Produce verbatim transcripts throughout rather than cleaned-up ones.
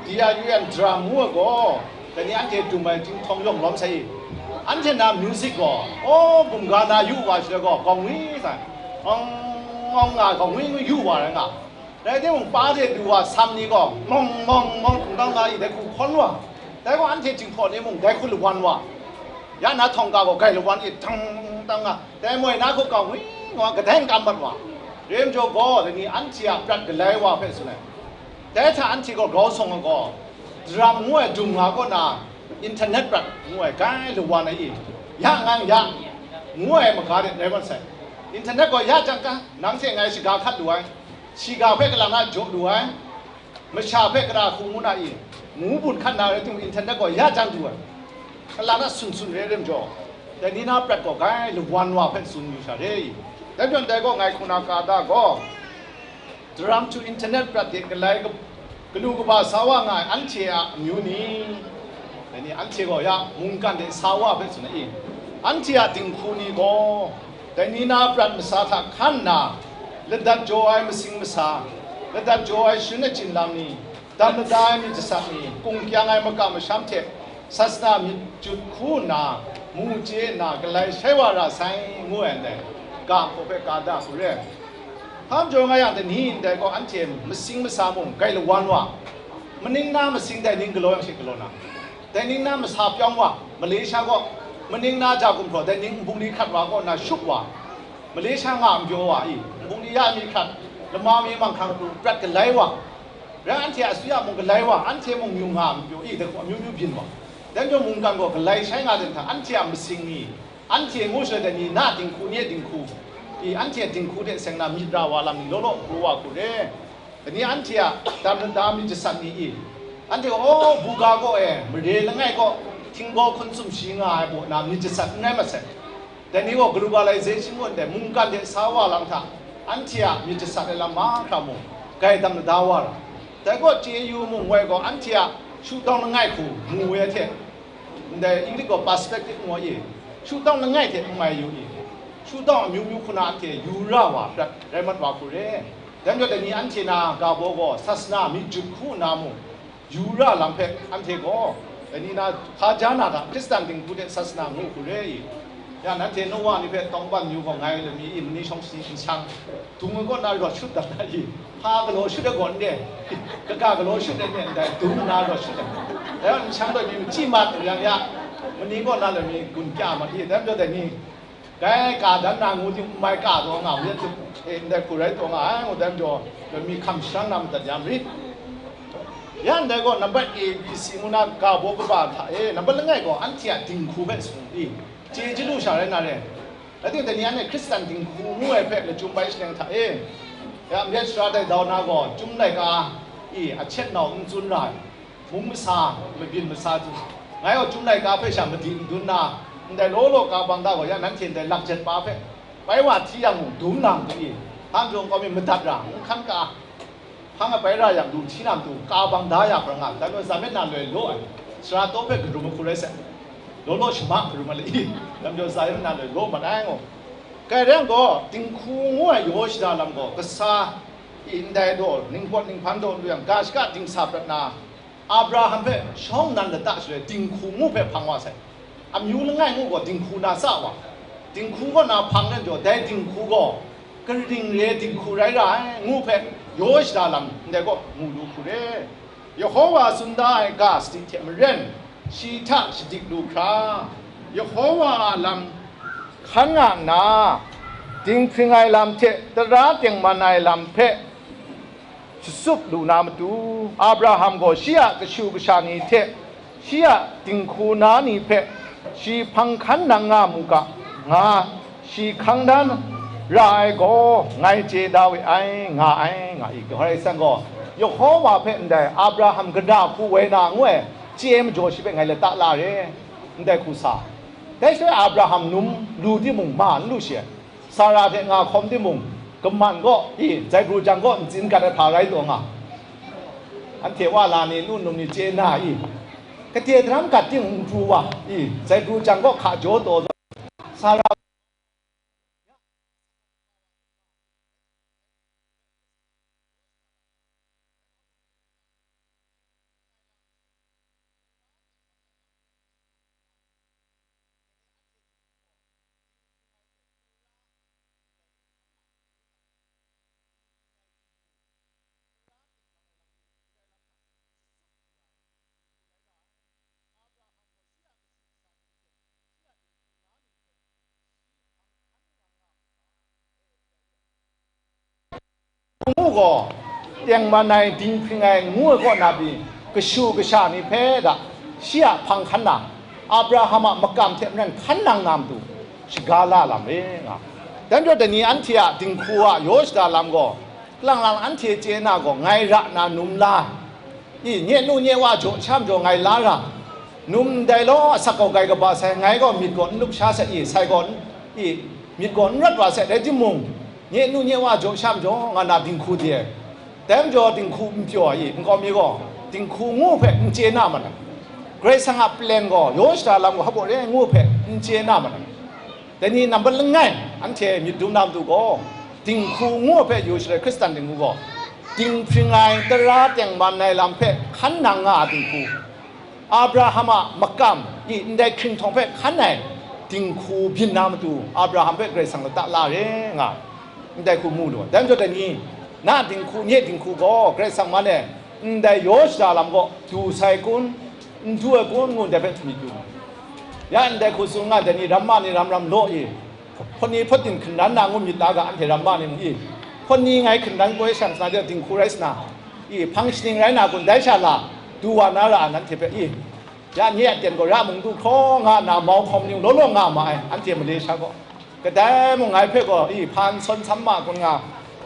D R U M drum ngu ai gaw, dai ni anhte dum ai chyinghkawng yawng lawm sai i. Anhte na music gaw, aw, bumga na yu wa shi gaw, gawng wi sai. Ong, ong nga, gawng wi ngu yu wa rai nga. Rai timung, pa de du wa, sam ni gaw, mong, mong, mong, hkungdang na i, dai hku hkawn wa. Dai gaw anhte jinghpaw ni mung, dai hku lawan wa. Ya na htawng ga gaw, gai lawan i, dang, dang nga. Dai moi na hku gawng wi ngu, kadai n kam mat wa. Rai majaw gaw, dai ni anhte a prat galai wa hpe tsun ai. Dai hta anhte gaw grau sawng ai gaw, drum ngu ai dum nga kaw na, internet prat ngu ai gai lawan ai i, ya ngang ya, ngu ai maga de rai mat sai. Internet gaw ya jang ga, nang hte ngai shaga hkat lu ai, shiga hpe kalang na jaw lu ai, masha hpe kara hku ngu na i, ngu bun hkat na rai timung, internet gaw ya jang du ai, kalang na sun sun re rim jaw, dai ni na prat gaw gai lawan wa hpe tsun yu sha re i. Dai majaw dai gaw ngai hku na ka da gaw, Drum to internet prat de galai ka-, kanu kaba sa wa nga ai anhte a amyu ni? Dai ni anhte gaw ya mungkan de sa wa hpe tsun ai i? Anhte a dinghku ni gaw, dai ni na prat masa hta hkan nna, ladat jaw ai masing masa, ladat jaw ai sharin achyin lam ni, dam lada ai myit jasat ni, kung kyang ai makam masham hte, sasana myit jut hku nna, mu chye nna, galai shai wa ra sai, ngu ai ndai, ga hpaw hpe ka da hku re. Hpa majaw nga yang, dai ni ndai gaw anhte masing masa mung gai lawan wa, maning na masing dai ning galaw yang she galaw na, dai ning na masa pyawng wa, Malaysia gaw maning na ja gumhpraw dai ning nbung li hkrat wa kaw na shup wa, Malaysia nga n pyaw wa i, nbung li ya mi hkrat, lama mi manghkang prat galai wa, rai anhte a asuya mung galai wa, anhte mung myu nga n pyaw i, dai hku amyu myu byin wa. Dai majaw mungkan gaw galai shai nga den hta, anhte a masing ni, anhte ngu shaloi dai ni na dinghku ni e dinghku i, anhte dinghku hte seng na myit ra wa lam ni law law pru wa hku re. Dai ni anhte a dam lada myit jasat ni i, anhte gaw, aw, buga kaw e, mare langai kaw, htinggaw hkun sumshi nga ai baw na myit jasat n rai mat sai. Dai ni gaw globalization ngu ndai mungkan de sa wa lam hta, anhte a myit jasat ai lam mahkra mung, gai dam lada wa ra. Dai gaw chye yu mung wai gaw, anhte a shutawng langai hku mu ai hte, ndai English gaw perspective ngu ai i, shutawng langai hte n mai yu i, shutawng amyu myu hku na anhte yu ra wa prat rai mat wa hku re. Dai majaw dai ni anhte na ga baw gaw sasana myit jut hku nna mung, yu ra lam hpe anhte gaw, dai ni na hpa ja na hta Hkristan dinghku hte sasana ngu hku re i? Ya, nanhte Nowa ni hpe tawngban yu gaw ngai lami i, mani shawng shani nshang, dung ai kaw na rawt shut dat na i? Hpa galaw shut ai gaw n re, kaga galaw shut ai ne ndai, dung nna rawt shut ai. Dai nshang gaw mi machyi mat yang ya, mani kaw na lami gun kya mat i? Dai majaw dai ni, Dai ka dan na ngu ting, n mai ka taw nga, myit tu, e, ndai hku rai taw nga ai, ngu dan jaw, dai mi hkam sharang na madat ya marit. Ya ndai gaw, nambat A, B, C ngu na ga baw kaba hta e, nambat langai gaw, anhte a dinghku hpe sung di, chye chyalu sha rai na re. Rai timung, dai ni anhte Hkristan dinghku ngu ai hpe lachyum bai shaleng hta e, ya myit sara dai dau na gaw, Chyum laika i a chet nau n tsun ra ai. Mung masa, mabyin masa tu, ngai gaw Chyum laika hpe sha madi n dun na, ndai law law ka bang da gaw, ya nanhte ndai lakjet pa hpe bai wa hti yang mung, dum na matu i, hpa majaw nkau mi madat ra, n hkan ka, hpang a bai ra yang, lu hti na matu, ka bang da ya hpra nga, dai majaw za myit na loi law ai, sara taw hpe karum ai hku rai sai, law law shama karum ai le i, dai majaw za myit na loi law mat ai ngaw. Kai rai yang gaw, dinghku ngu ai yaw shada lam gaw, kasa i ndai daw, ningpawt ninghpan daw lu yang, ga shaka dingsa prat na, Abraham hpe shawng nnan lata shaloi dinghku ngu hpe hpang wa sai. Amyu langai ngu gaw dinghku na tsa wa. Dinghku kaw na hpang let jaw, dai dinghku gaw kaning re dinghku rai ra ai ngu hpe yaw shada lam ndai kaw mu lu hku re. Yawhawa tsun da ai ga sadi hte maren, shi hta shadik lu hkra, Yawhawa a lam hkan nga nna, dinghpring ai lam hte tara tengman ai lam hpe, shasup lu na matu, Abraham gaw shi a kashu kasha ni hte shi a dinghku na ni hpe shi hpang hkan nang nga mu ga, nga shi hkang dan ra ai gaw ngai chye da we ai, nga ai, nga i. Karai san gaw, Yawhawa hpe ndai Abraham kara hku woi na ngu ai chye majaw shi hpe ngai lata la re, ndai hku sa. Dai shaloi Abraham num lu timung, ma n lu shi ai. Sara hte nga hkawm timung, kaman gaw, i, zaigru jang gaw ntsin gat ai hpa rai taw nga. Anhte wa la ni, lu num ni chye na, i, kade daram gat ting n pru wa, i, zaigru jang gaw hka jaw taw zawn, Sara gaw, tengman ai, dinghpring ai ngu ai kaw na pyi, kashu kasha ni hpe da, shi a hpang hkan na, Abraham a makam hte maren hkan nang na matu, shaga la lam re nga. Dai majaw, dai ni anhte a dinghku a yaw shada lam gaw, kalang lang anhte chye na gaw, ngai ra na num la, i, nye nu nye wa jaw sha majaw ngai la ra, num ndai law, asak gaw gai kaba sai, ngai gaw myit gaw n lup sha sai, i, sai gaw n, i, myit gaw n rawt wa sai, rai timung, nye nu nye wa jaw sha majaw nga na dinghku de ai. Dai majaw dinghku n pyaw ai, nkau mi gaw dinghku ngu hpe n chye na ma na? Karai Kasang a paleng gaw, yaw shada lam gaw hpa baw re ngu hpe n chye na ma na? Dai ni nambat langai, anhte myit dum na matu gaw, dinghku ngu hpe yu shaloi, Hkristan dinghku gaw, dinghpring ai, tara tengman ai lam hpe hkan nang nga ai dinghku, Abraham a makam i ndai hkringhtawng hpe hkan ai dinghku byin na matu, Abraham hpe Karai Kasang lata la re nga, ndai hku mu lu ai. Dai majaw, dai ni, na dinghku, nye dinghku gaw Karai Kasang man e ndai yaw shada lam gaw du sai kun, n du ai kun, ngu ndai hpe myit yu. Ya ndai hku tsun nga, dai ni ramma ni ram ram law i, hpawt ni hpawt din hkungran na ngu myit la ga, anhte ramma ni mung i, hpawt ni ngai hkungran koi shang sa de dinghku rai sa na, i, hpang shaning rai na kun, dai sha la du wa na ra ai, nanhte hpe, i, ya nye a ten gaw ra mung du hkraw nga na, mau hkawm ning law law nga ma ai, anhte Malaysia gaw. Kadai mung ngai hpe gaw, i, hpan sawn sam ma kun nga,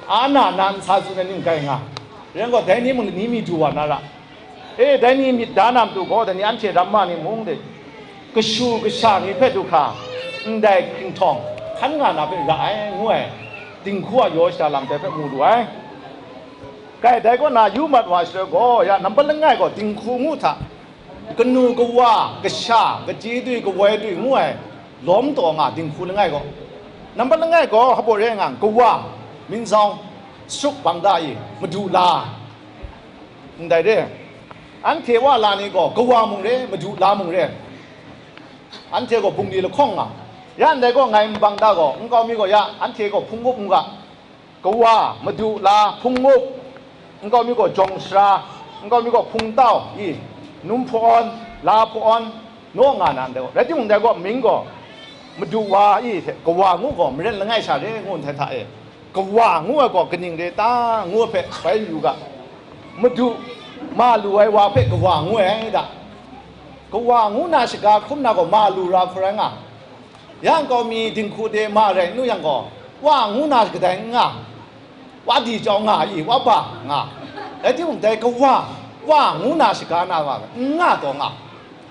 a na na nsa tsun ai ning gai nga, ren gaw, dai ni mung ni mi du wa na ra. E, dai ni myit da na matu gaw, dai ni anhte ramma ni mung de, kashu kasha ni hpe du hkra, ndai hkringhtawng hkan nga na hpe ra ai, ngu ai, dinghku a yaw shada lam dai hpe mu lu ai. Kai, dai kaw na yu mat wa shaloi gaw, ya nambat langai gaw dinghku ngu hta, kanu kawa, kasha, kachyi dwi, kawoi dwi ngu ai lawm taw nga dinghku langai gaw, nambat langai gaw hpa baw re nga, kawa, minzawng, suk bang da i, madu la, ndai re. Anhte wa la ni gaw kawa mung re, madu la mung re, anhte gaw bungli lahkawng nga. Ya ndai gaw ngai nbang da gaw, nkau mi gaw ya anhte gaw hpung up n ga, kawa, madu la, hpung up, nkau mi gaw jawng sara, nkau mi gaw hpung tau, i, num hpawn, la hpawn, naw nga na ndai gaw. Rai timung, dai gaw mying gaw madu wa i hte kawa ngu gaw maren langai sha re ngu nhtai hta e. Kawa ngu ai gaw kaning re ta ngu ai hpe bai yu ga, madu ma lu ai wa hpe kawa ngu ai da. Kawa ngu na shaga hkrum na gaw ma lu ra hkrum rai nga. Ya nkau mi dinghku de ma rai n lu yang gaw, wa ngu na kadai n nga, wa di jau nga i, wa ba nga. Rai timung, dai kawa, wa ngu na shaga na wa, n nga taw nga.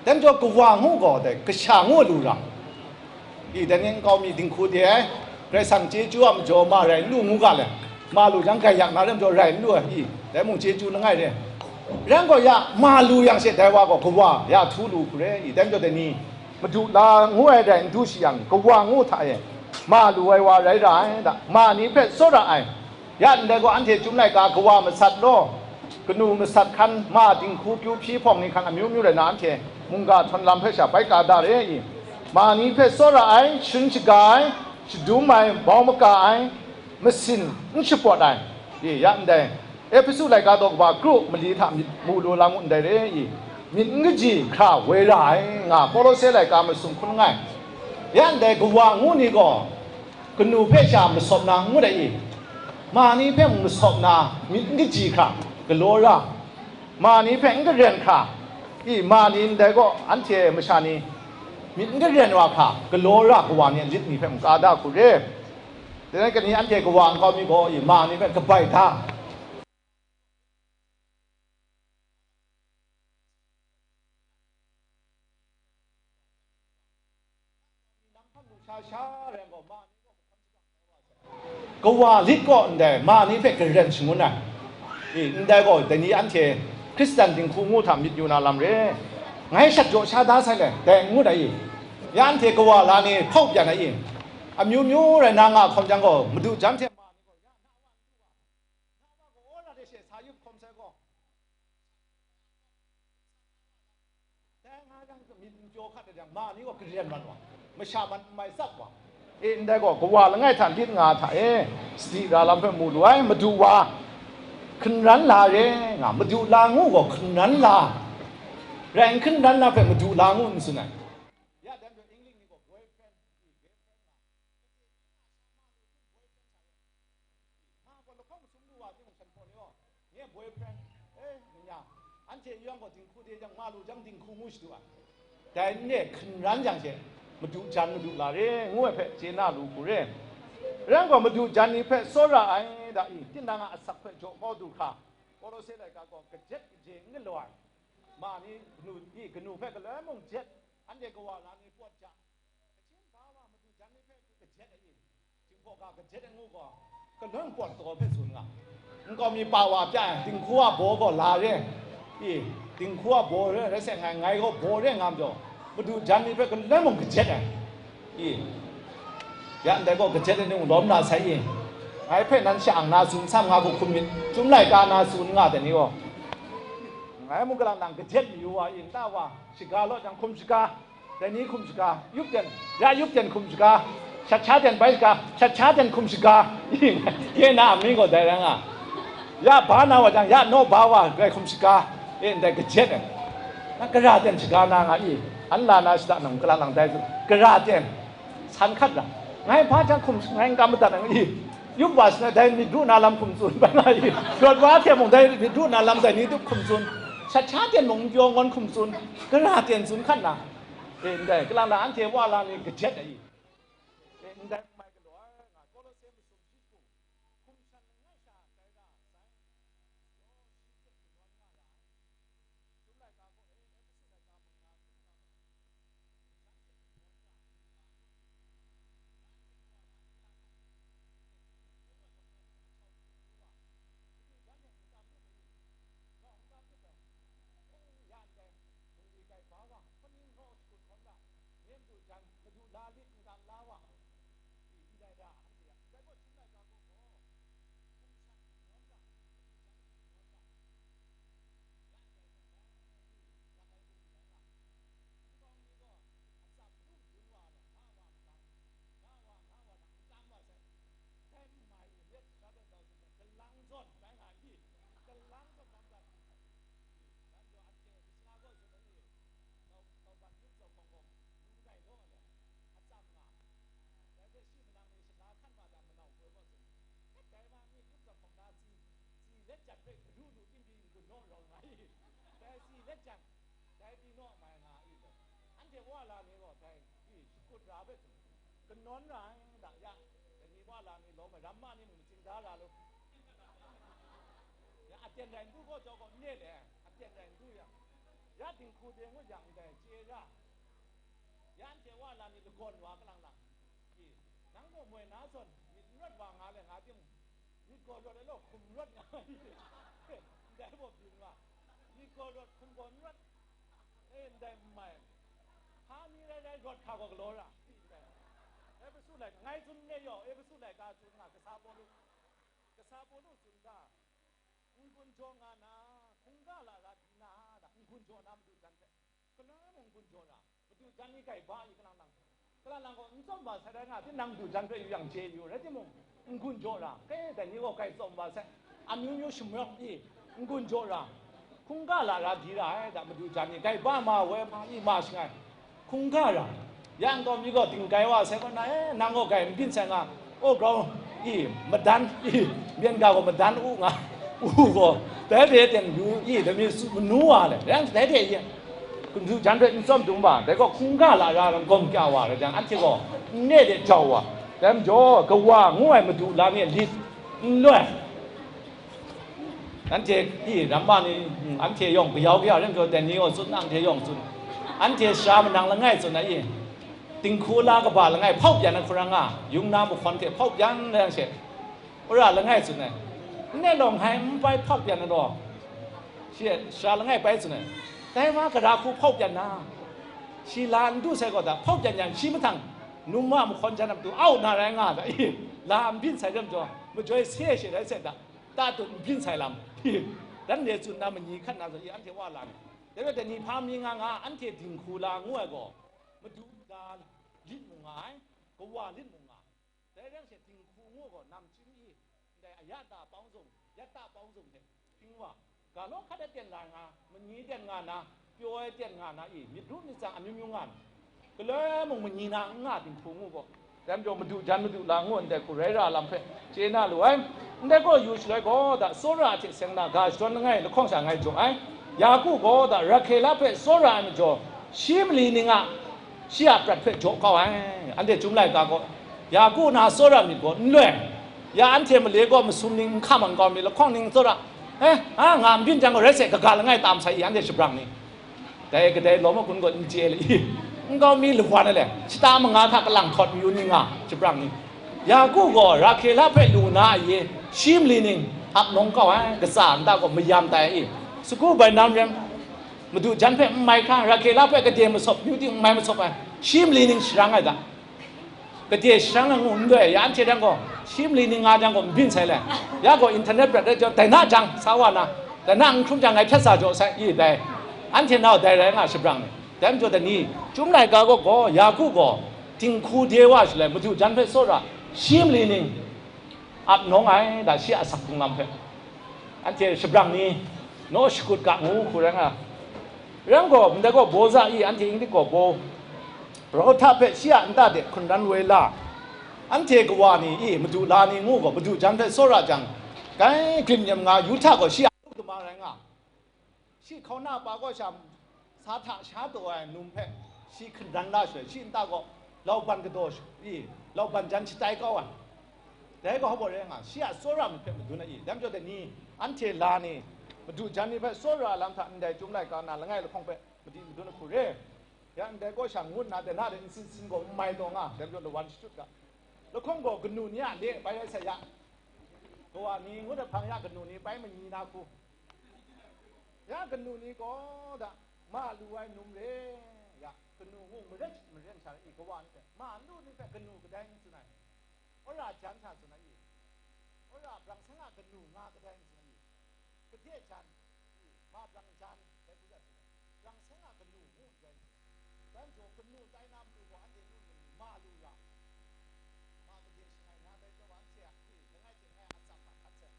Dai majaw, kawa ngu gaw dai kasha ngu lu ra. I, dai ni nkau mi dinghku de ai, Karai Kasang chyeju a majaw ma rai n lu ngu ga le, ma lu jang, grai yak na rai majaw rai n lu ai, i, dai mung chyeju langai re. Rai gaw ya, ma lu yang she, dai wa gaw kawa ya htu lu hku re, i, dai majaw dai ni, madu la ngu ai rai n du shi yang, kawa ngu hta e, ma lu ai wa rai ra ai da, ma ni hpe tsawra ai. Ya ndai gaw, anhte Chyum laika kawa masat law, kanu masat hkan, ma dinghku kyu hpyi hpawng ni hkan amyu myu rai na, anhte mungga htawn lam hpe sha bai ka da re i? Ma ni hpe tsawra ai, sharin shaga ai, shadum ai, bau maka ai, masin n shapawt ai, i, ya ndai, Ehpesu laika daw kaba kru mali hta myit mu lu la ngu ndai re i? Myit n kaji hkra woi ra ai, nga Kolose laika masum hkun langai. Ya ndai kawa ngu ni gaw, kanu hpe sha masawp na n ngut ai i? Ma ni hpe mung masawp na, myit n kaji hkra galaw ra, ma ni hpe n karen hkra i? Ma ni ndai gaw, anhte masha ni myit n karen wa hkra galaw ra, kawa ni a lit ni hpe mung ka da hku re. Dai rai kani, anhte kawa nkau mi gaw i? Ma ni hpe kabai da. Kawa lit gaw ndai ma ni hpe karen shangun ai. I, ndai gaw, dai ni anhte Hkristan dinghku ngu hta myit yu na lam re. Ngai shat jaw sha da sai le, dai n ngut ai i? Ya anhte kawa la ni hpau pyan ai i? Amyu myu rai na nga hkawm jang gaw, madu jan hte ma ni gaw ya na wa n du wa, na wa gaw wora de she sa yup hkawm sai gaw, dai nga jang, myit n pyaw hkat ai jang, ma ni gaw karen mat wa, masha man n mai tsap wa. E, ndai gaw, kawa langai hta lit nga hta e, sadi ra lam hpe mu lu ai, madu wa hkungran la re nga, madu la ngu gaw hkungran la, rai n hkungran na hpe madu la ngu n tsun ai. Ya dai majaw, English ni gaw boyfriend, nga gaw lahkawng masum lu wa timung, shan Boyfriend, eh, nya, anhte yawng gaw dinghku de jang, ma lu jang dinghku ngu shadu ai. Dai n re hkun ran jang she, madu jan madu la re, ngu ai hpe chye na lu hku re. Rai gaw, madu jan ni hpe tsawra ai da i, tinang a asak hpe jaw kau du hkra, Kolose laika gaw kajet kaje n galaw ai, ma ni kanu, i kanu hpe galoi mung jet, anhte kawa la ni pawt ja, kachin ba wa madu jan ni hpe kajet ai i, Jinghpaw ga kajet ai ngu gaw, kaloi pawt taw hpe tsun nga. Nkau mi pa wa pya ai, dinghku a baw gaw la re. I, dinghku a baw re, rai sai ngai, ngai gaw baw re nga majaw, madu jan ni hpe kaloi mung kajet ai. I, ya ndai gaw kajet ai ni mung lawm na sai i. Ngai hpe nan sha-ang na tsun sam nga hku hkum myit, Chyum laika na tsun nga dai ni gaw. Ngai mung kalang nang kajet mayu wa i, nta wa, shaga law jang hkum shaga, dai ni hkum shaga, yup ten, ya yup ten hkum shaga, shat sha ten bai shaga, shat sha ten hkum shaga, ye na a mying gaw dai rai nga. Ya ba na wa jang, ya naw ba wa grai hkum shaga, e ndai kajet ai. Na gara ten shaga na nga i, an la na shada nang kala lang dai, gara ten, san hkat ra. Ngai hpa jang hkum, ngai n kam madat nang i, yup wa shi na dai myit ru na lam hkum tsun bai nga i, rawt wa hte mung dai myit ru na lam dai ni tup hkum tsun, shat sha ten mung n pyaw ngawn hkum tsun, gara ten tsun hkat na. E, ndai, kalang na anhte wa la ni kajet ai. E, ndai n mai galaw ai, nga Kolose masum shi hku, hkum shan langai sha tai ra sai, yaw shi hte galawn nga ra ai. Chyum laika gaw, e, Epesu laika mung na, Dai hpe shi manang ni shala hkan wa da manau poi gaw tsun, kat dai ma myit yup zawn hkawng na tsi, tsi let jan hpe garu lu tim pyi n-gun naw rawng nga i, dai tsi let jan, dai pyi naw mai nga i law, anhte wa la ni gaw dai i shakut ra hpe tsun, kanawn ra ai da ya, dai ni wa la ni lawm ai ramma ni mung machying da ra lu. Ya aten rai n du gaw jau gaw n re le, aten rai n du yang, ya dinghku de ngut yang ndai chye ra. Ya anhte wa la ni lagawn wa kalang lang. I, nang gaw moi na zawn myit n rawt wa nga le nga timung, myit gaw rawt ai law, hkum rawt nga ai. Ndai baw byin wa, myit gaw rawt, hkum gaw n rawt. E, ndai n mai. Hpa ni rai rai, rawt hkra gaw galaw ra. Ndai. Epesu laika, ngai tsun ne yaw, Epesu laika tsun nga, kasa Pawlu. Kasa Pawlu tsun ga, n-gun jaw nga na, hkungga lara di na, n-gun jaw na madu jan hpe. Galoi mung n-gun jaw ra, madu jan ni grai ba i kalang lang, kalang lang gaw n tsawm wa sai rai nga, tinang madu jan hpe yu yang chye yu, rai timung, n-gun jaw ra, kai dai ni gaw grai tsawm wa sai, amyu myu shamrawk i, n-gun jaw ra, hkungga lara di ra ai da, madu jan ni grai ba ma woi ma i ma shangai, hkungga ra, yang gaw mi gaw dinggai wa sai kaw na, e, nang gaw grai n byin sai nga, O grau i, madan i, myen ga gaw madan u nga, u gaw, dai hte ten yu i, dai mi su manu wa le, rai dai hte i, madu jan hpe n tsawm dung ba, dai gaw hkungga lara lam gawm kya wa rai jang, anhte gaw nne de jau wa, dai majaw, kawa ngu ai madu la ni lit n loi. Anhte i, ramma ni, mm, anhte yawng kayau kaya rim jaw, dai ni gaw tsun, anhte yawng tsun. Anhte sara manang langai tsun ai i, dinghku la kaba langai hpau pyan ai hku rai nga, yung na mahkawn hte hpau pyan ai yang she, wora langai tsun ai. Nne lawng hai n bai hpau pyan ai law, shi sara langai bai tsun ai. Dai wa gara hku hpau pyan na, shi la n du sai gaw da, hpau pyan yang shi mahtang, num a mahkawn jan a matu au na rai nga da i, la n byin sai rim jaw, majoi se she rai sai da. Tatut n byin sai lam. Dan de tsun na manyi hkat na zawn i anhte wa la ni. Dai rai dai ni hpa mi nga nga, anhte dinghku la ngu ai gaw, madu da lit mu nga ai, kawa lit mu nga ai. Dai rai she dinghku ngu gaw namchying i, ndai ayata pawng zung, yata pawng zung hte hpring wa, ga law hkat ai ten la nga, manyi ten nga na, pyaw ai ten nga na i, myit ru myit tsang amyu myu nga na, galoi mung manyi na n nga dinghku ngu gaw, dai majaw madu jan madu la ngu ndai hku rai ra lam hpe chye na lu ai. Ndai gaw yu shaloi gaw da, tsawra a hte seng na ga shadawn langai lahkawng sha ngai jaw ai. Yaku gaw da, Rahkela hpe tsawra ai majaw, shi mali ning a, shi a prat hpe jaw kau ai. Anhte Chyum laika gaw, Yaku na tsawra myit gaw n loi. Ya anhte male gaw masum ning, n hkam ai nkau mi, lahkawng ning tsawra, eh, a, nga n byin jang gaw rai sai, kaga langai tam sai i, anhte shabrang ni. Dai kadai lawm agun gaw n chye le i, nkau mi lawan ai le, shata manga hta kalang htawt mayu ni nga, shabrang ni. Yaku gaw Rahkela hpe lu na a ye, shi mali ning ap nawng kau ai, katsa nta gaw mayam tai i, sagu bai nam rem, madu jan hpe n mai hkra, Rahkela hpe gade masawp, myu ting n mai masawp ai, shi mali ning sharang ai da. Gade sharang ai ngu n doi, ya anhte jang gaw, shi mali ning nga jang gaw n byin sai le. Ya gaw internet prat ai jang, dai na jang, sa wa na, dai na n hkrum jang, ngai hpyat sa jaw sai, i dai. Anhte nau dai rai nga shabrang ni. Dai majaw dai ni, Chyum laika gaw gaw, Yaku gaw, dinghku de wa shaloi, madu jan hpe tsawra, shi mali ning, ap nawng ai, da shi a asak hkrung lam hpe. Anhte shabrang ni, naw shakut ga ngu hku rai nga. Rai yang gaw, ndai gaw baw za i, anhte English gaw baw. Parawhta hpe shi a nta de hkun ran woi la. Anhte kawa ni i, madu la ni ngu gaw, madu jan hpe tsawra jang, gai grim nyam nga, Yuhta gaw shi a lu dama rai nga. Shi hkauna pa gaw sha, sa hta sha taw ai num hpe shi hkun ran la shaloi, shi nta gaw lauban kadaw sha-, i, lauban jan shatai kau ai. Dai gaw hpa rai nga, shi a tsawra myit hpe madun ai i, dai majaw dai ni, anhte la ni, madu jan ni hpe tsawra lam hta ndai Chyum laika na langai lahkawng hpe madi madun ahku re. Ya ndai gaw sha ngut nna, dai na de nsin sin gaw n mai taw nga, dai majaw lawan shachyut ga. Lahkawng gaw kanu ni a le bai rai sai ya. Kawa ni ngut ai hpang ya kanu ni bai manyi na hku. Ya kanu ni gaw da, ma lu ai num re, ya, kanu ngu maret maren sha i kawa ni hpe, ma lu ni hpe kanu kadai n tsun ai, wora jan sha tsun ai i, wora brang seng a kanu nga kadai n tsun ai i, kade jan, i, ma brang jan, dai hku ja tsun ai, brang seng a kanu ngu kadai n tsun ai. Dan jaw kanu tai na matu gaw anhte nu num ni ma lu ra. Ma kade shangai na dai jaw anhte a hte langai hte langai a tsap hkan sai.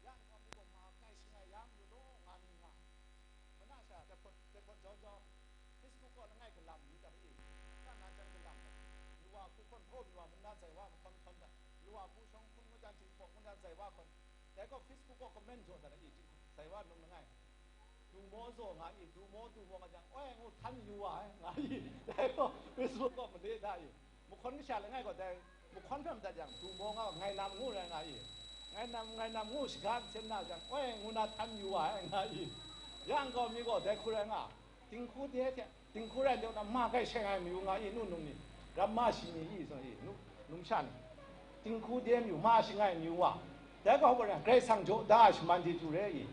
Ya nkau mi gaw ma kai shangai ya malu law nga ni nga. Mana sha dai hpawt, dai hpawt jau jau, Facebook gaw langai galam yu dat i. Ka na jan galam dat. Lu wa hku hkawn hkaw mi wa mung na zai wa mahkawn hkawn dat. Lu wa hku shawng hkun ngut jan ting hpaw ngut na zai wa hkawn. Dai gaw Facebook gaw comment jaw dat i, zai wa num langai. Du maw zaw nga i, du maw, du maw nga jang, oi, ngu htan yu wa ai, nga i, dai gaw Facebook gaw made da i, mahkawn kasha langai gaw dai, mahkawn hpe madat yang, du maw nga, ngai nam ngu rai nga i, ngai nam, ngai nam ngu shaga nsen na jang, oi, ngu na htan yu wa ai, nga i, ya nkau mi gaw dai hku rai nga, dinghku de hte, dinghku rai nde na ma kai sheng ai mayu nga i, nu num ni, ramma shi ni i, zawn i, nu, numsha ni, dinghku de mayu, ma sheng ai mayu wa, dai gaw gaw rai, Karai Kasang jaw da ai shaman de du re i,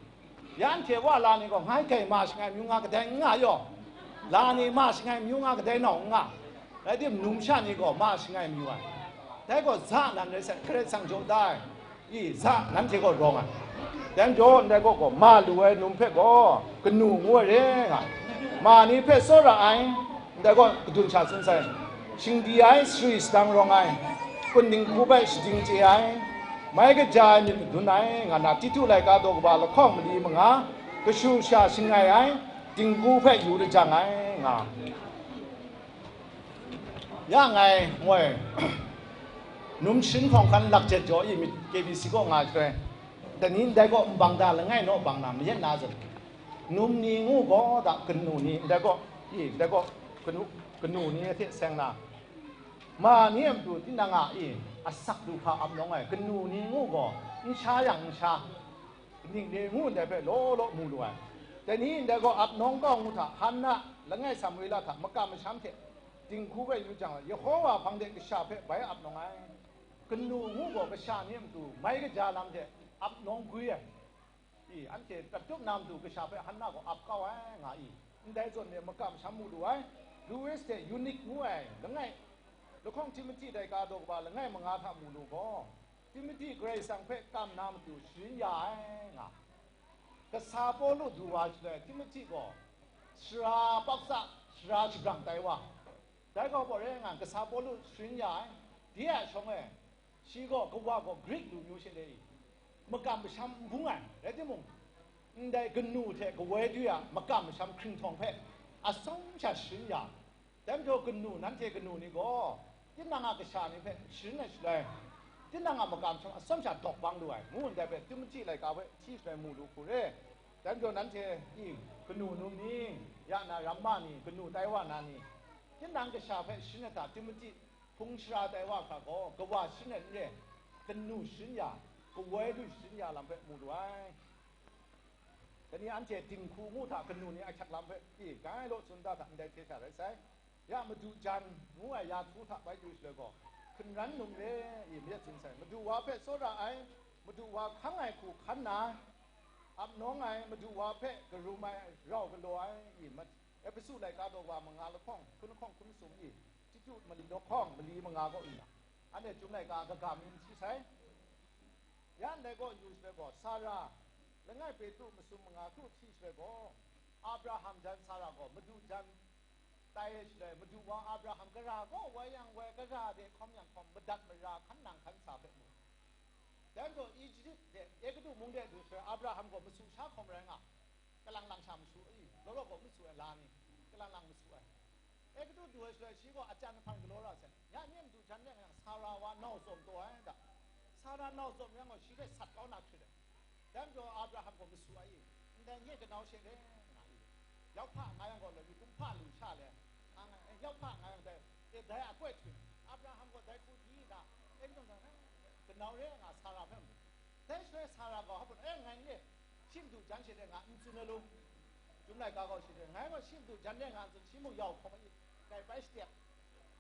ya anhte wa la ni gaw, ngai kai ma sheng ai mayu nga kadai n nga yaw, la ni ma sheng ai mayu nga kadai nau n nga, rai tim, numsha ni gaw ma sheng ai mayu ai, dai gaw za nan rai sai, Karai Kasang jaw da ai. I, sa, nanhte gaw rawng ai. Dai majaw, ndai gaw gaw, ma lu ai num hpe gaw, kanu ngu ai re nga ai. Ma ni hpe tsawra ai, ndai gaw, kadun sha tsun sai. Shingdi ai, sari sadang rawng ai, kun dinghku bai shading chye ai, mai kaja ai myit madun ai, nga na, Titu laika daw kaba lahkawng mali manga, kashu sha shangai ai, dinghku hpe yu lajang ai, nga. Ya ngai moi, num sharin hkawng hkan lakjet jaw i myit K B C kaw nga shaloi, dai ni ndai gaw nbang da langai naw bang na mayen na zawn, num ni ngu gaw da kanu ni ndai gaw, i, ndai gaw kanu, kanu ni hte seng na, ma ni a matu tinang a i, asak du hpa ap nawng ai kanu ni ngu gaw, n sha yang n sha, ning re ngu ndai hpe law law mu lu ai. Dai ni ndai gaw ap nawng kau ngu hta, Hanna, langai Samuela hta makam masham hte dinghku hpe yu jang, Yehowa hpang de kasha hpe bai ap nawng ai. Kanu ngu gaw kasha ni a matu mai kaja lam hte ap nawng gwi ai. I, anhte prat tup na matu kasha hpe Hanna gaw ap kau ai, nga i. Ndai zawn e makam masham mu lu ai. Lois hte Yunik ngu ai langai, lahkawng Timoti laika daw kaba langai manga hta mu lu gaw, Timoti Karai Kasang hpe kam na matu sharin ya ai, nga. Kasa Pawlu du wa shaloi, Timoti gaw sara paksa, sara shabrang tai wa. Dai gaw gaw rai nga, Kasa Pawlu sharin ya ai. De a shawng e, shi gaw kawa gaw Grik lu myu she le i, makam masham n bung ai, rai timung, ndai kanu hte kawoi du a makam masham hkringhtawng hpe atsawm sha sharin ya. Dai majaw kanu, nanhte kanu ni gaw, tinang a kasha ni hpe sharin ai shaloi, tinang a makam shawng atsawm sha dawk bang lu ai, ngu ndai hpe Timoti laika hpe hti shaloi mu lu hku re. Dai majaw nanhte i kanu num ni, ya na ramma ni, kanu tai wa na ni, tinang kasha hpe sharin ai hta, Timoti hpung shara tai wa hkra gaw kawa sharin ai n re, kanu sharin ya, kawoi du sharin ya lam hpe mu lu ai. Dai ni anhte dinghku ngu hta kanu ni ahkyak lam hpe pyi, dai law tsun da hta ndai hte sha rai sai. Ya madu jan ngu ai ya hku hta bai du shaloi gaw, hkungran num re i myit tsun sai. Madu wa hpe tsawra ai, madu wa hkang ai hku hkan na, ap nawng ai, madu wa hpe karum ai, rau galaw ai i mat. Epesu laika daw wa manga lahkawng, hkun lahkawng hkun masum i, Titu mali lahkawng, mali manga kaw nna, anhte Chyum laika kaga mi n si sai. Ya ndai gaw yu shaloi gaw, Sara, langai Petru masum manga hkru hti shaloi gaw, Abraham jan Sara gaw madu jan tai shaloi, madu wa Abraham gara gaw woi yang woi, gara de hkawm yang hkawm, madat mara hkan nang hkan sa hpe mu. Dai majaw Ejipt de, Egutu mung de du shaloi, Abraham gaw masu sha hkawm rai nga, kalang lang sha masu ai, law law gaw masu ai la ni, kalang lang masu ai. Egutu du ai shaloi, shi gaw ajan hpan galaw ra sai. Ya nye madu jan rai nga yang, Sara wa nau tsawm taw ai da. Sara nau tsawm rai gaw, shi hpe sat kau na hkrit ai. Dai majaw Abraham gaw masu ai i, ndai nye kanau she re nga i, yau hpa nga yang gaw, lani kumhpa lu sha le, nga nga, eh, yau hpa nga yang dai, eh, dai a koi htu, Abraham gaw dai hku di da, eh, mung dang, eh, kanau re nga Sara hpe mu. Dai shaloi Sara gaw hpa, eh, ngai nye shi madu jan she re nga n tsun ai lu. Chyum laika gaw shi re, ngai gaw shi madu jan re nga n tsun, shi mung yau hkawm ai i, dai bai shatep,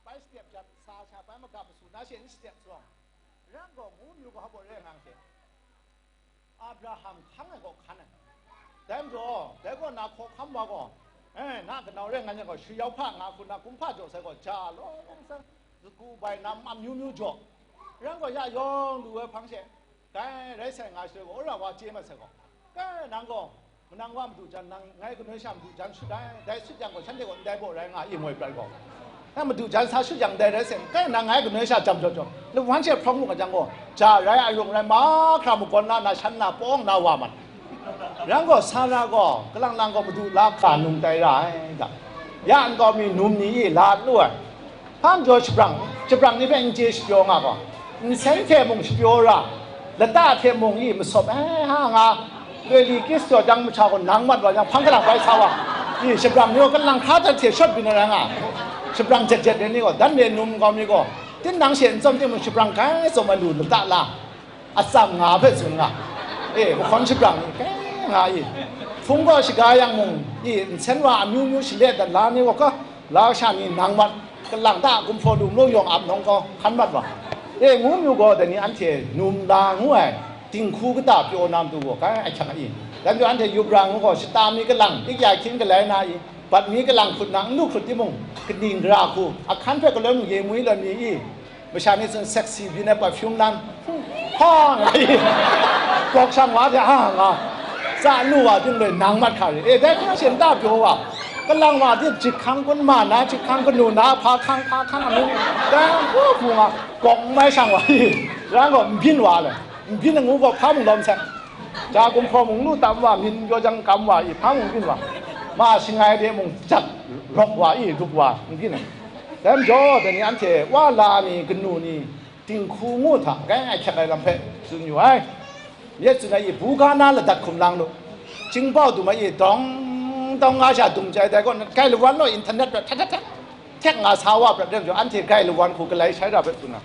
bai shatep jat, sa sha bai magap masu na she n shatep tsawng, ran gaw ngu myu gaw hpa re nga she. Abraham hkang ai gaw hkan ai. Dai majaw, dai gaw na hkawhkam wa gaw, eh, na kanau rai ngan yang gaw, shi yau hpa nga hku na kumhpa jaw sai gaw, ja lawng sai, sagu bai nam amyu myu jaw. Ran gaw ya yawng lu ai hpang she, dai rai sai nga shi gaw, wora wa chye mat sai gaw, kai nang gaw, manang wa madu jan nang ngai kanoi sha madu jan shut ai, dai shut yang gaw, shanhte gaw ndai baw rai nga i moi prai gaw. Nang madu jan sa shut yang dai rai sem, kai nang ngai kanoi sha jam jaw jaw, lawan she hprawng lu nga jang gaw, ja rai arung rai mahkra magawn la na, shan na, pawng na wa mat. Yang gaw Sara gaw, kalang lang gaw madu la hkra num tai ra ai ga, ya nkau mi num ni i lat lu ai. Hpa majaw shabrang, shabrang ni hpe n chye shapyaw nga gaw, nsen hte mung shapyaw ra, lata hte mung i masawp ai ha nga, Loi li kis jaw jang masha gaw nang mat wa yang, hpang kalang bai sa wa. I, shabrang ni gaw kalang hkra dat hte shawt byin ai rai nga. Shabrang jet jet ai ni gaw, dan re num kau mi gaw, tinang she n tsawm timung, shabrang grai tsawm ai lu lata la, atsam nga hpe tsun nga. E, mahkawn shabrang ni kai nga i. Hpung gaw shaga yang mung, i, nsen wa amyu myu shale dat la ni gaw, ka, la sha ni nang mat, kalang ta gumhpraw lu malu yawng ap nawng gaw hkan mat wa. E, ngu myu gaw, dai ni anhte num la ngu ai dinghku kata pyaw na matu gaw, kai ahkyak ai i. Dai majaw anhte yup ra ngu gaw, shata mi kalang, ikya hkyin galai na i, bat mi kalang hkrut na, n lu hkrut timung, kaning gara hku, ahkan hpe galoi mung ye mui loi mi i, masha ni tsun sexy byin ai perfume lan, hpa nga i, kawk shang wa hte ha nga, tsa n lu wa ting loi nang mat hkra ri. E, dai hkra she nta pyaw wa, kalang wa di jik hkang kun ma na, jik hkang kanu na, hpa hkang, hpa hkang amyu, dai hku hku nga, kawk n mai shang wa i, ran gaw n byin wa le, n byin ngu gaw hpa mung lawm sai. Ja gumhpraw mung lu tam wa, myin jaw jang kam wa i, hpa mung n byin wa, ma shangai de mung jat rawk wa i, duk wa n byin ai. Dai majaw, dai ni anhte wa la ni, kanu ni, dinghku ngu hta, grai ahkyak ai lam hpe tsun yu ai. Myit tsun ai i, buga na ladat hkum lang lu, chyingbau dum ai i, dawng dawng nga sha dum chyai dai gaw, grai lawan law, internet hpe htat htat htat, htek nga sa wa prat dem jaw, anhte grai lawan hku galai shai ra hpe tsun ai.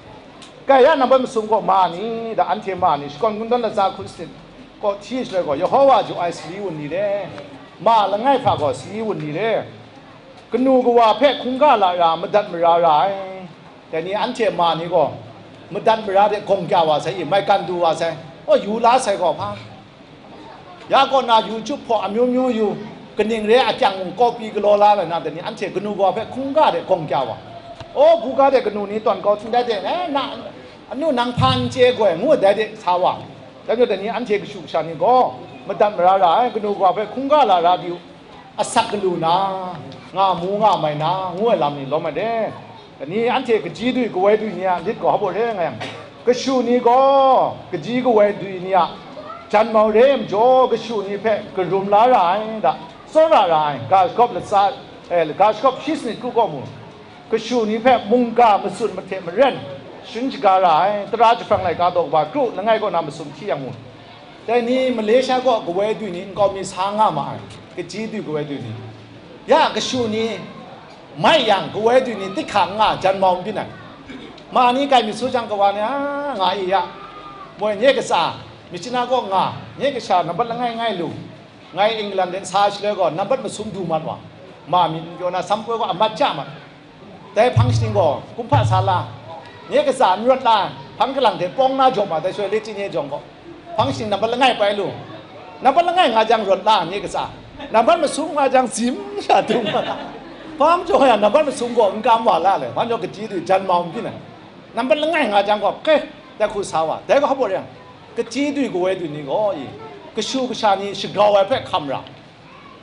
Grai ya nang bai masum gaw ma ni, da anhte ma ni, shakawn kungdawn latsa hku sanit kaw hti shaloi gaw, Yehova jaw ai sali wun ni re, ma langai hpa gaw sali wun ni re, kanu kawa hpe hkungga lara madat mara ra ai. Dai ni anhte ma ni gaw, madat mara de gawng kya wa sai i, maigan du wa sai, aw, yu la sai gaw hpa. Ya kaw na YouTube hpaw amyu myu yu, kaning re a kyang mung kawpi galaw la ai na, dai ni anhte kanu kawa hpe hkungga de gawng kya wa. Aw, buga de kanu ni tawn kau htingdai de, eh, na, anu nang hpa n chye goi, ngu ai dai de sa wa. Dai majaw dai ni anhte kashu kasha ni gaw, madat mara ra ai, kanu kawa hpe hkungga lara di u. Asak galu na, nga mu nga mai na, ngu ai lam ni lawm ai re. Dai ni anhte kaji dui kawoi dui ni a lit gaw hpa re nga yang, kashu ni gaw kaji kawoi dui ni a jan mau re ai majaw, kashu ni hpe karum la ra ai, da, tsawra ra ai, ga shagawp latsa, eh, ga shagawp shi sanit kru gaw mu, kashu ni hpe mungga matsun mahte maren, Shun shaga ra ai, tara jahprang laika daw kaba kru langai kaw na masum hti yang mu. Dai ni Malaysia kaw kawoi dwi ni nkau mi sa nga ma ai, kaji dwi kawoi dwi ni. Ya kashu ni mai yang kawoi dwi ni tik hkang nga jan mau n byin ai. Ma ni kai myit su jang kawa ni, a, nga i ya. Moi nye katsa, myit china kaw nga, nye kasha nambat langai ngai lu. Ngai England de sa shaloi gaw nambat masum du mat wa. Ma myit n pyaw na sam poi gaw amat ja mat. Dai hpang shaning gaw kumhpa sa la, nye katsa n rawt la, hpang kalang hte pawng na jaw ma, dai shaloi le chye jawng gaw, hpang shaning nambat langai pai lu, nambat langai nga jang rawt la, nye katsa, nambat masum nga jang zim sha dung ma, hpa majaw ya, nambat masum gaw n kam wa la le, hpa majaw kaji du jan mau n byin ai, nambat langai nga jang gaw, ke, dai hku sa wa, dai gaw hpa baw re yang, kaji dwi kawoi dwi ni gaw i, kashu kasha ni shagau ai hpe hkam ra.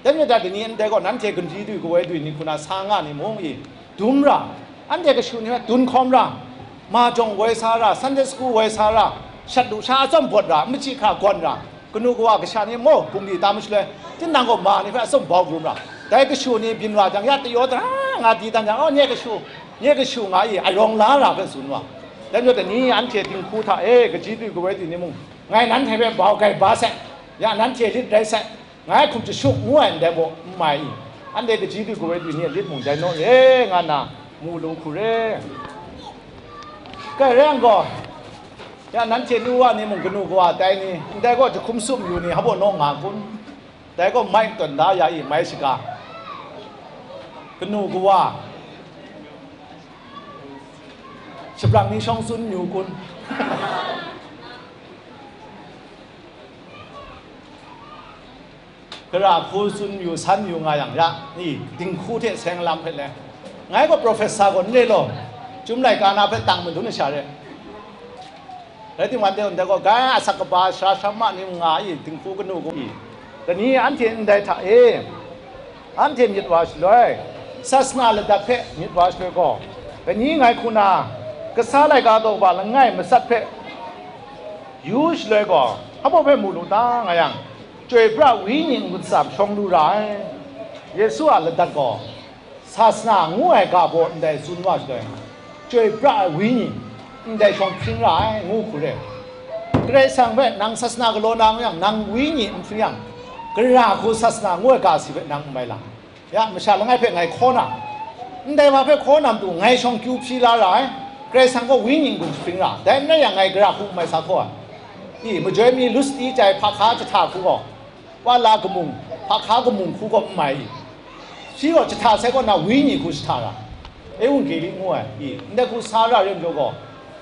Dai majaw dai ni ndai gaw nanhte ganji dwi kawoi dwi ni hku na sa nga ni mung i, dum ra, anhte kashu ni hpe dun hkawm ra, ma jawng woi sa ra, Sunday school woi sa ra, shat lu sha atsawm bawt ra, machyi hkra gawn ra, kanu kawa kasha ni maw bungli tam shaloi, tinang gaw ma ni hpe atsawm bau krum ra, dai kashu ni byin wa jang ya tayaw tara nga di dan jang, oh, nye kashu, nye kashu nga i, arawng la ra hpe tsun wa. Dai majaw dai ni anhte dinghku hta e, kaji dwi kawoi dwi ni mung, ngai nanhte hpe bau gai ba sai, ya nanhte lit rai sai, ngai hkum jashuk ngu ai ndai baw n mai i, anhte kaji dwi kawoi dwi ni a lit mung dai naw re nga nna mu lu hku re. Kai re yang gaw, ya nanhte nu wa ni mung kanu kawa tai ni, ndai gaw jahkum sum yu ni, hpa baw naw nga kun? Dai gaw mai tawn da ya i, mai shaga, kanu kawa, shabrang ni shawng tsun yu kun? Gara hku tsun yu, san yu nga yang ya, i, dinghku hte seng lam hpe le. Ngai gaw professor gaw n re law, Chyum laika na hpe tang madun ai sha re. Rai timung, anhte ndai gaw, gai asak kaba sara sara ma ni nga i, dinghku kanu gaw i, dai ni anhte ndai hta e, anhte myit wa shaloi, sasana ladat hpe myit wa shaloi gaw, dai ni ngai hku na, kasa laika daw kaba langai matsat hpe yu shaloi gaw, hpa baw hpe mu lu ta nga yang, chyoi pra wenyi n-gun atsam shawng lu ra ai. Yesu a ladat gaw, sasana ngu ai ga baw ndai tsun wa shaloi, chyoi pra ai wenyi ndai shawng hpring ra ai, ngu hku re. Karai Kasang hpe nang sasana galaw na ngu yang, nang wenyi n hpring yang, gara hku sasana ngu ai ga si hpe nang n mai la. Ya, masha langai hpe ngai hkaw na, ndai wa hpe hkaw na matu ngai shawng kyu hpyi la ra ai, Karai Kasang gaw wenyi n-gun hpring ra, dai n rai yang, ngai gara hku n mai sa hkaw ai. I, majoi mi lusti chyai hpa hka jahta hku gaw, wa la kamung, hpa hka kamung hku gaw n mai i? Shi gaw jahta sai kaw na wenyi hku jahta ra, Ewanggeli ngu ai, i, ndai hku sa ra re majaw gaw,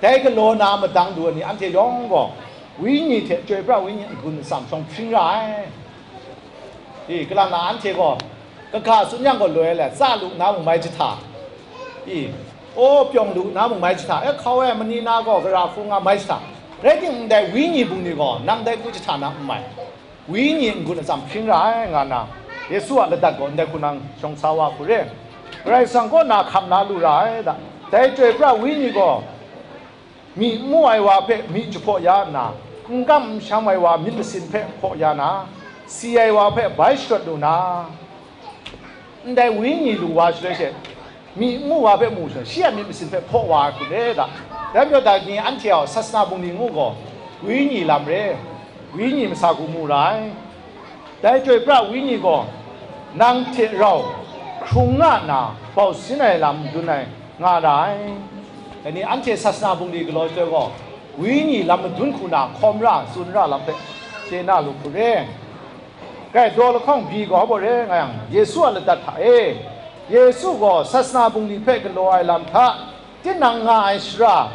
dai galaw na madang du ai ni anhte yawng gaw, wenyi hte chyoi pra wenyi n-gun atsam shawng hpring ra ai. I, kalang na anhte gaw, kaga tsun yang gaw loi le, tsa lu na mung mai jahta, i, aw pyawng lu na mung mai jahta, e hkau e mani na gaw gara hku nga mai jahta, rai timung, ndai wenyi bungli gaw nang dai hku jahta na n mai. Wenyi n-gun atsam hpring ra ai, nga nna, Yesu a ladat gaw ndai hku nang shawng sa wa hku re. Karai Kasang kaw na hkam na lu ra ai da. Dai chyoi pra wenyi gaw, myi n mu ai wa hpe myi jahpaw ya nna, n kam n sham ai wa myit masin hpe hpaw ya na, si ai wa hpe bai sharawt lu na, ndai wenyi lu wa shaloi she, myi n mu wa hpe mu shaloi, shi a myit masin hpe hpaw wa ai hku le da. Dai majaw, dai ni anhte a sasana bungli ngu gaw, wenyi lam re, wenyi masa hku mu ra ai. Dai chyoi pra wenyi gaw, nang hte rau hkrung nga nna bau sin ai lam madun ai nga ra ai. Dai ni anhte sasana bungli galaw shaloi gaw, wenyi lam madun hku na hkawm ra, tsun ra lam hpe chye na lu hku re. Kai daw lahkawng bi gaw hpa baw re nga yang, Yesu a ladat hta e, Yesu gaw sasana bungli hpe galaw ai lam hta, tinang nga ai shara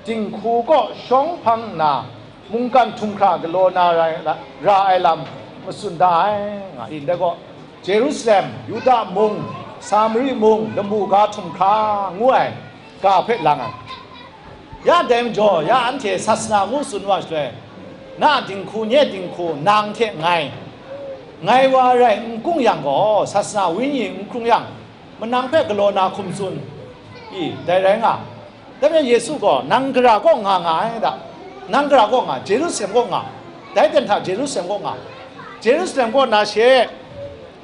dinghku kaw shawng hpang nna, mungkan htumhkra galaw na ra, ra ai lam matsun da ai, nga i, ndai gaw, Jerusalem, Yuda mung, Samari mung, lamu ga htumhkra ngu ai ga hpe lang ai. Ya dai majaw, ya anhte sasana ngu tsun wa shaloi, na dinghku, nye dinghku, nang hte ngai, ngai wa rai n hkung yang gaw, sasana wenyi n hkrung yang, manang hpe galaw na hkum tsun, i, dai rai nga. Dai majaw Yesu gaw, nang gara kaw nga nga ai da, nang gara kaw nga, Jerusalem kaw nga, dai ten hta Jerusalem kaw nga, Jerusalem kaw na she,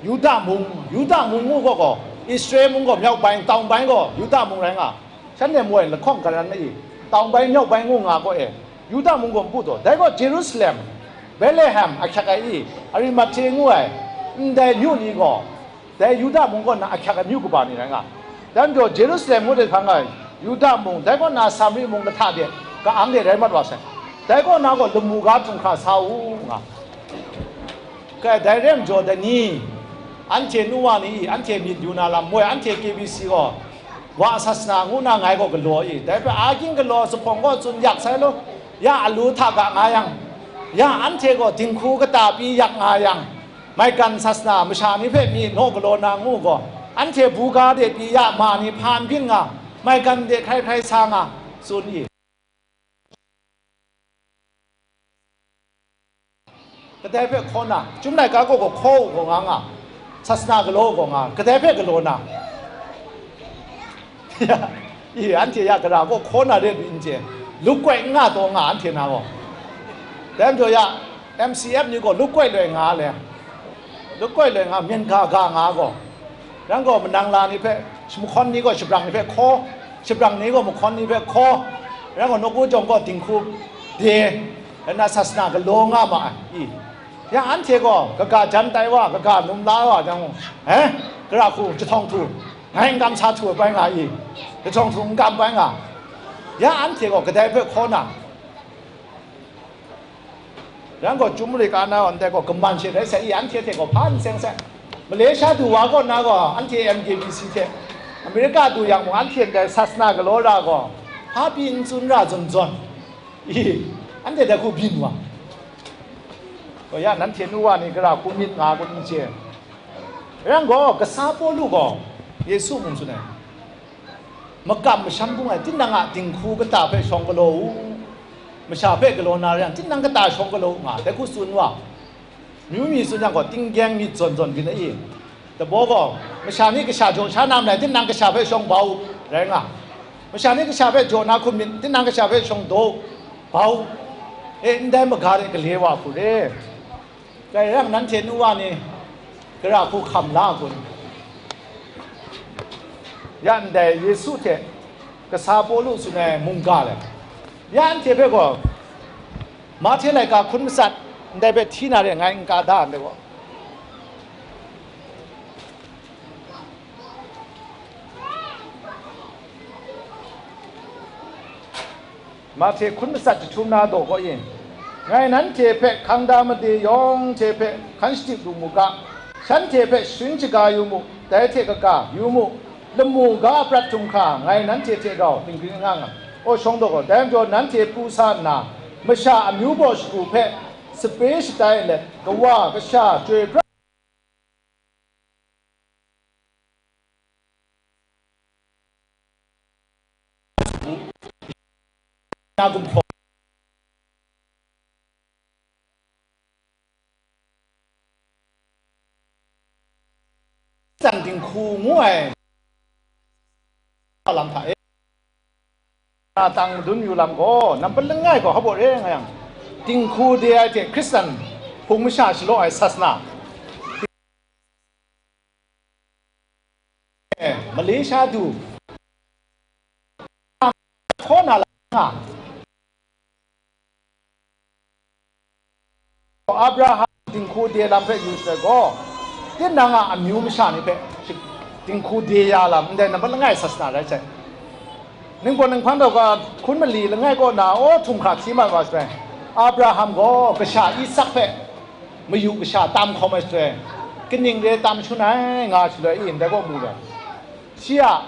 Yuda mung, Yuda mung ngu gaw gaw, Israel mung gaw, myawk bai, tawng bai gaw, Yuda mung rai nga, shanhte mu ai lahkawng garan na i? Tawng bai, nyawk bai ngu nga gaw e, Yuda mung gaw n pu taw. Dai gaw Jerusalem, Betlehem ahkyak ai i, Arimathie ngu ai, ndai myu ni gaw, dai Yuda mung kaw na ahkyak ai myu kaba ni rai nga. Dai majaw Jerusalem ngu de hpang ai Yuda mung, dai kaw na Samari mung lahta de, ka-ang de rai mat wa sai. Dai kaw na gaw lamu ga hkrung hkra sa u nga. Kai, dai rai majaw dai ni, anhte nu wa ni, anhte myit yu na lam moi, anhte K B C gaw, wa sasana ngu na ngai gaw galaw i, dai hpe a ging galaw zuphpawng gaw tsun yak sai law, ya alu hta ga nga yang, ya anhte gaw dinghku kata pyi yak nga yang, maigan sasana masha ni hpe mi naw galaw na ngu gaw, anhte buga de pyi ya ma ni hpa n byin nga, maigan de hkrai hkrai sa nga, tsun i. Kadai hpe hkaw na, Chyum laika kaw gaw hkaw u gaw nga nga, sasana galaw u gaw nga, kadai hpe galaw na? I, anhte ya gara gaw hkaw na re n chye, luk koi n nga taw nga anhte na gaw. Dai majaw ya, M C F ni gaw luk koi loi nga le, luk koi loi nga, myen ga ga nga gaw, yang gaw manang la ni hpe, mahkawn ni gaw shabrang ni hpe hkaw, shabrang ni gaw mahkawn ni hpe hkaw, yang gaw nawku jawng gaw dinghku de, rai nna sasana galaw nga ma ai, i. Ya anhte gaw kaga jan tai wa, kaga num la wa jang, eh, gara hku jahtawng htu, ngai n kam sa htu ai bai nga i, jahtawng htu n kam bai nga, ya anhte gaw kadai hpe hkaw na? Yang gaw Chyum mare ka na wa ndai gaw kaman she rai sai i, anhte hte gaw hpa n seng sai. Malaysia du wa kaw na gaw anhte M K B C hte, America du yang mung anhte ndai sasana galaw ra gaw, hpa pyi n tsun ra zawn zawn. I, anhte dai hku byin wa. Gaw ya, nanhte nu wa ni gara hku myit nga kun n chye. Yang gaw, kasa Pawlu gaw, Yesu mung tsun ai, makam masham bung ai, tinang a dinghku kata hpe shawng galaw u, masha hpe galaw na rai yang, tinang kata shawng galaw u nga, dai hku tsun wa. Myu mi tsun yang gaw, tinggyeng myit zawn zawn byin ai i. Dabaw gaw, masha ni kasha jaw sha na malai, tinang kasha hpe shawng bau u, rai nga. Masha ni kasha hpe jaw na hkum myit, tinang kasha hpe shawng daw u, bau u. E, ndai maga de gale wa hku re. Dai yang nanhte nu wa ni gara hku hkam la a kun? Ya ndai Yesu hte kasa Pawlu tsun ai mungga le, ya anhte hpe gaw, Mahte laika hkun matsat ndai hpe hti na re, ngai n ka da ndai gaw. Mahte hkun matsat jahtum na daw kaw e, ngai nanhte hpe hkang da made yawng hte hpe hkan shadip lu mu ga, shanhte hpe sharin shaga yu mu, dai hte kaga, yu mu, lamu ga prat htum hkra ngai nanhte hte rau dinggring nga nga. Aw shawng daw gaw, dai majaw nanhte pru sa nna, masha amyu baw shagu hpe sape shatai let, kawa kasha chyoi pra na gumhpraw Khristan dinghku ngu ai lam hta e, na tang madun yu lam gaw, nampat langai gaw hpa baw re nga yang, dinghku de ai hte Hkristan hpung masha shalaw ai sasana, Malaysia du hkaw na lam nga. Abraham dinghku de lam hpe yu sai gaw, tinang a amyu masha ni hpe dinghku de ya lam ndai nampat langai sasana rai sai. Ningpawt ninghpang daw ga hkun mali langai kaw na aw htum hkra hti mat wa sai. Abraham gaw kasha Isak hpe mayu kasha tam hkawm ai sai, kaning re tam shun ai nga shaloi, i ndai kaw mu ai. Shi a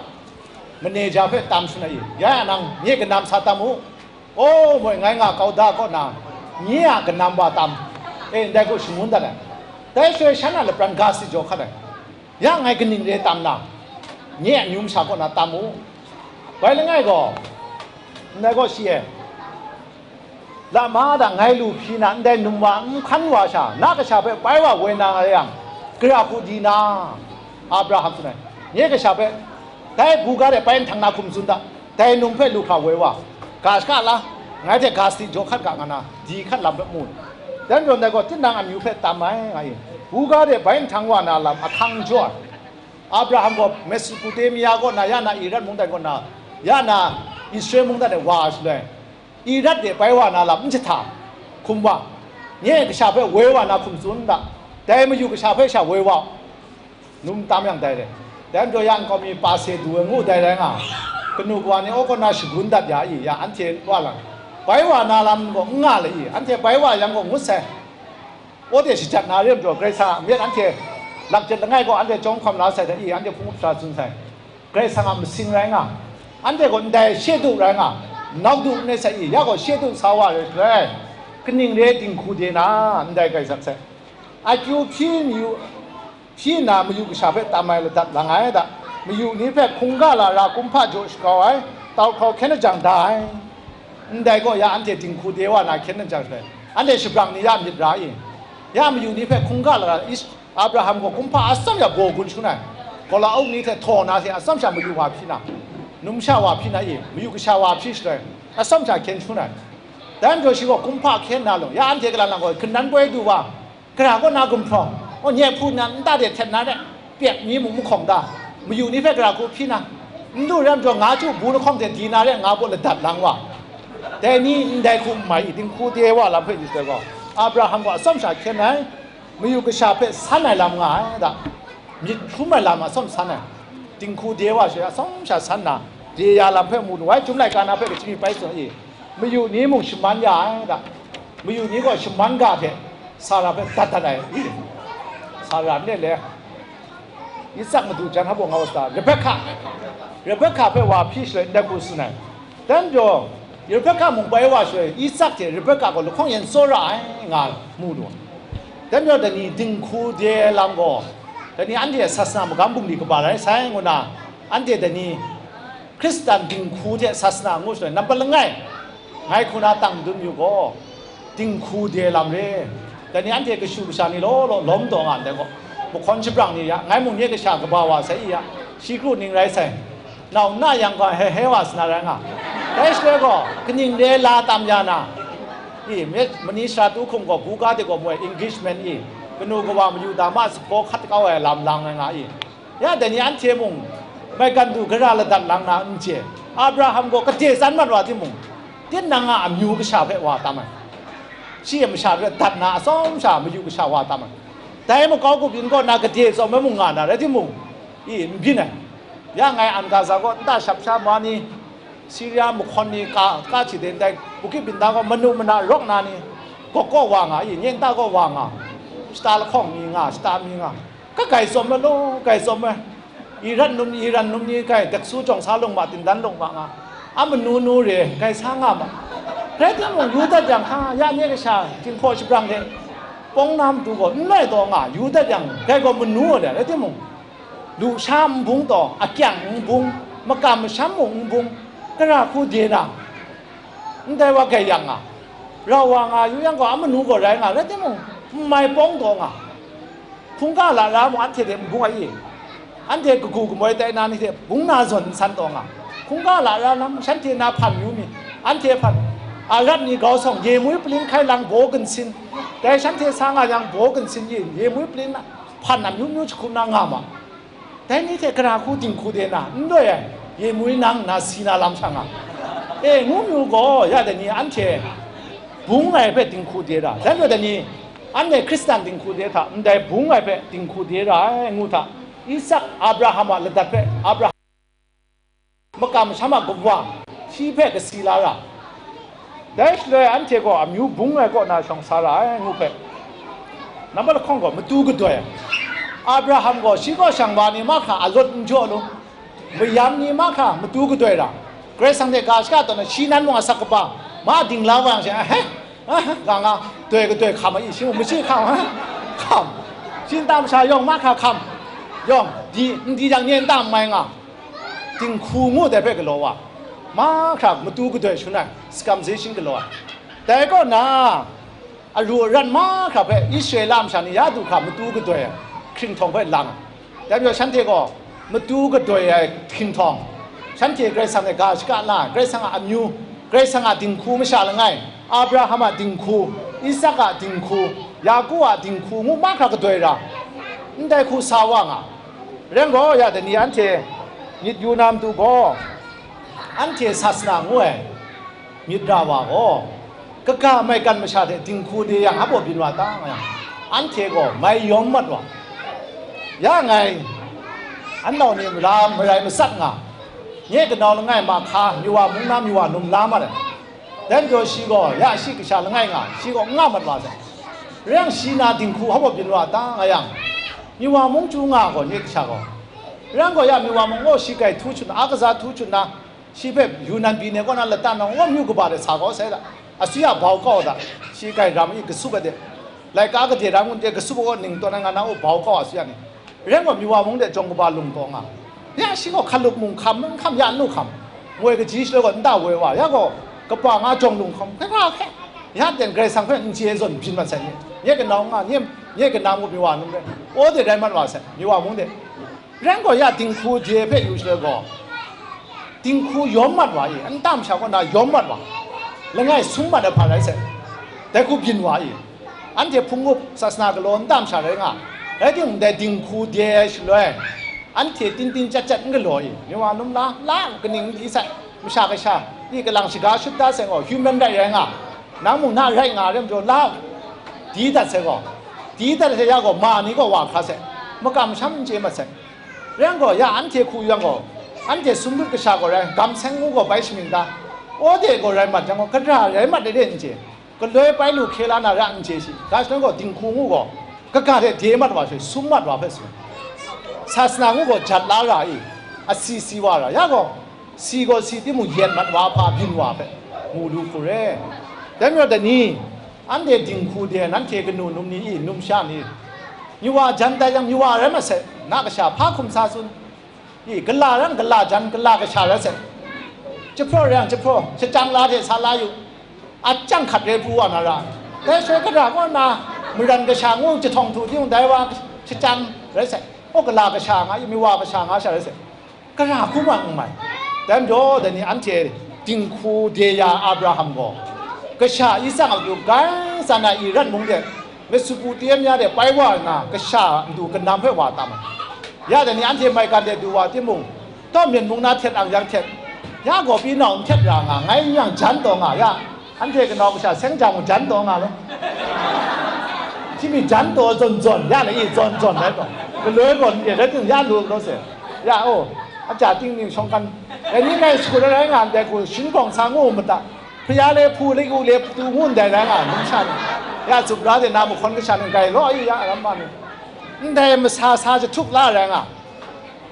maneja hpe tam shun ai, i, ya nang nye kanam sa tam u. O, moi, ngai nga kau da kaw na, nye a kanam wa tam, e, ndai gaw shangun dat ai. Dai shaloi shan a lapran ga si jaw hkat ai. Ya ngai kaning re tam na, nye a amyu masha kaw na tam u. Bai langai gaw, ndai gaw shi e, lama da ngai lu hpyi na, ndai num wa n hkan wa sha, na kasha hpe bai wa woi na nga yang, gara hku di na, Abraham tsun ai, nye kasha hpe, dai buga de bai nhtang na hkum tsun da. Dai num hpe lu hkra woi wa, ga shaka la, ngai hte ga sadi jaw hkat ga nga na, di hkat lam hpe mu. Dan jaw ndai gaw, tinang amyu hpe tam ai, nga i. Buga de bai nhtang wa na lam ahkang jaw ai. Abraham gaw Mesopotamia kaw na, ya na Iran mungdan kaw na, ya na Israel mungdan e wa shaloi, Iran de bai wa na lam n jahta hkum wa, nye kasha hpe woi wa na hkum tsun n ta, dai mayu kasha hpe sha woi wa u. Num tam yang dai re. Dai majaw ya nkau mi pa se du ai ngu dai rai nga, kanu kawa ni aw kaw na shagun dat ya i, ya anhte wa lang, bai wa na lam gaw n nga le i, anhte bai wa yang gaw ngut sai. Aw de shajat na re majaw, Karai Kasang a myit anhte lakjet langai gaw anhte chyawm hkawm la sai hta i, anhte hpung up sha tsun sai. Karai Kasang a masing rai nga, anhte gaw ndai she du rai nga, nau du n rai sai i, ya gaw she du sa wa rai shaloi, kaning re dinghku de na ndai grai sak sai. Akyu hpyi mayu, hpyi nna mayu kasha hpe tam ai ladat lang ai da, mayu ni hpe hkungga lara kumhpa jaw shakau ai, tau hkrau hkyen ajang da ai. Ndai gaw ya anhte dinghku de wa na hkyen ajang shaloi, anhte shabrang ni ya myit ra i? Ya mayu ni hpe hkungga lara, Is-, Abraham gaw kumhpa atsam sha baw gun shangun ai, gawla auk ni hte htaw na hte atsam sha mayu wa hpyi na, numsha wa hpyi na i, mayu kasha wa hpyi shaloi, atsam sha hkyen shangun ai. Dai majaw shi gaw kumhpa hkyen na law, ya anhte kalang lang gaw, hkanan poi du wa, gara kaw na gumhpraw, aw, nye hpu nna nta de htet na re, pyek mi mung mahkawng da, mayu ni hpe gara hku hpyi na, n du rai majaw nga chyu bu lahkawng hte di na re nga gaw ladat lang wa. Dai ni ndai hku n mai i, dinghku de wa lam hpe ni shaloi gaw, Abraham gaw atsawm sha hkyen ai, mayu kasha hpe san ai lam nga ai da, myit hkrum ai lam atsawm san ai, dinghku de wa shaloi atsawm sha san na, de ya lam hpe mu nu ai, Chyum laika na hpe kachyi mi bai tsun i, mayu ni mung shaman ya ai da, mayu ni gaw shaman ga hte Sara hpe dat dat ai, Sara nle le, Isak madu jan hpa nga wa sa, Rebekah, Rebekah hpe wa hpyi shaloi ndai hku tsun ai. Dan jaw, Rebekah mung bai wa shaloi, Isak hte Rebekah gaw lahkawng yen tsawra ai nga mu lu. Dan jaw, dai ni dinghku de lam gaw, dai ni anhte sasana magam bungli kaba rai sai ngu na, anhte dai ni Hkristan dinghku hte sasana ngu shaloi, nampat langai, ngai hku na tang dun yu gaw, dinghku de lam re. Dai ni anhte kashu kasha ni law law lawm taw nga ndai gaw, mahkawn shabrang ni ya, ngai mung nye kasha kaba wa sai i ya, shi kru ning rai sai. Nau nna yang gaw, he he wa sa na rai nga. Dai shaloi gaw, kaning re la tam ya na, i, mi-, mani sara tu hkum gaw, buga de gaw moi, engagement i, kanu kawa mayu dama sahpaw hkat kau ai lam lang ai nga i. Ya dai ni anhte mung, maigan du gara ladat lang na n chye. Abraham gaw gade tsan mat wa timung, tinang a amyu kasha hpe wa tam ai. Shi a masha hpe dat na atsawm sha mayu kasha wa tam ai. Dai makau grup yin kaw na gade tsawm ai mung nga na rai timung, i, n byin ai. Ya ngai Angaza kaw nta shap sha ma ni, Siria mahkawn ni ka, ka hti de ndai, Bukit Binda gaw manu mana rawk na ni, gawk kaw wa nga i, nye nta kaw wa nga, shata lahkawng mi nga, shata mi nga, ka gai tsawm ai law, gai tsawm ai, Iran num, Iran num ni gai, Daksu jawng sa lung ma, Tindan lung ma nga, a manu nu re, gai sa nga ma. Rai timung, yu dat yang hka, ya nye kasha, ginhkaw shabrang hte, pawng na matu gaw, n lai taw nga, yu dat yang, dai gaw manu a le, rai timung, lusha n bung taw, akyang n bung, makam masham mung n bung, gara hku de na, ndai wa gai yang nga, rau wa nga yu yang gaw, a manu gaw rai nga, rai timung, n mai pawng taw nga, hkungga lara mung anhte hte n bung ai i, anhte kagu kamoi tai na ni hte bung na zawn n san taw nga, hkungga lara lam shanhte na hpan yu mi, anhte hpan, a rat ni grau sawng, yemui palin hkai lang baw ginsin, dai shanhte sa nga yang baw ginsin i, yemui palin hpan amyu myu jahkum na nga ma. Dai ni hte gara hku dinghku de na, n loi ai, yemui nang nna si na lam sha nga. E, ngu myu gaw, ya dai ni anhte bung ai hpe dinghku de ra, dan jaw dai ni, anhte Hkristan dinghku de hta, ndai bung ai hpe dinghku de ra ai, ngu hta, Isak, Abraham a ladat hpe, Abraham makam masham a kawa, shi hpe kasi la ra. Dai shaloi anhte gaw amyu bung ai kaw na shawng sa ra ai, ngu hpe, nambat lahkawng gaw matu gadoi ai. Abraham gaw shi kaw shang wa ni mahkra a lawt n jaw lu, mayam ni mahkra matu gadoi ra, Karai Kasang hte ga shaka tawn ai, shi nan mung asak kaba, ma dingla wa yang she, ahe, aha, ga nga, doi gadoi hkam ai, shi mung machyi hkam, hkam, shi nta masha yawng mahkra hkam, yawng, di, n di jang nye nta n mai nga, dinghku ngu dai hpe galaw wa, mahkra matu gadoi shun ai, circumcision galaw ai. Dai kaw na, aru aran mahkra hpe Israela masha ni ya du hkra matu gadoi ai hkringhtawng hpe lang ai. Dai majaw shanhte gaw matu gadoi ai hkringhtawng, shanhte Karai Kasang hte ga shaka la ai, Karai Kasang a amyu, Karai Kasang a dinghku masha langai, Abraham a dinghku, Isak a dinghku, Yaku a dinghku ngu mahkra gadoi ra, ndai hku sa wa nga. Rai gaw, ya dai ni anhte myit yu na matu gaw, Anhte sasana ngu ai myit ra wa gaw, kaga maigan masha hte dinghku de yang hpa byin wa ta nga yang, anhte gaw mai yawm mat wa. Ya ngai, anau ni mara marai matsat nga, nye kanau langai mahka, miwa mung na miwa num la mat ai. Dai majaw shi gaw ya shi kasha langai nga, shi gaw n nga mat wa sai. Rai yang shi na dinghku hpa byin wa ta nga yang, miwa mung chyu nga gaw nye kasha gaw. Rai yang gaw ya miwa mung gaw shi grai htu chun, a kaza htu chun na, shi hpe Yunnan byin ai kaw na lata na, wa myu kaba de sa kau sai da. Asuya bau kau da. Shi grai ram i kasup ai de. Laika gade ram ngun de kasup ai kaw ning tawn ai nga na, o bau kau asuya ni. Rai gaw, miwa mung de jawng kaba lung taw nga. Ya shi gaw hkalup mung hkam, n hkam, ya nu hkam. Moi kaji shaloi gaw nta woi wa, ya gaw kaba nga jawng lung hkam, hkra hkra hkra. Ya ten Karai Kasang hpe n chye zawn byin mat sai ni. Nye kanau nga, nye, nye kanau ngu miwa num de. O de rai mat wa sai, miwa mung de. Rai gaw, ya dinghku de hpe yu shaloi gaw, dinghku yawm mat wa i, nta masha kaw na yawm mat wa, langai sung mat ai hpa rai sai, dai hku byin wa i, anhte hpung up sasana galaw nta masha rai nga, rai timung, dai dinghku de ai shaloi, anhte tin tin chyat chyat n galaw i, miwa num la, la kaning di sai, masha kasha, i kalang shaga shut da sai gaw, human right rai nga, nang mung na rai nga rai majaw, la di dat sai gaw, di dat sai ya gaw, ma ni gaw wa hkra sai, makam masham n chye mat sai. Rai yang gaw, ya anhte hku yang gaw, anhte sumlut kasha gaw rai, gam seng ngu gaw bai shamying ta, o de gaw rai mat yang gaw, gadra rai mat de de n chye, galoi bai lu hkye la na ra n chye shi, ga shaloi gaw dinghku ngu gaw, kaga hte de mat wa shi, sum mat wa hpe tsun, sasana ngu gaw jat la ra i, asi si wa ra, ya gaw, si gaw si timung, yet mat wa hpa byin wa hpe mu lu hku re. Dai majaw dai ni, anhte dinghku de, nanhte kanu num ni i, numsha ni, miwa jan tai yang, miwa rai masai, na kasha hpa hkum sa tsun? I, gala ran gala jan, gala kasha rai sai. Jahpraw rai yang jahpraw, shachyang la hte sa la yu, a chyang hkat rai pru wa na ra. Dai shaloi gadra kaw na, maran kasha ngu jahtawng htu ting, dai wa shachyang rai sai. O, gala kasha nga i, miwa kasha nga sha rai sai. Gara hku ma n mai. Dai majaw, dai ni anhte dinghku de ya Abraham gaw, kasha Isak a matu grai tsan ai Iran mung de, Mesopotamia de pai wa nna, kasha matu kanam hpe wa tam ai. Ya dai ni anhte maigan de du wa timung, tawmyen mung na htet ang yang htet, ya gaw pyi nau n htet ra nga, ngai n yang jan taw nga, ya. Anhte kanau kasha seng jang mung jan taw nga le. Hti mi jan taw zawn zawn, ya le i zawn zawn rai taw. Galoi gaw n re rai ting ya lu law se. Ya o, a ja ting ning shawng kan. Dai ni ngai sut ai rai nga ndai hku, shin gawng sa ngu mada. Hpaya le hpu le yu le patu ngu ndai rai nga, numsha ni. Ya zup la de na mahkawn kasha ni grai law i ya, ram ma ni. Ndai masa sa jahtuk la rai nga.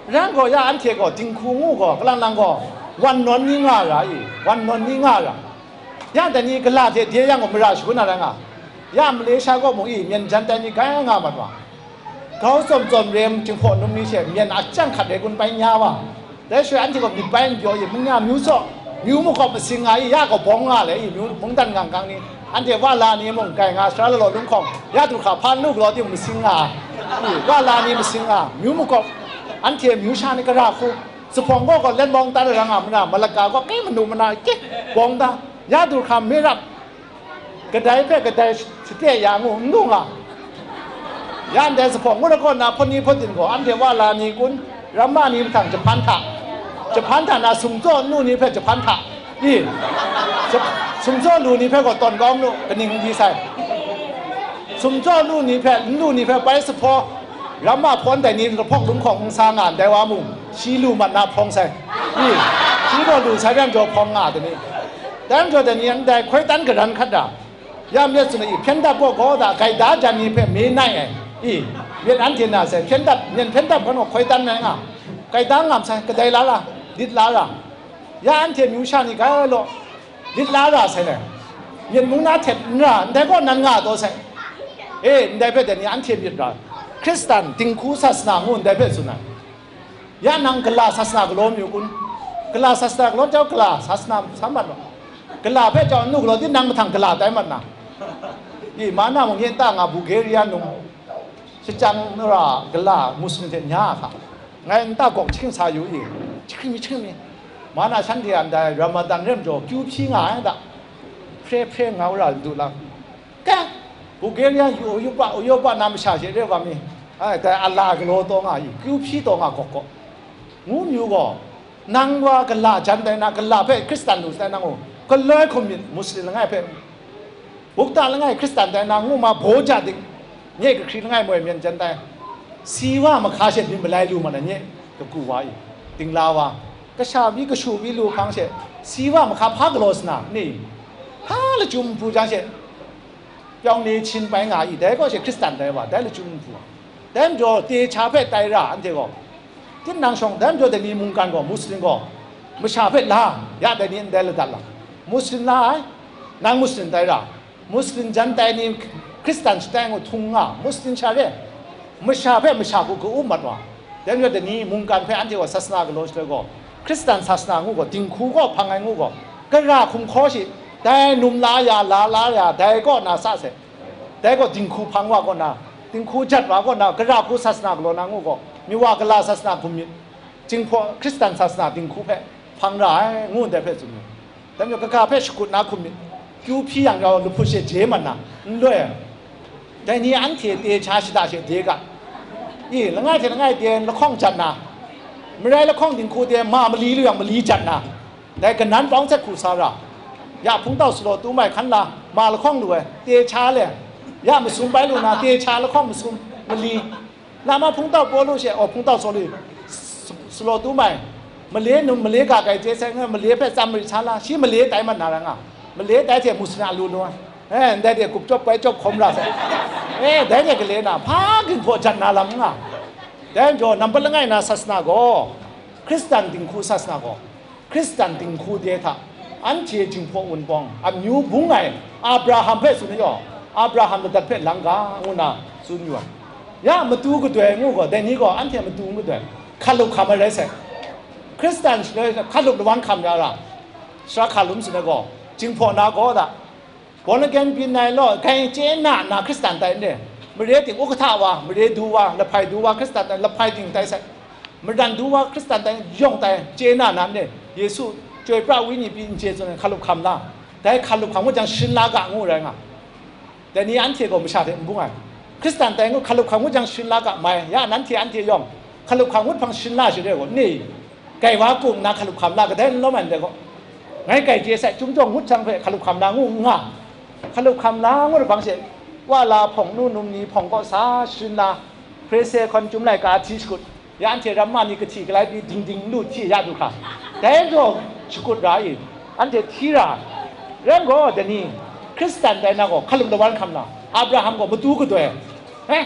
Rai gaw ya anhte gaw dinghku ngu gaw, kalang lang gaw, wan nawn ni nga ra i, wan nawn ni nga ra. Ya dai ni gala hte de yang gaw mara shagun na rai nga. Ya Malaysia kaw mung i, myen jan tai ni grai nga mat wa. Grau tsawm tsawm rem, Jinghpaw num ni she myen a chyang hkat rai gun bai nya wa. Dai shaloi anhte gaw myit bai n pyaw i, mung ya myu tsaw, myu makawp masing nga i, ya gaw bawng nga le i, myu mungdan ngang kang ni, anhte wa la ni mung grai nga sara lalaw lunghkawng, ya du hkra hpa n lu galaw timung masing nga, i, wa la ni masing nga, myu makawp, anhte myu sha ni gara hku, zuphpawng kaw gaw let mawng tan ai ra nga, mara malaka gaw kai manu mana kye bawng da, ya du hkra mi rap, kadai hpe kadai shate ya ngu n lu nga. Ya ndai zuphpawng ngut ai kaw na hpawt ni hpawt din gaw, anhte wa la ni kun, ramma ni mahtang jahpan hta, jahpan hta na sumtsaw n lu ni hpe jahpan hta, i, jah-, sumtsaw lu ni hpe gaw tawn kau n lu, kaning n di sai. Sumtsaw lu ni hpe, n lu ni hpe bai sa hpaw, ramma hpawn dai ni lahpawk lunghkawng n sa nga ndai wa mung, shi lu mat na hprawng sai. I, shi gaw lu sai rai jaw hprawng nga ai ni. Dai majaw dai ni ndai hkoi tan garan hkat da, ya myit tsun ai, i, hpyen dap gaw gaw da, gaida jan ni hpe me nai ai. I, myit anhte na sai, hpyen dap, myen hpyen dap gaw hkoi tan nai nga. Gaida ngam sai, kadai la ra, lit la ra. Ya anhte myu sha ni grai law, lit la ra sai le. Myen mung na htet n ra, ndai gaw nan nga taw sai. E, ndai hpe dai ni anhte myit ra. Hkristan, dinghku sasana ngu ndai hpe tsun ai. Ya nang gala sasana galaw mayu kun? Gala sasana galaw jau, gala sasana san mat wa. Gala hpe jau n lu galaw di, nang mahtang gala tai mat na. I, mana mung yen ta nga Bulgaria num. Shachyang ra gala Muslim hte nya a hka. Ngai nta gawk jahkring sa yu i, jahkring mi jahkring mi. Ma na shanhte a ndai Ramadan rem jaw kyu hpyi nga ai da. Hpre hpre nga u ra du lam. Ka, Bulgaria yu, yu pa, yu pa na masha she re wa mi. Ai, dai a la galaw taw nga i, kyu hpyi taw nga gawk gawk. Ngu myu gaw, Nang wa gala jan tai na, gala hpe Hkristan lu sai nang u, galoi hkum myit Muslim langai hpe, bukta langai Hkristan tai na ngu ma, baw ja dik, nye kahkri langai moi myen jan tai. Si wa mahka she myit malai lu ma na nye, kagu wa i, dingla wa, kasha mi kashu mi lu hpang she, si wa mahka hpa galaw sa na ni, hpa lachyum hpu jang she, pyawng ni hchin bai nga i, dai kaw she Hkristan tai wa, dai lachyum nhpu. Dai majaw, te cha hpe tai ra, anhte gaw, tinang shawng, dai majaw, dai ni mungkan gaw, Muslim gaw, masha hpe la, ya dai ni ndai ladat la, Muslim la ai, nang Muslim tai ra, Muslim jan tai ni, Hkristan shatai ngu htung nga, Muslim sha re, masha hpe masha hku ka-um mat wa. Dai majaw, dai ni mungkan hpe anhte gaw sasana galaw shaloi gaw, Hkristan sasana ngu gaw, dinghku gaw hpang ai ngu gaw, gara hkum hkaw shi, dai num la ya, la la ya, dai kaw na sa se. Dai gaw dinghku hpang wa kaw na, dinghku jat wa kaw na, gara hku sasana galaw na ngu gaw, mi wa gala sasana hkum myit, Jinghpaw Hkristan sasana dinghku hpe hpang ra ai, ngu ndai hpe tsun mu. Dai majaw, kaga hpe shakut na hkum myit, kyu hpyi yang rau lahput she je mat na, n loi ai. Dai ni anhte te cha shada she de ga. I, langai hte langai de lahkawng jat na, marai lahkawng dinghku de ma mali lu yang mali jat na, dai kanan pawng hte hku sa ra. Ya hpungtau salaw tu mai hkan la, ma lahkawng lu ai, te cha le, ya masum bai lu na, te cha lahkawng masum mali. Lama hpungtau Pawlu she, aw, hpungtau Sawli, s-, salaw tu mai, male num, male ga kai chye sai ngai, male hpe tsam marit sa la, shi male tai mat na ra nga, male tai hte mu sana lu lu ai, eh, ndai de gup chyawp bai chyawp hkawm ra sai, eh, dai de gale na, hpa ginhpaw jat na lam nga. Dai majaw, nampat langai na sasana gaw, Hkristan dinghku sasana gaw, Hkristan dinghku de hta, anhte Jinghpaw Wunpawng amyu bung ai Abraham hpe tsun ai yaw, Abraham ladat hpe lang ga, ngu na tsun yu ai. Ya matu gadoi ngu gaw, dai ni gaw anhte matu n gadoi, hkalup hkam ai rai sai. Hkristan shaloi hkalup lawan hkam ya ra, sara hkalum tsun ai gaw, Jinghpaw na gaw da, born again byin ai law, grai chye na nna Hkristan tai n re. Mare ting uhkahta wa, mare du wa, lahpai du wa, Hkristan tai, lahpai ting tai sai. Maran du wa, Hkristan tai, yawng tai, chye na na n re. Yesu chyoi pra wenyi pyi n chye tsun ai hkalup hkam la. Dai hkalup hkam ngut jang sharin la ga ngu rai nga. Dai ni anhte gaw masha hte n bung ai. Hkristan tai ngut hkalup hkam ngut jang sharin la ga mai, ya nanhte anhte yawng hkalup hkam ngut hpang sharin la shi re gaw, ni? Kai wa kung nna hkalup hkam la kadai n lawm ai ndai gaw, ngai kai chye sai, chyum jawng ngut jang hpe hkalup hkam la ngu n nga, hkalup hkam la ngut hpang she, wa la hpawng nu num ni hpawng kaw sa sharin la, Hpre se hkawn chyum laika hti shakut, ya anhte ramma ni kahti galai pyi ding ding n lu hti ya du hkra, dai gaw shakut ra i, anhte hti ra ai. Rai gaw, dai ni Hkristan tai na gaw hkalup lawan hkam la, Abraham gaw matu gadoi, he,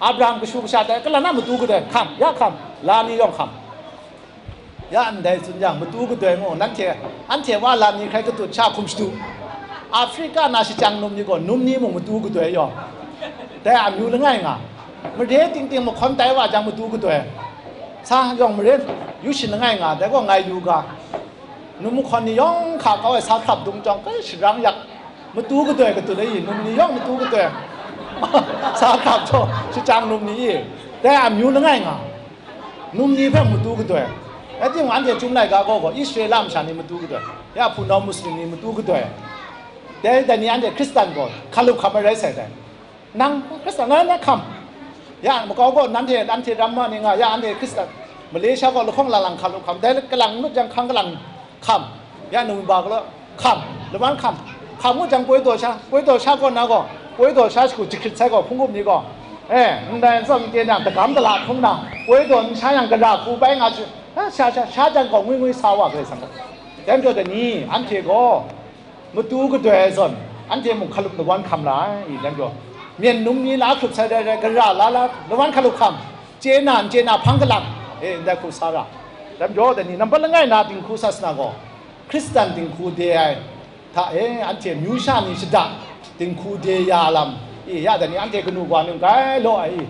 Abraham kashu kasha tai, kalan na matu gadoi hkam, ya hkam, la ni yawng hkam. Ya ndai tsun yang, matu gadoi ngu, nanhte, anhte wa la ni hkrai katut sha hkum shadu. Afrika na shachyang num ni gaw, num ni mung matu gadoi yaw. Dai amyu langai nga, mare ting ting mahkawn tai wa jang matu gadoi. Sa yawng mare yu shin langai nga, dai gaw ngai yu ga. Num mahkawn ni yawng hka kau ai sa hkrap dung jawng, kai sharang yak, matu gadoi katut ai i, num ni yawng matu gadoi. Sa hkrap jaw, shachyang num ni i, dai amyu langai nga. Num ni hpe matu gadoi. Rai timung, anhte Chyum Laika gaw gaw, Israela masha ni matu gadoi, ya hpunau Muslim ni matu gadoi. Dai, dai ni anhte Hkristan gaw hkalup hkam ai rai sai dai. Nang Hkristan, ngai na hkam. Ya makau gaw, nanhte, anhte ramma ni nga, ya anhte Hkristan, Malaysia gaw lahkawng lang lang hkalup hkam, dai kalang ngut jang hkang kalang hkam, ya November galaw hkam, lawan hkam, hkam ngut jang poi daw sha, poi daw sha kaw na gaw, poi daw sha shagu jahkrit sai gaw, hpung gup ni gaw, eh, ndai n tsawm n ten yang, dagam dala hkrum na, poi daw n sha yang, gara hku bai nga shi, sha, sha, sha jang gaw ngwi ngwi sa wa, Karai Kasang gaw. Dai majaw dai ni, anhte gaw matu gadoi ai zawn, anhte mung hkalup lawan hkam la ai, i, dai majaw, myen num ni la hkrup sai dai rai, gara la la lawan hkalup hkam, chye na n chye na hpang kalang, e, ndai hku sa ra. Dai majaw, dai ni nampat langai na dinghku sasana gaw, Hkristan dinghku de ai hta e, anhte amyu sha ni shada dinghku de ya lam, i, ya dai ni anhte kanu wa nung grai law ai, i,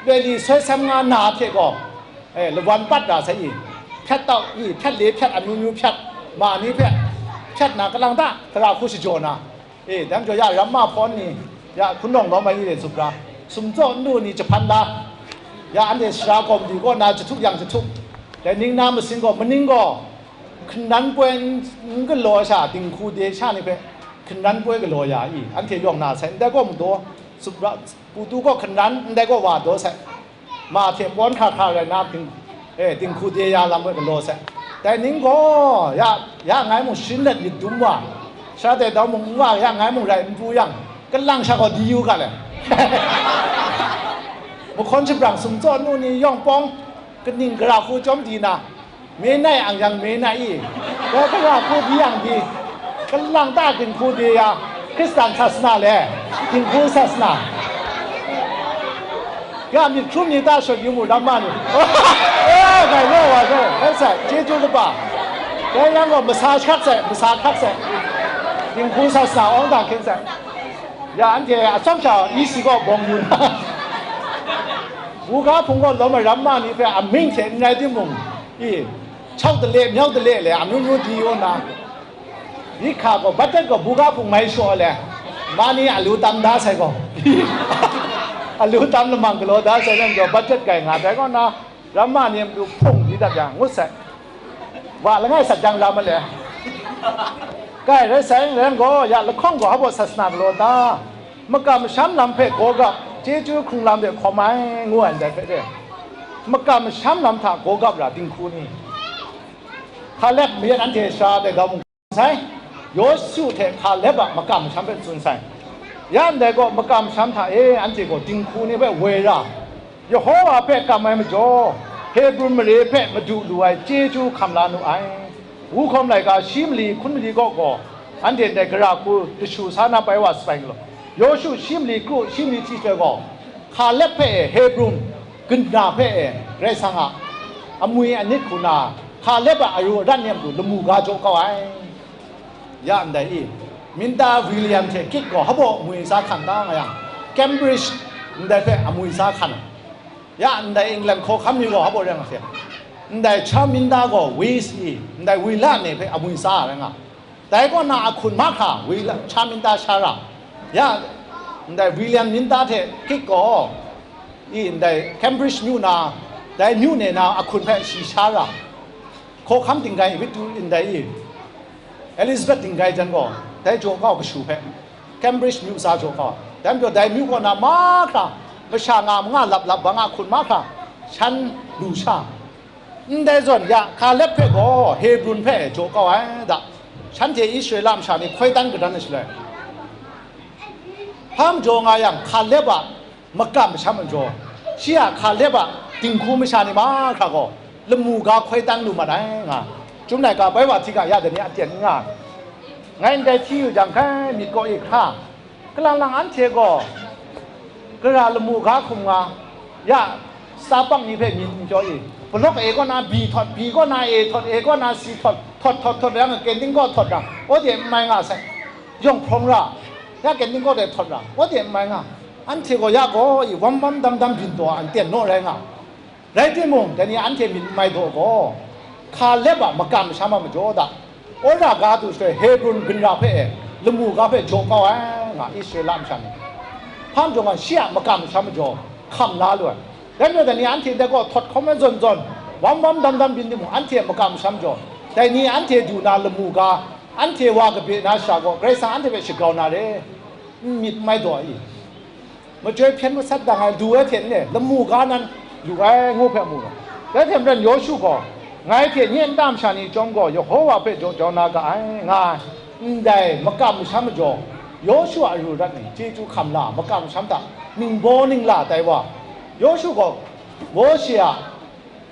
loi li soi sam nga na hte gaw, e, lawan pat ra sai, i, hpyat tau, i, hpyat le hpyat, amyu myu hpyat, ma ni hpe hpyat na, kalang ta tara hku shajaw na, e, dang jaw ya ramma hpawn ni, ya hkun nawng lawm ai ni le zup ra, sumtsaw nnu ni jahpan la, ya anhte sara kawm di kaw na jahtuk yang jahtuk, dai ning na masing gaw, maning gaw, hkandan poi n, n galaw sha, dinghku de sha ni hpe hkandan poi galaw ya i, anhte yawng na sai, ndai gaw madaw, zup ra, pu tu gaw hkandan, ndai gaw wa daw sai, ma hte pawn hkra hkra rai na, ding, e, dinghku de ya lam hpe galaw sai. Dai ning gaw, ya, ya ngai mung sharin let myit dum wa, sha dai dau mung n wa, ya ngai mung rai n pru yang, kalang sha gaw di yu ga le. Mahkawn shabrang sumtsaw nu ni yawng pawng, kaning gara hku chyawm di na, me nai ang yang me nai i, dai gara hku di yang di, kalang ta dinghku di ya, Hkristan sasana le, dinghku sasana. Ya myit hkrum ni ta shut yu mu ram ma ni. Eh, gai lo wa so, rai sai, chyeju kaba. Dai yang gaw masa shak sai, masa hkak sai. Dinghku sasana awng dang hkyen sai. Ya anhte atsawm sha i si gaw bawng yu na. Buga hpung gaw lawm ai ram ma ni hpe amying hte n rai timung, i, chau dale, myau dale le, amyu myu di yu na. Yi hka gaw, Batet gaw buga hpung mai shaw le, ma ni alu tam da sai gaw, alu tam lamang galaw da sai nan gaw, Batet gai nga dai kaw na, ram ma ni a matu hpung di dat yang, ngut sai. Wa langai sat jang ram le. Kai rai sai, rai gaw, ya lahkawng gaw, hpa baw sasana galaw da. Makam masham lam hpe gaw gap, chyeju hkrung lam de hkawm ai, ngu ai ndai hpe re. Makam masham lam hta gaw gap ra dinghku ni. Kalep mayat anhte sha dai dau mung sai, Yawshu hte Kalep a makam masham hpe tsun sai. Ya ndai gaw makam masham hta e anhte gaw dinghku ni hpe woi ra, Yehova hpe kam ai majaw, Hebrun mare hpe madu lu ai chyeju hkam la nu ai. Wuhkawm laika shi mali hkun mali kaw gaw, anhte ndai gara hku dashu sa na pai wa sapai nga law, Yawshu shi mali kru shi mali hti chyoi gaw, Kalep hpe e Hebrun, ginra hpe e Karai Kasang a amwi anit hku na, Kalep a aru arat ni a matu lamu ga jaw kau ai. Ya ndai i, Minda William hte Kit gaw hpa baw amwi sa hkan ta nga yang, Cambridge ndai hpe amwi sa hkan ai. Ya ndai England hkawhkam ni gaw hpa baw rai nga hte, ndai Chaminda gaw Wales i, ndai Wila ni hpe amwi sa ai rai nga. Dai kaw na ahkun mahkra Wila, Chaminda sha ra. Ya ndai William Minda hte Kit gaw i, ndai Cambridge myu na, dai myu ne na ahkun hpe shi sha ra. Hkawhkam dinggai Victory ndai i, Elizabeth dinggai jan gaw, dai jaw kau kashu hpe, Cambridge myu sa jaw kau. Dai majaw dai myu kaw na mahkra, masha nga manga lap lap bang a hkun mahkra, shan lu sha. Ndai zawn ya, Kalep hpe gaw Hebrun hpe jaw kau ai da. Shanhte Israela masha ni hkoi tan kadan ai shaloi, hpa majaw nga yang, Kalep a makam masham a jaw, shi a Kalep a dinghku masha ni mahkra gaw, lamu ga hkoi tan lu mat ai nga, Chyum laika bai wa hti ga ya dai ni a tyen n nga. Ngai ndai hti yu jang, hkai myit kaw i hkra, kalang lang anhte gaw gara lamu ga hkum nga, ya, Starbucks ni hpe myit n jaw i, palawk e kaw na bi htawt, bi kaw na e htawt, e kaw na si htawt, htawt htawt htawt yang, canteen kaw htawt yang, anhte n mai nga sai, yawng hprawng ra, ya canteen kaw de htawt ra, anhte n mai nga. Anhte gaw ya gaw i, wam wam dam dam byin taw a, n ten naw rai nga. Rai timung, dai ni anhte myit n mai daw gaw, Kalep a makam masham a majaw da, Ora ga du shaloi Hebrun ginra hpe e, lamu ga hpe jaw kau ai nga, Israela masha ni. Hpa majaw nga, shi a makam masham majaw hkam la lu ai. Dai majaw dai ni anhte dai gaw htawt hkawm ai zawn zawn, wam wam dam dam byin timung, anhte a makam masham jaw, dai ni anhte du na lamu ga, anhte wa kabe na sha gaw, Karai Kasang anhte hpe shagrau na re, n myit n mai daw i. Machyoi hpyen masat dang ai lu ai hte n-e, lamu ga nan lu ai ngu hpe mu ga. Dai hte maren Yawshu gaw, ngai hte nye nta masha ni chyawm gaw Yehova hpe jaw jau na ga ai, nga ai. Ndai makam masham majaw, Yawshu a aru arat ni chyeju hkam la, makam masham hta ningbaw ningla tai wa, Yawshu gaw Mawshe a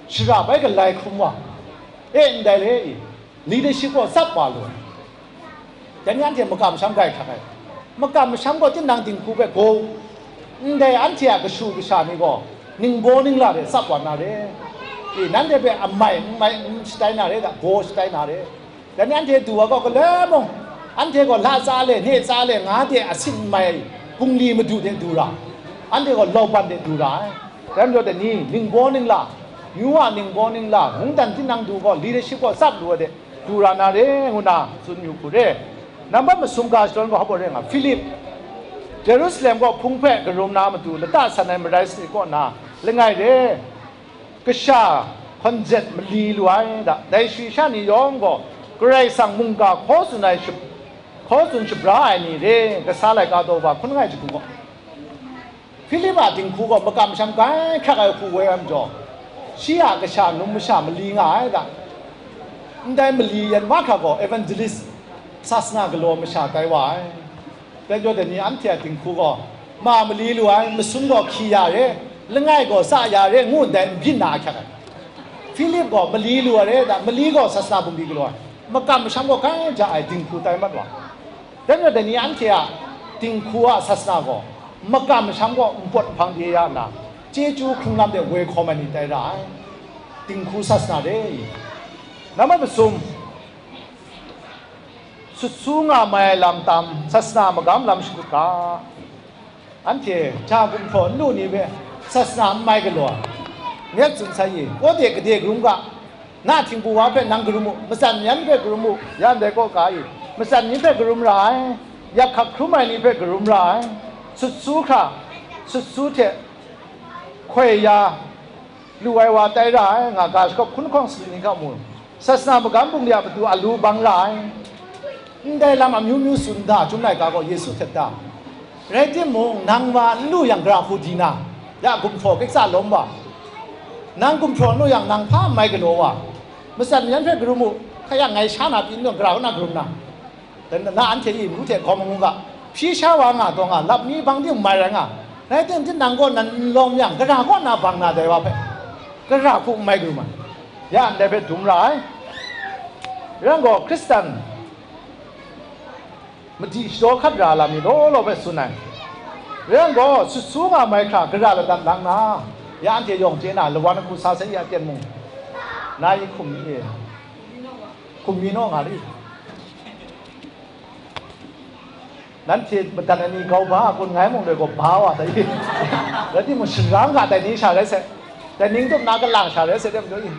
shara bai galai hkrum wa, e ndai le i, leadership gaw tsap wa lu ai. Dai ni anhte makam masham grai hkrak ai. Makam masham gaw tinang dinghku hpe gaw, ndai anhte a kashu kasha ni gaw ningbaw ningla hte tsap wa na re. I, nanhte hpe amai n mai n shatai na re da, gaw shatai na re. Dai ni anhte du wa gaw, gale mung, anhte gaw la tsa le, ne tsa le, nga de asin n mai ai, bungli madu de du ra, anhte gaw lauban de du ra ai. Dai majaw dai ni, ningbaw ningla, yu a ningbaw ningla, mungdan tinang du gaw, leadership gaw tsap lu ai de, du ra na re, ngu na tsun yu hku re. Nambat masum ga shadawn gaw hpa baw rai nga, Filip, Jerusalem kaw hpung hpe karum na matu lata san ai marai sanit kaw na langai re, kasha hkawn zet mali lu ai da, dai shayi sha ni yawng gaw Karai Kasang mungga hkaw tsun ai shap-, hkaw tsun shabra ai ni re, kasa laika daw ba hkun langai jahku gaw. Filip a dinghku gaw makam masham grai hkrak ai hku woi ai majaw, shi a kasha num masha mali nga ai da. Ndai mali yan mahkra gaw evangelist, sasana galaw masha tai wa ai. Dai jaw dai ni anhte a dinghku gaw, ma mali lu ai, masum gaw hkyi ya re, langai gaw tsa ya re, ngu ndai n byin na ahkyak ai. Filip gaw mali lu ai re, da mali gaw sasana bungli galaw ai, makam masham gaw kai ja ai dinghku tai mat wa. Dai majaw dai ni anhte a dinghku a sasana gaw makam masham gaw npawt nhpang de ya nna, chyeju hkrung lam de woi hkawm ai ni tai ra ai. Dinghku sasana re i, namai masum, sut su nga mai lam tam, sasana magam lam shakut ga. Anhte ja gumhpraw n lu ni hpe sasana n mai galaw ai, myit tsun sai i, kawde gade karum ga, na htingbu wa hpe nang karum u, matsan yan hpe karum u, ya ndai kaw ga i, matsan ni hpe karum ra ai, yak hkak hkrum ai ni hpe karum ra ai, sut su hkra, sut su hte hkoi ya, lu ai wa tai ra ai, nga ga shakawp hkun hkawng salit ni hkra mu, sasana magam bungli a matu a lu bang ra ai. Ndai lam amyu myu tsun da, Chyum laika gaw Yesu htet da. Rai timung, nang wa n lu yang, gara hku di na, ya gumhpraw kiksa lawm wa, nang gumhpraw n lu yang, nang hpa n mai galaw wa, matsan yan hpe karum u, hkayang ngai sha na pyi n lu yang, gara kaw na karum na. Dan na anhte i ngu hte hkawm ngu ga, hpyi sha wa nga taw nga, lap ni bang ting n mai rai nga, rai timung, tinang gaw nan n lawm yang, gara kaw na bang na dai wa hpe, gara hku n mai karum ai, ya ndai hpe dum ra ai. Rai yang gaw, Hkristan madi shadaw hkat ra lam ni law law hpe tsun ai. Rai yang gaw, sut su nga mai hkra gara ladat lang na, ya anhte yawng chye na, lawan hku sa sai ya, aten mung, na yi hkum mi e, hkum mi naw nga ri. Nanhte madat ai ni grau ba a kun ngai mung, dai gaw ba wa dai, rai timung, sharang ga dai ni sha rai sai, dai ning tup na kalang sha rai sai, dai majaw i,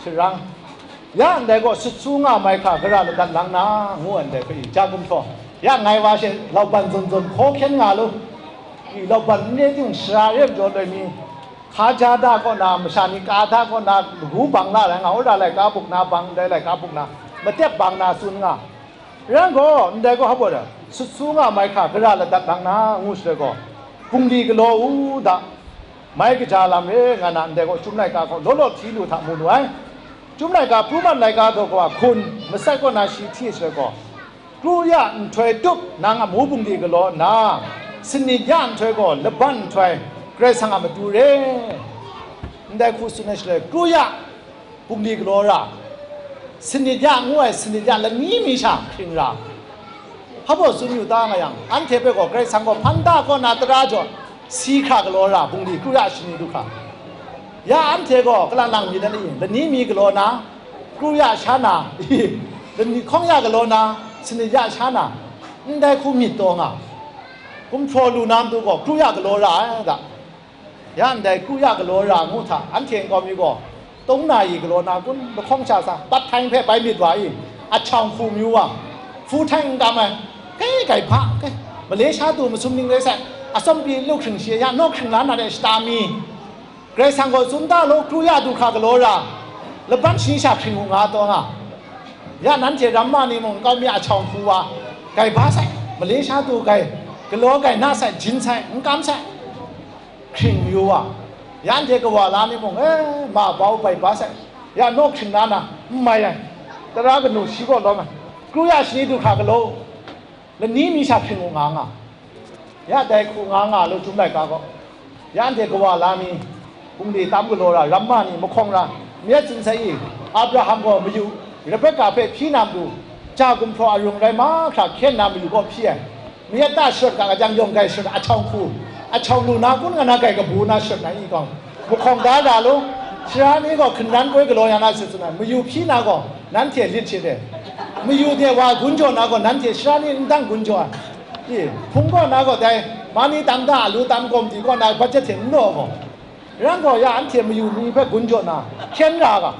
sharang. Ya ndai gaw, sut su nga mai hkra gara ladat lang na, ngu ai ndai hpe i, ja gumhpraw, ya ngai wa she lauban zawn zawn hkaw hkyen nga lu, i, lauban n re ting, sara re majaw loi mi, hka ja da kaw na, masha ni ka da kaw na, lagu bang la rai nga, wora laika buk na bang, ndai laika buk na, matep bang na tsun nga. Rai yang gaw, ndai gaw hpa baw da, sut su nga mai hkra gara ladat lang na, ngu shaloi gaw, bungli galaw u da, mai kaja lam re nga na, ndai gaw Chyum laika gaw law law hti lu hta mu lu ai. Chyum laika, Pruman laika daw gaw hkun, masat kaw na shi hti shaloi gaw, kru ya nhtoi tup nang amu bungli galaw nna, sanit ya nhtoi gaw laban nhtoi Karai Kasang a matu re. Ndai hku tsun ai shaloi, kru ya bungli galaw ra, sanit ya ngu ai sanit ya lani mi sha hkring ra. Hpa baw tsun yu ta nga yang, anhte hpe gaw Karai Kasang gaw hpan da kaw na tara jaw, si hkra galaw ra, bungli kru ya shani du hkra. Ya anhte gaw kalang lang myit ai ni, lani mi galaw na, kru ya sha na, lani hkawng ya galaw na, sanit ya sha na, ndai hku myit taw nga, gumhpraw lu na matu gaw kru ya galaw ra ai da. Ya ndai kru ya galaw ra ngu hta, anhte nkau mi gaw, tungna yi galaw na kun, lahkawng sha sa, bat htaing hpe bai myit wa i, ahkyang hku myu wa, hpu htaing n kam ai, kai, kai hpa, kai, Malaysia tu masum ning rai sai, atsawm pyi lu hkring shi, ya naw hkring la na de shata mi, Karai Kasang gaw tsun da law, kru ya du hkra galaw ra, laban shani sha hkring u nga taw nga, ya nanhte ramma ni mung nkau mi ahkyang hku wa, kai ba sai, Malaysia tu kai, galaw kai na sai, jin sai, n kam sai. Hkring mayu wa, ya anhte kawa la ni mung, e, ma bau bai ba sai, ya naw hkring na na, n mai ai, tara kanu shi kaw lawm ai, kru ya shani du hkra galaw, lani mi sha hkring u nga nga, ya dai hku nga nga lu Chyum laika gaw, ya anhte kawa la ni, bungli tam galaw ra, ramma ni mahkawng ra, myit tsun sai i, Abraham gaw mayu, Rebeka hpe hpyi na matu, ja gumhpraw arung rai mahkra hkyen na mayu kaw hpyi ai. Mayat ta sharawt ga, gajang yawng gai sharawt, ahkyang hku, ahkyang lu na kun nga na gai kabu na sharawt na i gaw, mahkawng da da lu, sara ni gaw hkungran koi galaw ya na se tsun ai, mayu hpyi na gaw, nanhte lit she de, mayu de wa gun jaw na gaw, nanhte sara ni n dang gun jaw ai, i, hpung gaw na gaw dai, mani tam da, alu tam gawm di kaw na, budget hte n law gaw, rai yang gaw, ya anhte mayu ni hpe gun jaw na, hkyen ra ga,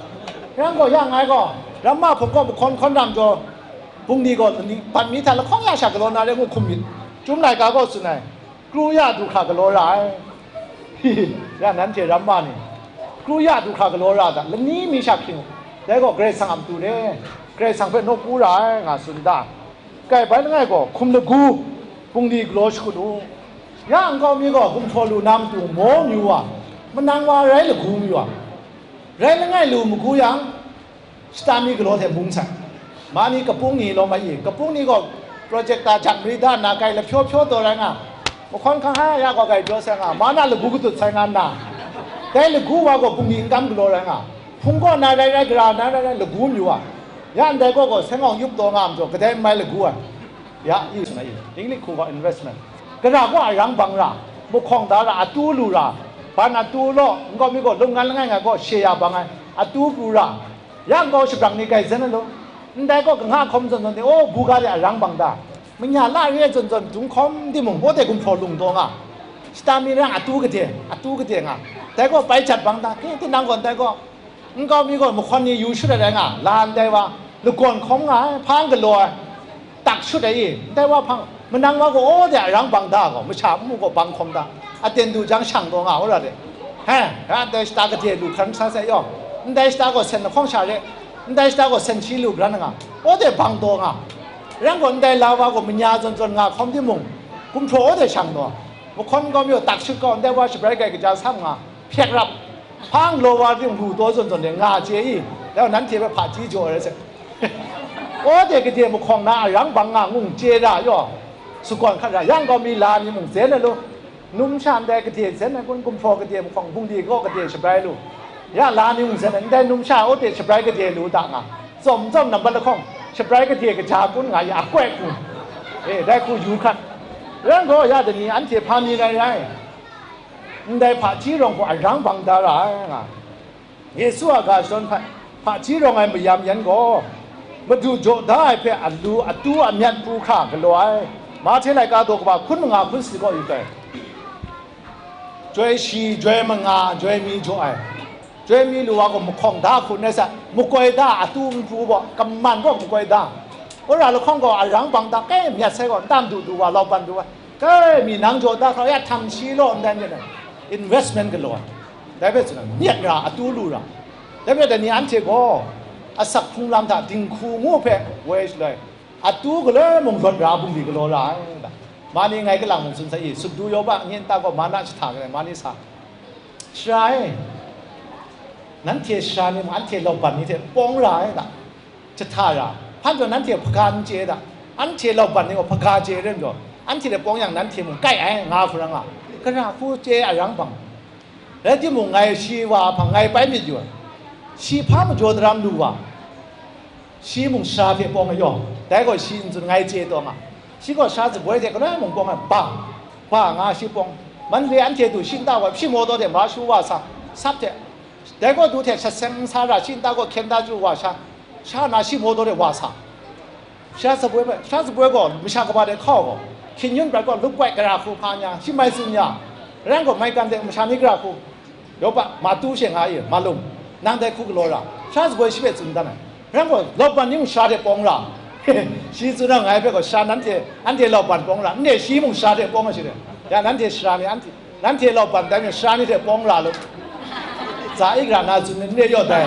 rai yang gaw, ya ngai gaw, ramma hpung kaw mahkawn hkawn ram jaw, bungli gaw, lani, bat mi hta lahkawng ya sha galaw na re ngu hkum myit, Chyum laika gaw tsun ai, kru ya du hkra galaw ra ai. Ya nanhte ramma ni, kru ya du hkra galaw ra da, lani mi sha hkring u, dai gaw Karai Kasang a matu re, Karai Kasang hpe nawku ra ai, nga tsun da. Kai bai langai gaw, hkum lagu, bungli galaw shakut u. Ya nkau mi gaw, gumhpraw lu na matu maw mayu wa, manang wa rai lagu mayu wa, rai langai lu magu yang, Shata mi galaw hte bung sai. Ma ni kapung ni lawm ai i, kapung ni gaw projector jat mari da nna kai lahpyaw pyaw taw rai nga, mahkawn hkang ha ya gaw kai pyaw sai nga, ma na lagu katut sai nga nna, dai lagu wa gaw bungli n kam galaw rai nga, hpung kaw na rai rai, gara na rai rai, lagu amyu a, ya ndai gaw gaw seng awng yup taw nga majaw, kadai n mai lagu ai. Ya, i suna i, Inglik hku gaw investment. Gara gaw arang bang ra, mahkawng da ra, atu lu ra, ban atu law, nkau mi gaw lungnan langai ngai gaw she ya bang ai, atu pru ra, ya nkau shabrang ni gai zen ai law, ndai gaw kanga hkawm zawn zawn de, o, buga de arang bang da, manya la re ai zawn zawn, dung hkawm timung, baw de gumhpraw lung taw nga, shata mi rang atu gade, atu gade nga, dai gaw bai jat bang da, ke tinang gaw ndai gaw, nkau mi gaw mahkawn ni yu shut ai rai nga, la ndai wa, lagawn hkawm nga ai, hpa n galaw ai, tak shut ai i, ndai wa hpang, manang wa gaw, aw de arang bang da gaw, masha n mu gaw bang hkawm da, aten du jang shang taw nga, wora de. He, ra ndai shata gade lu hkran sa sai yaw, ndai shata gaw sen lahkawng sha re, ndai shata gaw sen shi lu hkran nga, aw de bang taw nga, rang gaw ndai la wa gaw manya zawn zawn nga hkawm timung, gumhpraw aw de shang taw, mahkawn nkau mi gaw tak shut gaw, ndai wa shabrai gai kaja sam nga, hpyak rap, hpang law wa ting lu taw zawn zawn de nga chye i, dai nanhte hpe hpaji jaw ai rai se. Aw de gade mahkawng na arang bang nga ngung chye da yaw, sagawn hkat ra, yang gaw mi la ni mung zen ai lu, numsha ndai gade zen ai kun, gumhpraw gade mahkawng, bungli gaw gade shabrai lu, ya la ni mung zen ai, ndai numsha aw de shabrai gade lu da nga, tsawm tsawm nambat lahkawng, shabrai gade kaja kun nga ya, akoi hku, e, dai hku yu hkat, ran gaw ya dani anhte hpa mi rai rai. Ndai hpaji rawng gaw arang bang da ra ai nga. Yesu a ga shadawn hpa, hpaji rawng ai mayam yan gaw, Madu jaw da ai hpe alu atu amyat pru hkra galaw ai. Mahte laika daw kaba hkun manga hkun sali kaw yu ai. Joi shi, joi manga, joi mi jaw ai. Joi mi lu wa gaw mahkawng da hku n rai sa, makoi da, atu n pru gaw, kaman gaw makoi da. Wora lahkawng gaw arang bang da, kai myat sai gaw, ntam du du wa, lauban du wa. Kai mi nang jaw da hkra ya htam shi law ndai myit ai, investment galaw ai. Dai hpe tsun ai, myat ra, atu lu ra. Dai hpe dai ni anhte gaw asak hkrung lam hta dinghku ngu hpe woi shaloi, atu galoi mung rawt ra, bungli galaw ra ai da. Ma ni ngai kalang mung tsun sai i, Sutdu Yawba nye nta gaw ma na jahta ai, ma ni sa. Sara e, nanhte sara ni mung anhte lauban ni hte pawng ra ai da. Jahta ra, hpan jaw nanhte hpaga n chye da, anhte lauban ni gaw hpaga chye re majaw, anhte hte pawng yang nanhte mung kai ai, nga hku ra nga, gara hku chye arang bang. Rai timung, ngai shi wa hpang ngai pai myit yu ai, shi hpa majaw daram lu wa, shi mung sara hte pawng ai yaw, dai gaw shi n tsun, ngai chye taw nga, shi gaw sara tsaboi hte galoi mung pawng ai, ba, ba nga shi pawng, man re anhte du shi nta gaw shi mawtaw hte mara shu wa sa, sap hte, dai gaw du hte shat seng n sa ra, shi nta gaw hkyen da chyu wa sha, sha na shi mawtaw de wa sa. Sha saboi hpe, sha saboi gaw masha kaba de hkau gaw, hkying yun prat gaw lup kwai gara hku hpa nya, shi mai tsun ya, ran gaw mai kan de masha ni gara hku, Yawpa, ma tu she nga ye, ma lung, nang dai hku galaw ra, sha saboi shi hpe tsun dan ai. Ran gaw, lauban ni mung sha de pawng ra, shi tsun ra, ngai hpe gaw sha nanhte, anhte lauban pawng ra, n de shi mung sha de pawng ai shi de, ya nanhte sara ni anhte, nanhte lauban tai mi sara ni hte pawng ra lu. Za i gara na tsun ni, n re yaw dai.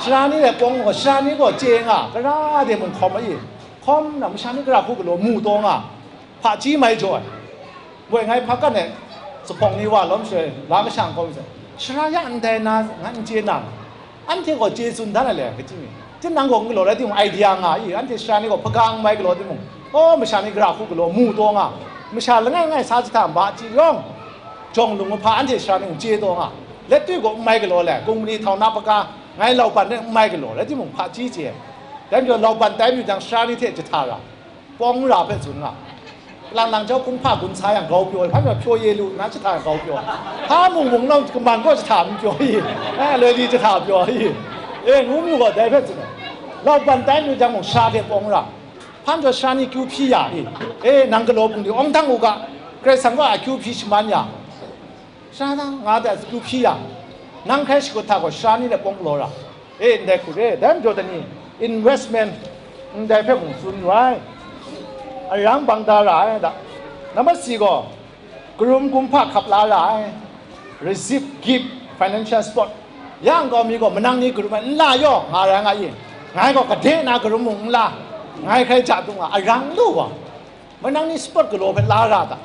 Sara ni hte pawng gaw, sara ni gaw chye nga, gara de mung hkawm ai, hkawm na masha ni gara hku galaw mu taw nga, hpaji mai jaw ai. Moi ngai hpa kan e, zuphpawng ni wa lawm shaloi, la masha n kawm sai. Sara ya ndai na, ngan n chye na. Anhte gaw chye tsun dan ai le, kaji mi? Tinang gaw n galaw rai timung, idea nga i, anhte sara ni gaw hpaga n mai galaw timung, aw, masha ni gara hku galaw mu taw nga, masha langai ngai sa jahta mba chyi yawng, jawng lung mahpa anhte sara ni mung chye taw nga, let tui gaw n mai galaw le, kumpani htauna hpaga ngai lauban de n mai galaw rai timung, hpaji chye ai. Dai majaw lauban tai mayu jang, sara ni hte jahta ra, pawng ra hpe tsun nga. Lang lang jau hkung hpa gun sa yang grau pyaw ai, hpa majaw pyaw ye lu nna jahta grau pyaw ai. Hpa mung mung nau kaman gaw jahta n pyaw ai, eh, loi li jahta pyaw ai, eh, ngu mu gaw dai hpe tsun ai. Lauban tai mayu jang mung sara hte pawng ra, hpa majaw sara ni kyu hpyi ya i, eh, nang galaw bungli awng dang u ga, Karai Kasang gaw akyu hpyi shaman ya, sara nga de akyu hpyi ya, nang hkrai shakut hta gaw sara ni hte pawng galaw ra, e, ndai hku re, dai majaw dai ni, investment, ndai hpe mung tsun yu ai, arang bang da ra ai da. Nambat si gaw, karum kumhpa hkap la ra ai, receive gift, financial support, ya nkau mi gaw manang ni karum ai n la yaw nga rai nga i, ngai gaw gade na karum mung n la, ngai hkrai ja dung nga, arang lu wa. Manang ni sport galaw hpe la ra ta?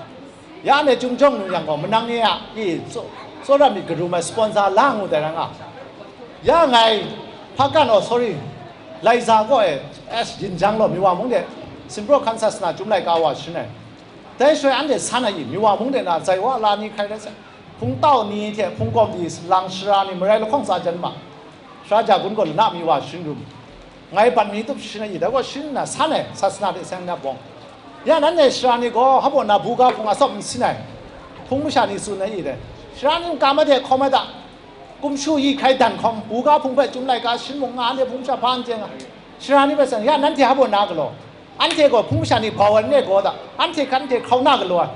Ya ne, Chyum Jawng Nu yang gaw manang ni a i tsaw-, tsawra myit karum ai sponsor la ngu dai rai nga. Ya ngai Hpakan, oh sorry, Laiza kaw e, es, Jinjang law, Miwa mung de, Sinpraw hkan sasana chyum laika wa shin ai. Dai shaloi anhte san ai i, Miwa mung de na, Zaiwa la ni hkrai rai sai, hpungtau ni hte hpungkawm di lang sara ni marai lahkawng tsa jan ma, sara ja gun gaw lana mi wa shin rum. Ngai bat mi tup shin ai i, dai gaw shin nna san ai, sasana de seng na bawng. Ya nanhte sara ni gaw, hpa baw na buga hpung atsawm n sin ai, hpung masha ni tsun ai i dai. Sara ni n kam ai de hkawm ai da, kumshu yi hkrai dan hkawm, buga hpung hpe chyum laika shin mung nga, anhte hpung masha hpa n chye nga. Sara ni hpe san, ya nanhte hpa baw na galaw, anhte gaw hpung masha ni bau ai n re gaw da, anhte hkan hte hkrau na galaw ai.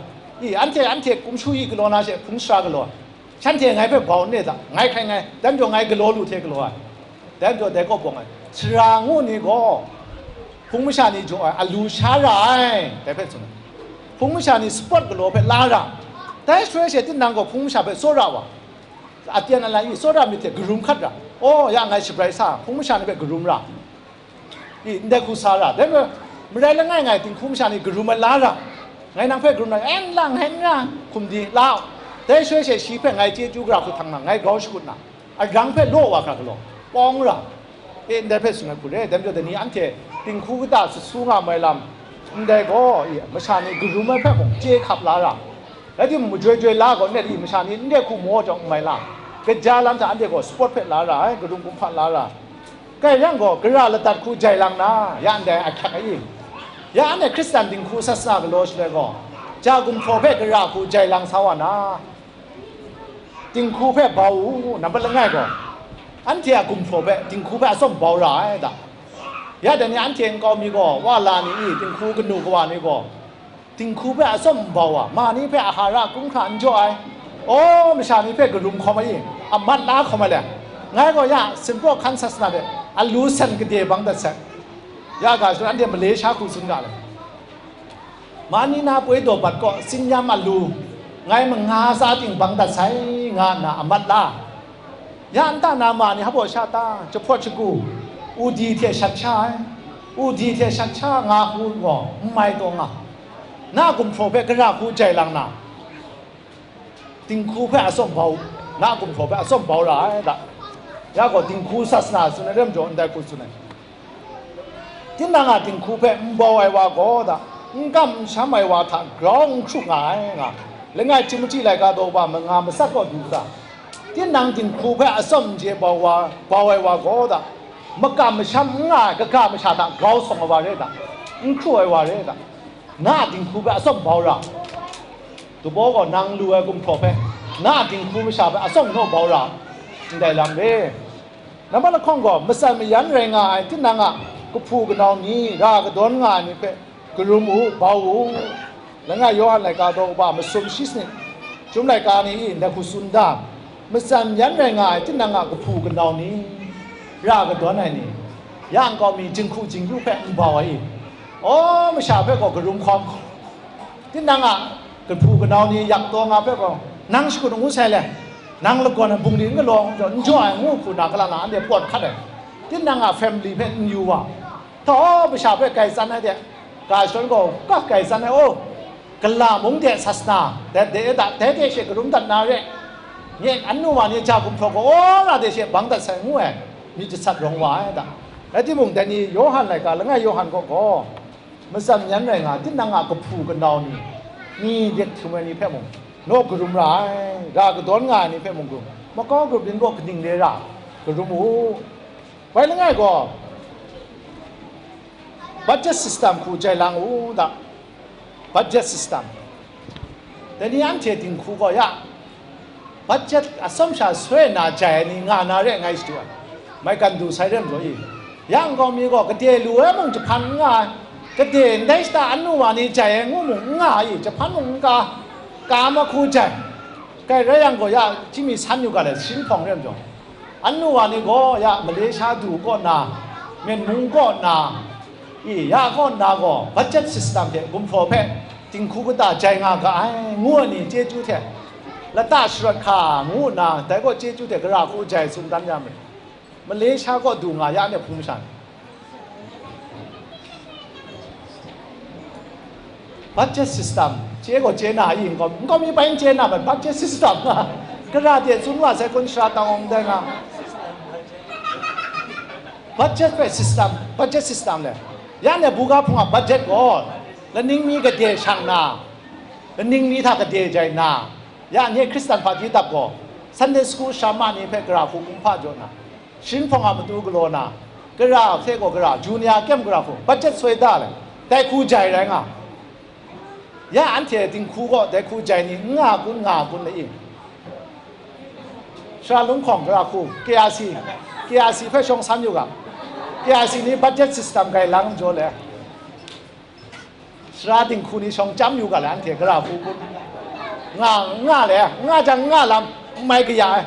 I, anhte, anhte kumshu yi galaw na she hpung sara galaw ai. Shanhte ngai hpe bau n re da, ngai hkrai ngai, dan jaw ngai galaw lu hte galaw ai. Dan jaw dai kaw bawng ai. Sara ngu ni gaw, hpung masha ni jaw ai, alu sha ra ai, dai hpe tsun ai. Hpung masha ni sport galaw hpe la ra. Dai shaloi she tinang gaw hpung masha hpe tsawra wa. Aten ala i tsawra myit hte karum hkat ra. Oh, ya ngai shabrai sa, hpung masha ni hpe karum ra. I, ndai hku sa ra. Dai marai, marai langai ngai dinghku masha ni karum ai la ra. Ngai nang hpe karum ai, en lang, en nga, hkum di la. Dai shaloi she shi hpe ngai chyeju gara hku htang na, ngai grau shakut na, arang hpe law wa hkra galaw, pawng ra. E, ndai hpe tsun ai hku re, dai majaw dai ni anhte dinghku kata su su nga mai lam, ndai gaw, i, masha ni karum ai hpe mung chye hkap la ra. Rai timung, majoi joi la gaw net i, masha ni ndai hku maw jawng n mai lam, kaja lam hta anhte gaw sport hpe la ra ai, karum kumhpa la ra. Kai yang gaw, gara ladat hku jai lang na, ya ndai ahkyak ai i? Ya anhte Hkristan dinghku sasana galaw shaloi gaw, ja gumhpraw hpe gara hku jai lang sa wa na, dinghku hpe bau u, nampat langai gaw, anhte a gumhpraw hpe dinghku hpe atsawm bau ra ai da. Ya dai ni anhte nkau mi gaw, wa la ni i, dinghku kanu kawa ni gaw, dinghku hpe atsawm n bau wa, ma ni hpe ahara krum hkra n jaw ai, aw, masha ni hpe karum hkawm ai i, amat la hkawm ai le, ngai gaw ya Sinpraw hkan sasana de alu san kade bang dat sai. Ya ga shadawn anhte Malaysia hku tsun ga le, ma ni na poi daw bat kaw tsin yam alu ngai manga tsa ting bang dat sai, nga nna amat la. Ya nta na ma ni hpa baw sha ta, jahpawt shagu, udi hte shat sha ai, udi hte shat sha nga hku gaw n mai taw nga, na gumhpraw hpe gara hku jai lang na, dinghku hpe atsawm bau, na gumhpraw hpe atsawm bau ra ai da. Ya gaw dinghku sasana tsun ai re majaw, ndai hku tsun ai. Tinang a dinghku hpe n bau ai wa gaw da, n kam n sham ai wa hta grau n hkru nga ai nga, langai Timoti laika daw ba manga matsat kaw du hkra, tinang dinghku hpe atsawm n je bau wa, bau ai wa gaw da, makam masham n nga ai kaga masha hta grau sawng ai wa re da, n hkru ai wa re da, na a dinghku hpe atsawm bau ra. Dabaw gaw nang lu ai gumhpraw hpe, na a dinghku masha hpe atsawm naw bau ra, ndai lam re. Nambat lahkawng gaw, matsan mayan rai nga ai tinang a kahpu kanau ni, ra kadawn nga ai ni hpe karum u, bau u. Langai Yawhan laika daw kaba masum shi sanit, chyum laika ni i, ndai hku tsun da, matsan mayan rai nga ai tinang a kahpu kanau ni, ra kadawn ai ni, ya nkau mi jinghku jingyu hpe n bau ai i? Aw, masha hpe gaw karum hkawm, tinang a kahpu kanau ni yak taw nga hpe gaw, nang shakut n ngu sai le, nang lagawn ai bungli n galaw n jaw, n jaw ai ngu hku na, kala na anhte pawt hkat ai, tinang a family hpe n yu wa, htaw masha hpe gai tsan ai de, ga shadawn gaw kak gai tsan ai, aw, kala mung de sasana, dai de da, dai de she karum dat na re, nye anu wa ni ja gumhpraw gaw, aw, ra de she bang dat sai ngu ai, myit jasat rawng wa ai da. Rai timung, dai ni Yawhan laika, langai Yawhan kaw gaw, matsan yan rai nga, tinang a kahpu kanau ni, ni dek htum ai ni hpe mung, naw karum ra ai, ra kadawn nga ai ni hpe mung karum, makau grup yin gaw kaning re ra, karum u. Bai langai gaw, budget system hku jai lang u da. Budget system. Dai ni anhte dinghku gaw ya, budget atsawm sha soi nna jai ai ni nga na re ngai shadu ai. Maigan du sai re majaw i, ya nkau mi gaw gade lu ai mung jahpan n nga ai, gade ndai shata anu wa ni jai ai ngu mung n nga ai, jahpan mung n ka, ka mahku jai. Kai rai yang gaw ya, chyinghkun san yu ga le, sin hpawng re majaw, anu wa ni gaw ya Malaysia du kaw nna, Myen mung kaw nna, i, ya kaw nna gaw budget system hte gumhpraw hpe dinghku kata jai nga ga ai, ngu ai ni chyeju hte, lata sharawt hka ngu nna, dai gaw chyeju hte gara hku jai tsun dan ya myit. Malaysia kaw du nga ya, ne hpung masha ni. Budget system, chye gaw chye na i, nkau, nkau mi bai n chye na, but budget system, gara de tsun wa sai kun, sara tang awng dai nga. Budget hpe system, budget system le. Ya ne buga hpung a budget gaw, laning mi gade shang na, laning mi hta gade jai na, ya nye Hkristan hpaji dap gaw, Sunday school shama ni hpe gara hku kumhpa jaw na, shinhpawng a matu galaw na, gara hte gaw gara, junior kyem gara hku, budget soi da le, dai hku jai rai nga. Ya anhte dinghku gaw dai hku jai ni n nga kun, nga kun le i? Sara lunghkawng gara hku, K R C, K R C hpe shawng san yu ga, K R C ni budget system gailang jaw le, sara dinghku ni shawng chyam yu ga le, anhte gara hku kun, nga, nga le, nga jang nga lam, n mai kaya ai.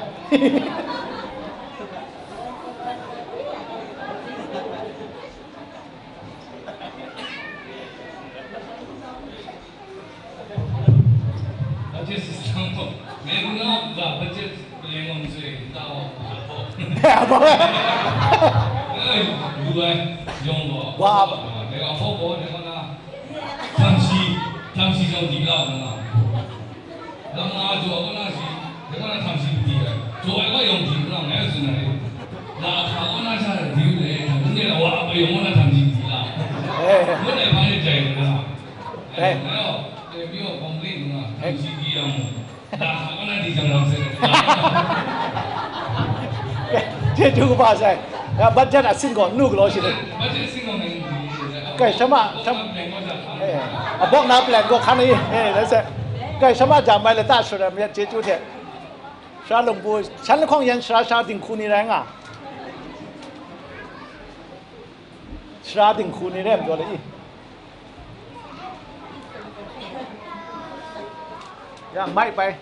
Budget system ko. Ngai nang a budget leng ngam sui, nta wa ko. Apa? Eh, lu ai, yong ko. Wa. Ngai a ko ko, ngai ko na. Tam shi, tam shi jong di la ko na. Lam na jo ko na shi, ngai ko na tam shi di ai. Jo ai ko yong di ko na, ngai sun na. La ka ko na sha di le, tam ne la wa ko yong ko na tam shi di la. Eh. Mo ne pa ne jai ko na. Eh. Chyeju kaba sai. Ya, budget a sin gaw nu galaw shi ni. Kai shama, sham, eh, a bawk na plan gaw hkan ni, eh, let's say. Kai shama jam mai le ta shara myat chyeju hte. Sara lungpu, shan lahkawng yan sara sha dinghku ni rai nga. Sara dinghku ni rai majaw le i. Ya, mai pai.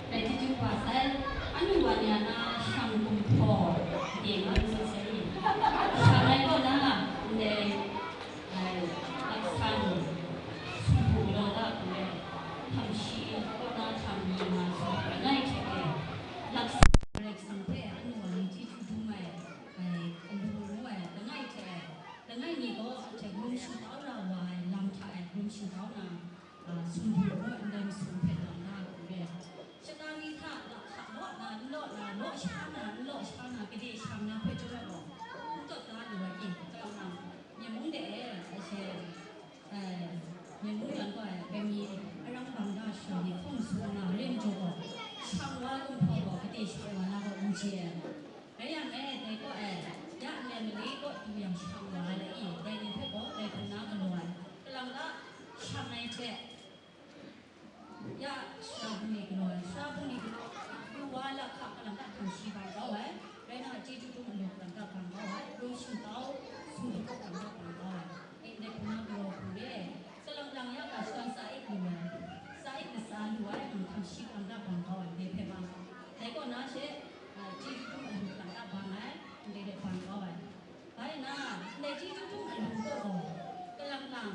Dai chyeju kaba sai, anu wa ni a na shang gumhpraw de nga lu sai. Shang ai kaw na, ndai, ai, laksan, sumpu galaw da hku e, htam shi, kaw na htam ni ma sumpu langai hte e, laksan, Karai Kasang hpe anu wa ni chyeju dum ai, ai, alu ngu ai langai hte e, langai mi gaw anhte grum shingtau ra wa ai lam hta e grum shingtau na, a, sumpu gaw ndai masum hpe lang da hku re. Shata ni hta lahka law na, n law na, law sha na, n law sha na, gade shang na hpe chyawm ai gaw, n kawt da lu ai, e, kalang nang, Myen mung de e, a she, e, Myen mung yan gaw e, dai mi, arang bang da shara ni hpawng su na, ren jaw gaw, shang wa gumhpraw gaw, gade shang wa na gaw n chye ai. Rai yang e, dai kaw e, ya nme mali kaw du yang shang wa ai le i, dai ni hpe gaw dai hpung na galaw ai, kalang ta shang ai hte, ya sara bungli galaw ai, sara bungli galaw ai, yu wa lahka kalang ta hkam shi bang kau ai, rai nna chyeju dum alu kalang ta bang kau ai, ru shingtau, sumpu kaw kalang ta bang kau ai, e, ndai hpung na galaw hku re, kalang lang ya ga shadawn sa ik lu ai, sa ik latsa lu ai, nang hkam shi kalang ta bang kau ai, ndai hpe bang. Dai kaw na she, a, chyeju dum alu kalang ta bang ai, ndai de bang kau ai. Bai na, ndai chyeju dum alu kaw gaw, kalang lang,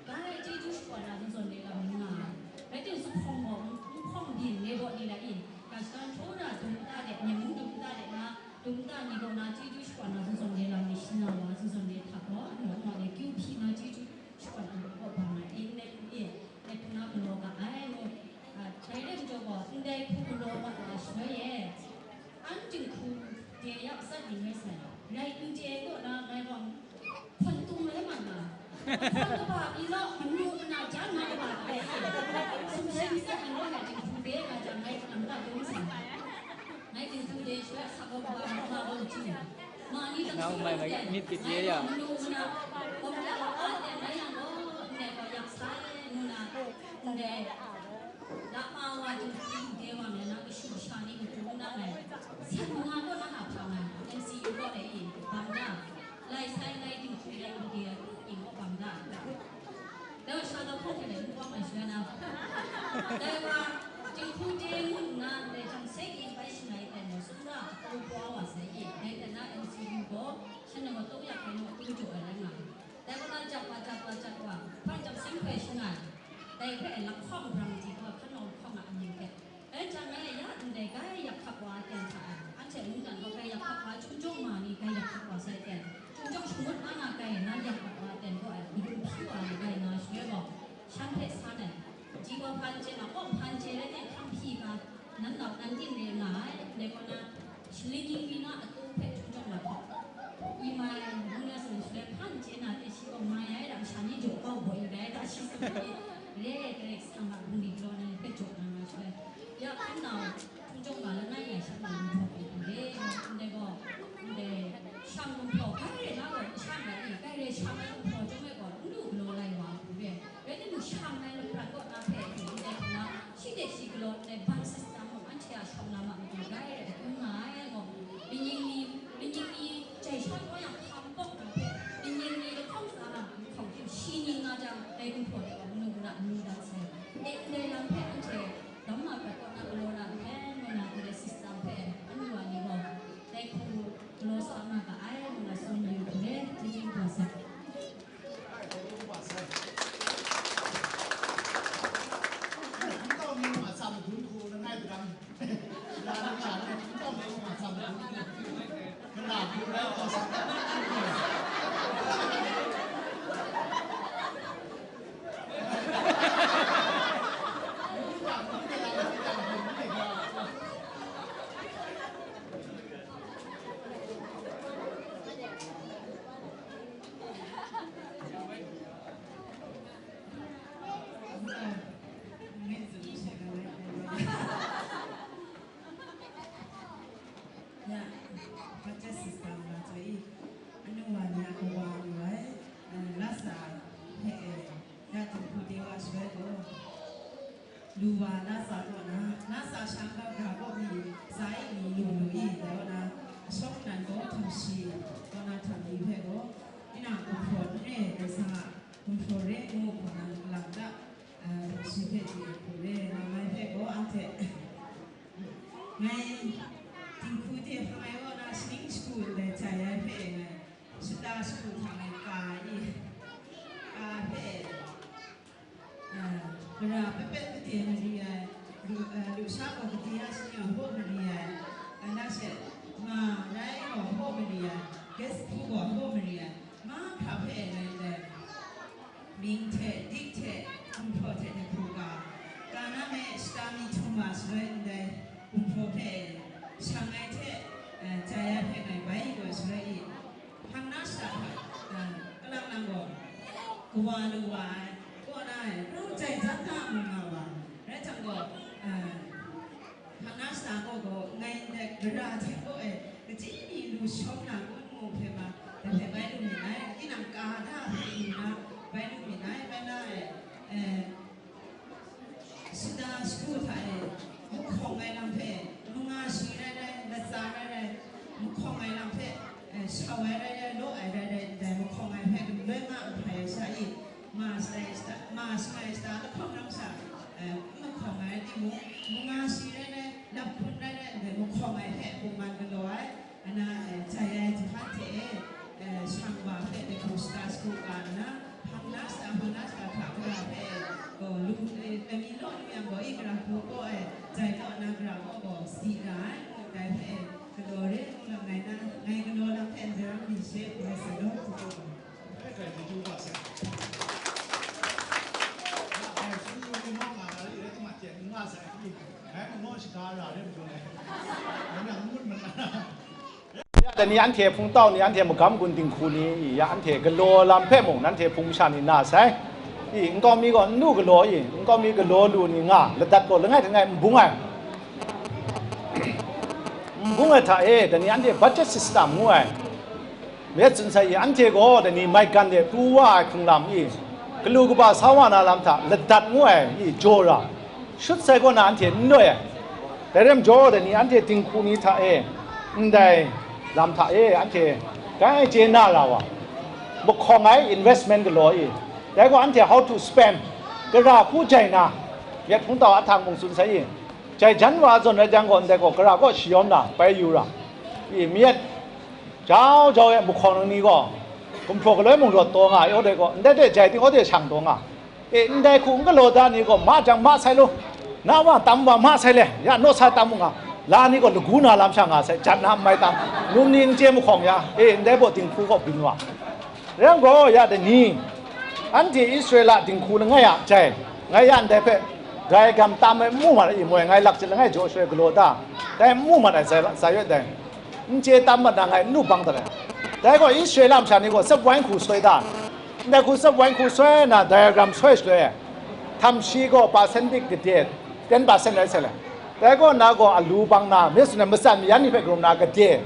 bai chyeju shakawn na zawn zawn de lam n nga ai. Rai timung, zuphpawng gaw, n hpawng byin, ngai gaw ni lai i, ga shadawn htaw na dum nta de, Myen mung dum nta de na, dum nta ni gaw na chyeju shakawn na zawn zawn de lam ni, shana wa zawn zawn de hta gaw, anu anwa de kyu hpyi na chyeju shakawn ai kaw bang ai, e, ndai hku e, ndai hku na galaw ga ai, ngu, a, dai rai majaw gaw, ndai hku galaw mat wa shaloi e, An dinghku de ya atsat ning rai sai, rai n chye ai kaw na ngai gaw hpawn tung rai ma nga, hpawn kaba pyi law, manu mana jan nga kaba ai, sumsing atsat ning rai nga dinghku de nga jang ngai kalang ta dum sai. Ngai dinghku de shaloi a sa gaw kaba ma ma gaw chyu, ma ni dang Nang mai mai myit kit ye ya. Manu mana gaw ya a ten rai yang gaw, ndai gaw yak sai, ngu na, ndai Lama wa dinghku de wa ngai na kashu kasha ni matu n na ngai, san manga kaw na na hpang ai, M C U kaw e i, bang da, lai sai ngai dinghku de u de u ing kaw bang da. Dai wa sha dau hpawng hte n kawm ai shaloi na, dai wa dinghku de ngu nna ndai htam seng ing bai shangai tai maw sum ra, kau kau wa sai i, dai hte na M C U gaw shanhte gaw tawng yak ai naw tu jaw ai rai nga ai. Dai kaw na jat wa, jat wa, jat wa, hpan jam seng hkoi shangai, dai hpe lahkawng brang di gaw hkanawng lahkawng a amying hte, dai jang e ya ndai gai yak hkap wa ten hta e, anhte mungdan gaw gai yak hkap wa, chyum jawng ma ni gai yak hkap wa sai ten, chyum jawng shangut na na gai na yak hkap wa ten gaw e, madun hpyi wa ni gai na shaloi gaw, shan hpe san ai, di gaw hpan chye na, kaw hpan chye rai ten, hkam hpyi ga, nan nau nan ting re nga ai, dai kaw na, shaling ning mi na atung hpe chyum jawng Imai, ngu na tsun shaloi, hpan chye na hte shi gaw mai ai lam sha ni jaw kau gaw yin dai, ta shi tsun ai ni, re ai Karai Kasang a bungli galaw na ni hpe jaw na nga shaloi, ya hpang nau hpung chyawm ga langai ngai sha na lu htaw ai hku re, ndai gaw, ndai shang gumhpraw, grai rai na gaw, n shang ai ni, grai rai shang ai gumhpraw chyawm ai gaw, n lu galaw lai wa hku re, rai timung, shang ai lapran kaw na hpe, ndai hku na, shi hte shi galaw, ndai ban sasana mung, anhte a shawng na ma matu, grai rai hkrum nga ai gaw, Kaning ni, kaning ni jai sha kau yang hkam bawk na hpe, kaning ni lahkawng tsa na hkau hte shi ning nga jang, dai gumhpraw de gaw manu mara n ni dan sai. E, ndai lam hpe anhte dam nga prat kaw na galaw na nhpen ngu na, ndai sista hpe anu wa ni gaw, dai hku galaw sa nga ga ai ngu na tsun yu hte, chyeju kaba sai. Ya, Baptist sister nga chyoi, anu wa ni a kawa lu ai, eh, Lasa hpe, eh, ya dinghku de wa shaloi gaw, lu wa Lasa kaw na, Lasa shang ga ga kaw mi, sa i mi lu lu i, dai wa na, ashawng nan gaw htam shi, kaw na htam ni hpe gaw, ina gumhpraw n re ai sa, gumhpraw re ngu hkawm na, kalang ta, ah, shi hpe chye hku re, lam ai hpe gaw anhte, ngai dinghku de hpang ai kaw na, shaning shagu ndai jai ai hpe ngai, shata shagu hta ngai ka i, ka hpe, ah, gara pet pet made mari ai, lu, ah, lusha gaw gade a shani a hpaw mari ai, ah, na she, ma rai gaw hpaw mari ai, gas hpu gaw hpaw mari ai, mahkra hpe ngai ndai. Mying hte, dik hte, gumhpraw hte jahku ga, ka na me shata mi htum wa shaloi ndai gumhpraw hpe shang ai hte, eh, jai ai hpe ngai bai yu ai shaloi i, hpang na shata hta, eh, kalang lang gaw, kawa lu wa ai, kaw na ai, rau jai jan da mu nga wa, rai jang gaw, eh, Hpang na shata kaw gaw, ngai ndai gara hte kaw e, kaji mi lu shawng na kun ngu hpe ma, dai hpe bai lu mi ai, tinang ka da hpe lu na, bai lu mi ai, bai na e, eh, shata shagu hta e, mahkawng ai lam hpe, manga shi rai rai, latsa rai rai, mahkawng ai lam hpe, eh, shau ai rai rai, law ai rai rai, ndai mahkawng ai hpe, galoi nga nhpai ai sha i, Ma shatai shata, ma shatai shata lahkawng ram sha, eh, n mahkawng ai timung, manga shi rai rai, lap hpun rai rai, ndai mahkawng ai hpe bungman galaw ai, ana, eh, jai ai jahpan hte e, eh, shang wa hpe dai hku shata shagu ga nna, hpang na shata, hpang na shata hta gara hpe, gaw, lu, eh, lami law lu yang gaw, i gara hku kaw ai, jai law na gara kaw gaw, si ra ai, ngu dai hpe, galaw re, ngu lam ngai na, ngai galaw lam hpe n daram ni she, ngai sa law, hku gaw. Dai ni anhte hpungtau ni, anhte magam gun dinghku ni, ya anhte galaw lam hpe mung nanhte hpung masha ni na sai. I, nkau mi gaw n lu galaw i, nkau mi galaw lu ni nga, ladat gaw langai hte langai n bung ai. N bung ai hta e, dai ni anhte budget system ngu ai. Myit tsun sai i, anhte gaw dai ni maigan de pru wa ai hkrung lam i, galu kaba sa wa na lam hta ladat ngu ai i jaw ra, shut sai kaw na anhte n loi ai. Dai rai majaw, dai ni anhte dinghku ni hta e, ndai lam hta e anhte grai chye na ra wa, mahkawng ai investment galaw i, dai gaw anhte how to spend, gara hku jai na, myit hpungtau ahtang mung tsun sai i, jai jan wa zawn rai jang gaw, ndai gaw gara kaw shayawm na bai yu ra i, myit jau jau e mahkawng ni gaw, gumhpraw galoi mung rawt taw nga ai, aw de gaw, ndai de jai ting aw de shang taw nga. E, ndai hku n galaw da ni gaw, ma jang ma sai lu, na wa tam wa ma sai le, ya naw sa tam mu nga, la ni gaw lagu na lam sha nga sai, jat na n mai tam, num ni n chye mahkawng ya, e, ndai baw dinghku gaw byin wa. Rai yang gaw, ya dai ni, anhte Israela dinghku langai a jai, ngai ya ndai hpe, grai gam tam ai n mu mat ai, i moi ngai lakchit langai jaw shaloi galaw da, dai n mu mat ai, sai, sai yawt dai. n chye tam mat na ngai n lu bang dat ai. Dai gaw Israela masha ni gaw tsep wai hku soi da, ndai hku tsep wai hku soi na diagram soi shaloi, htam shi gaw percentage gade, ten percent rai sai le. Dai gaw na gaw alu bang na, mi tsun ai matsan mayan ni hpe galaw na gade,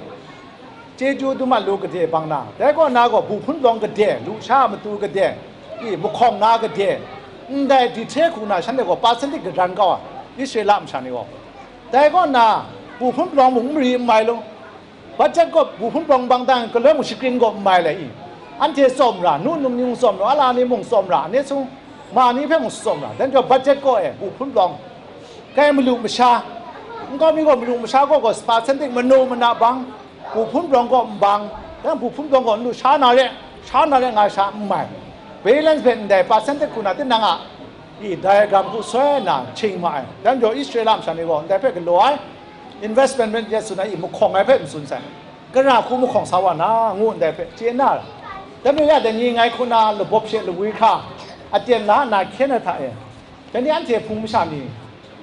chyeju dum a lu gade bang na, dai gaw na gaw bu hpun lawng gade, lusha matu gade, i mahkawng na gade, ndai dihte hku na shanhte gaw percentage gadan kau ai, Israela masha ni gaw. Dai kaw nna, bu hpun palawng mung n mari n mai lu. Budget gaw bu hpun palawng bang dang, galoi mung shakrin gaw n mai le i. Anhte tsawm ra, nu num ni mung tsawm ra, ala ni mung tsawm ra, ni sung ma ni hpe mung tsawm ra, dan jaw budget gaw e bu hpun palawng. Kai malu masha, nkau mi gaw malu masha gaw gaw percentage manu mana bang, bu hpun palawng gaw n bang, dan bu hpun palawng gaw n lu sha na re, sha na re nga sha n mai. Balance hpe ndai percentage hku na tinang a, i diagram hku soi na ching ma ai. Dan jaw Israela masha ni gaw ndai hpe galaw ai, investment manager tsun ai i mahkawng ai hpe n tsun sai. Gara hku mahkawng sa wa na, ngu ndai hpe chye na ra. Dan jaw ya dai ni ngai hku na labawp she lawi hkra, aten la nna hkyen ai hta e, dai ni anhte hpung masha ni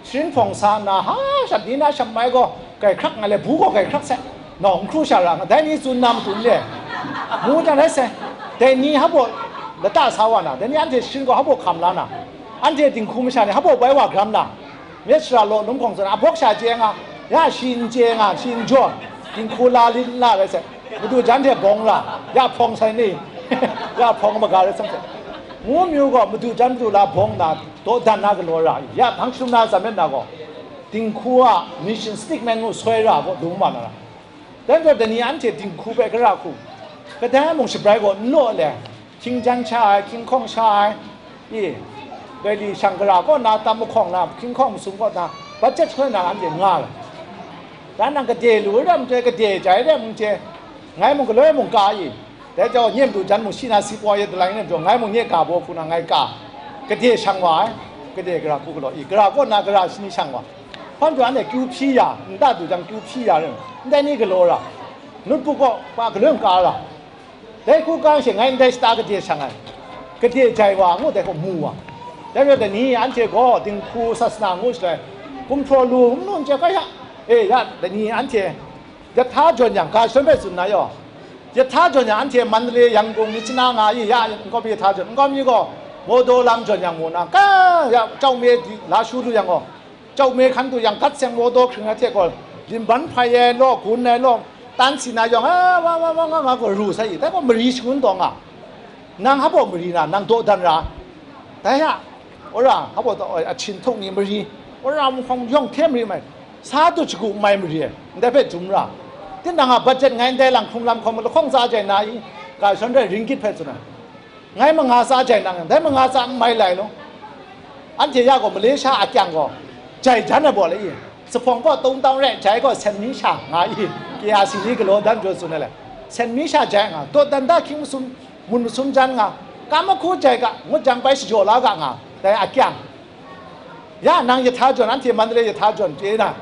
sharin hpawng sa nna, ha shat ni na shat mai gaw, grai hkrak nga le, bu gaw grai hkrak sai, nawng n hkru sha ra nga, dai ni tsun na matun le, ngu jang rai sai. Dai ni hpa baw lata sa wa na, dai ni anhte sharin gaw hpa baw hkam la na, anhte dinghku masha ni hpa baw bai wa gram na, myit shara law lum hkawng zawn, abawk sha chye nga, ya shi n chye nga, shi n jaw, dinghku la lit n la rai sai. Madu jan hte bawng ra, ya hpawng sai ni, ya hpawng maga rai sai. Ngu myu gaw madu jan madu la bawng na, dawdan na galaw ra, ya hpang shum na zam met na gaw, dinghku a mission statement ngu soi ra gaw, dung ma na ra. Dan gaw dai ni anhte dinghku hpe gara hku, kadai mung shabrai gaw n law le, hkying jan sha ai, hkying hkawng sha ai, i, dai li shang gara kaw na tam mahkawng na, hkying hkawng masum kaw na, budget hkoi na anhte nga ai. Dan nang gade lu ram chyoi, gade jai ram n chye, ngai mung galoi mung ka i, dai jau nye madu jan mung shi na si paw ye dalai nem jaw, ngai mung nye ga baw hku na ngai ka, gade shang wa ai, gade gara hku galaw i, gara kaw na gara shani shang wa. Hpan jaw anhte kyu hpyi ya, nta du jang kyu hpyi ya rim, ndai ni galaw ra, notebook kaw pa galoi n ka ra. Dai hku kang she ngai ndai shata gade shang ai, gade jai wa ngu dai hku mu wa. Dai rai dai ni anhte gaw dinghku sasana ngu shaloi, gumhpraw lu n lu n chye ga ya, e ya, dai ni anhte yahta jawn yang, ga shadawn hpe tsun na yaw, yahta jawn yang anhte Mandalay, Yangon, Myitkyina nga i ya, nkau mi yahta jawn, nkau mi gaw Mawdaw lam jawn yang mu na, ka ya, chyau me di la shu lu yang gaw, Chyau me hkan du yang, gat seng mawdaw hkring ai hte gaw, limban hpai ai law, gun ai law, tan si na yawng, a, wa, wa, wa, nga, nga gaw ru sai i, dai gaw mari shangun taw nga. Nang hpa baw mari na, nang dawdan ra. Dai a, wora, hpa baw taw, ai, ahkying htuk ni mari, wora, nhkawng yawng hte mari mai, sa dut shagu n mai mari ai, ndai hpe jum ra. Tinang a budget ngai ndai lang hkrung lam hkawm lahkawng tsa jai na i, ga shadawn rai ringgit hpe tsun ai. Ngai manga tsa jai nang, dai manga tsa n mai lai law. Anhte ya gaw Malaysia a kyang gaw, jai jan ai baw le i, zuphpawng gaw tungtang re, jai gaw sen mi sha nga i, K R C ni galaw dan jaw tsun ai le, sen mi sha jai nga, dawdan da hkying masum, mun masum jan nga, kam mahku jai ga, ngut jang bai shajaw la ga nga, dai a kyang. Ya nang yahta jawn, anhte Mandalay yahta jawn chye na,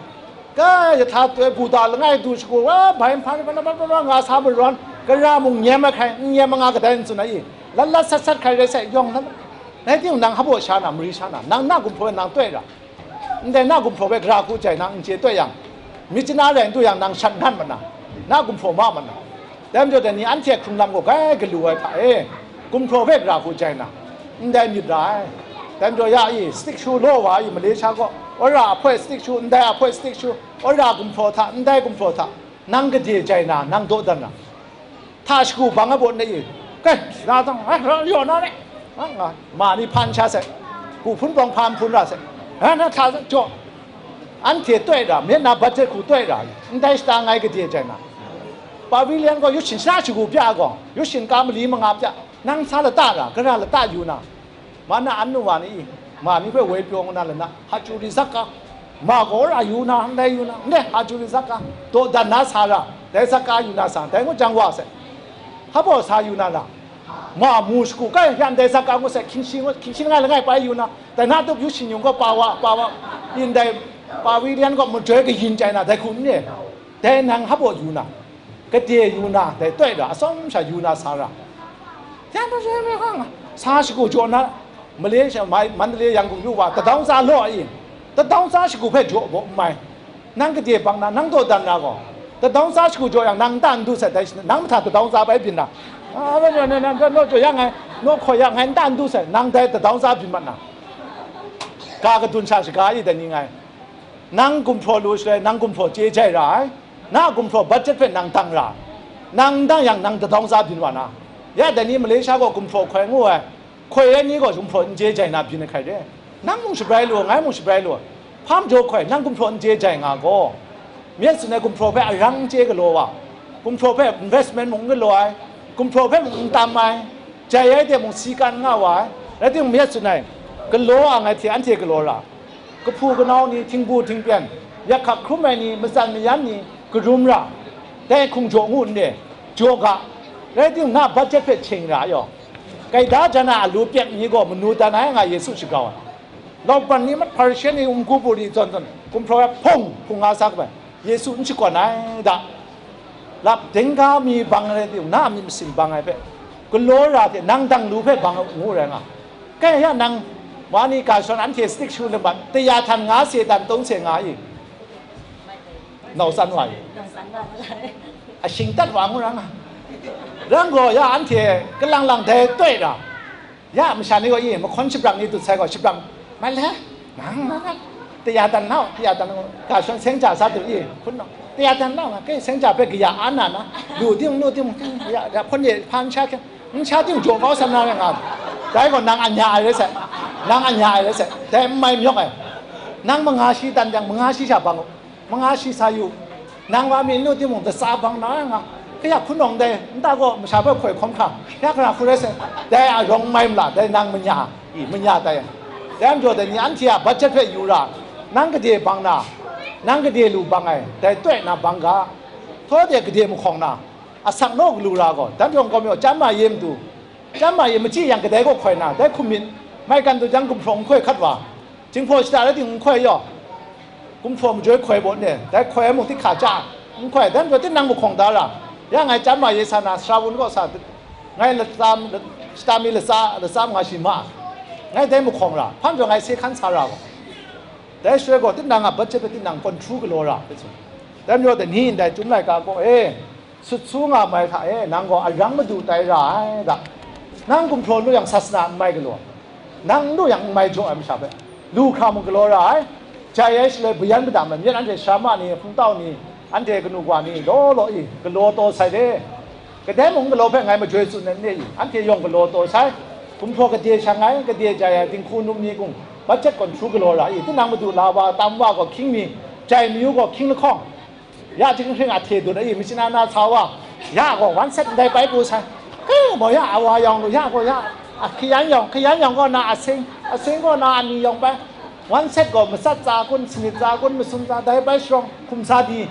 ka yahta toi buda langai du shagu, wa, bai nhpa, nhpa, nhpa, nhpa, nga sa marawn, gara mung nyem ai hkrai, n nyem ai nga kadai n tsun ai i, lat lat sat sat hkrai rai sai, yawng na, rai timung, nang hpa baw sha na, mari sha na, nang na gumhpraw e nang toi ra, ndai na gumhpraw hpe gara hku jai nang n chye toi yang, Myitkyina rai n du yang, nang shat ngan mat na, na gumhpraw ma mat na. Dai majaw dai ni anhte hkrung lam gaw grai galu ai hta e, gumhpraw hpe gara hku jai na, ndai myit ra ai. Dai majaw ya i, stick shoe law wa i, Malaysia gaw, wora ahpoi stick shoe, ndai ahpoi stick shoe, wora gumhpraw hta, ndai gumhpraw hta, nang gade jai na, nang dawdan na. Hta shagu bang ai baw na i, kai, na tang, ai, ra yaw na re, nga, nga, ma ni hpan sha sai, bu hpun bawng hpan hpun ra sai, ai, na hta jaw. Anhte toi ra, myit na budget hku toi ra, ndai shata ngai gade jai na. Pavilion gaw, yu shin shara shagu bya gaw, yu shin ka mali manga bya, nang sa lata ra, gara lata yu na. Ma na an nu wa ni, ma ni hpe woi pyaw ngu na lana, ha chyu ri zak ga, ma gaw ra yu na, ndai yu na, ndai ha chyu ri zak ga, dawdan na sa ra, dai zak ga yu na sa, dai ngut jang wa sai. Hpa baw sa yu na la, ma mu shagu, kai, yan dai zak ga ngut sai, hkying shi ngut, hkying shi langai langai pai yu na, dai na tup yu shin yung gaw pa wa, pa wa, yin dai, pavilion gaw majoi kayin chai na, dai hku n re, dai nang hpa baw yu na, gade yu na, dai toi ra, atsawm sha yu na sa ra. Yan hpa hpa hpa, sa shagu jaw na, Malaysia, mai, Mandalay, Yangon yu wa, tadawng tsa law i, tadawng tsa shagu hpe jaw baw n mai. Nang gade bang na, nang dawdan na gaw, Tadawng tsa shagu jaw yang, nang nta n du sai, dai shi, nang mahta tadawng tsa bai byin na. Ah, naw, naw, naw, naw, naw jaw yang ngai, naw hkoi yang ngai nta n du sai, nang dai tadawng tsa byin mat na. Ga kadun sha shaga i dai ni ngai. Nang gumhpraw lu shaloi, nang gumhpraw chye jai ra ai. Na gumhpraw budget hpe nang dang ra. Nang n dang yang, nang tadawng tsa byin wa na. Ya dai ni Malaysia gaw gumhpraw hkoi ngu ai. Hkoi ai ni gaw gumhpraw n chye jai na byin ai hkrai re. Nang mung shabrai lu, ngai mung shabrai lu. Hpa majaw hkoi, nang gumhpraw n chye jai nga gaw, myit tsun ai gumhpraw hpe arang n chye galaw wa, gumhpraw hpe investment mung n galaw ai, gumhpraw hpe mung n tam ai, jai ai de mung si kan nga wa ai, rai timung, myit tsun ai, galaw ang ai hte anhte galaw ra, kahpu kanau ni, htingbu htingpyen, yak hkak hkrum ai ni, matsan mayan ni, karum ra, dai hkungjaw ngu nde, jaw ga, rai timung, na budget hpe cheng ra ai yaw, gaida jan a alu pyek ni gaw manu dan ai nga Yesu shagau ai. Laukpan ni mat, Hparishe ni, n-gu buri zawn zawn, gumhpraw ai hpung hpung nga sa kabai, Yesu n shakawn ai da. Lap dingga mi bang rai timung, na a myit masin bang ai hpe, galaw ra hte nang dang lu hpe bang ngu rai nga. Kai ya nang, wa ni ga shawn anhte stick shu lam bat, taya htan nga se dan tawng se nga i, nau san wa i, a shing tat wa ngu ra nga. Rang gaw ya anhte kalang lang dai toi ra. Ya masha ni gaw i, mahkawn shabrang ni dut sai gaw, shabrang, mai le, nang, nang, nang, taya dan nau, taya dan nau, ga shawn seng ja sa du i, hkun nau, taya dan nau, nga, ke seng ja hpe kaya an na na, lu ting, lu ting, ting, ya, ya, hpun ye, hpa n sha hkyen, n sha ting, jaw kau san na nga, dai gaw nang a nya ai rai sai, nang a nya ai rai sai, dai n mai mayawk ai, nang manga shi dan jang, manga shi sha bang u. Manga shi sa yu, nang wa mi n lu timung, datsa bang na nga, kaya hkun nawng dai, nta gaw masha hpe hkoi hkawm hkra, ya gara hku rai sai, dai a rawng mai mala, dai nang manya, i, manya tai. Dai majaw dai ni anhte a budget hpe yu ra, nang gade bang na, nang gade lu bang ai, dai toi na bang ga, htaw de gade mahkawng na, asak naw galu ra gaw, dan yawng kawm yaw, chyam ma ye matu, chyam ma ye machyi yang kadai gaw hkoi na, dai hkum myit, maigan du jang gumhpraw n hkoi hkat wa, Jinghpaw shata rai ting n hkoi yaw, gumhpraw majoi hkoi baw ne, dai hkoi ai mung tik hka ja, n hkoi, dai majaw tinang mahkawng da ra, ya ngai chyam ma ye sa na, Sarawun kaw sa, ngai latsam, shata mi latsa, latsam nga shi ma, ngai dai mahkawng ra, hpan jaw ngai se hkan sa ra gaw, dai shaloi gaw tinang a budget hpe tinang kawn hkru galaw ra, dai majaw dai ni ndai Chyum laika gaw e, sut su nga mai hta e, nang gaw arang madu tai ra ai ga, nang gumhpraw lu yang sasana n mai galaw, nang n lu yang n mai jaw ai masha hpe, lu hkra mung galaw ra ai, jai ai shaloi bayan madam ai myit anhte sara ma ni, hpungtau ni, anhte kanu wa ni, law law i, galaw taw sai de, kadai mung galaw hpe ngai majoi tsun ai n e i, anhte yawng galaw taw sai, gumhpraw gade shang ai, gade jai ai, dinghku num ni gung, budget kawn hkru galaw ra i, tinang madu la wa, tam wa gaw hkying mi, jai mayu gaw hkying lahkawng, ya jinghkring a hte dun ai, machyin ana sa wa, ya gaw wan set ndai pai pru sai. He, maw ya, awa yawng lu, ya gaw ya, a hkayan yawng, hkayan yawng gaw na asing, asing gaw na ani yawng pai. Wan set gaw matsat tsa kun, sanit tsa kun, masum tsa, dai pai sharawng, hkum sa di,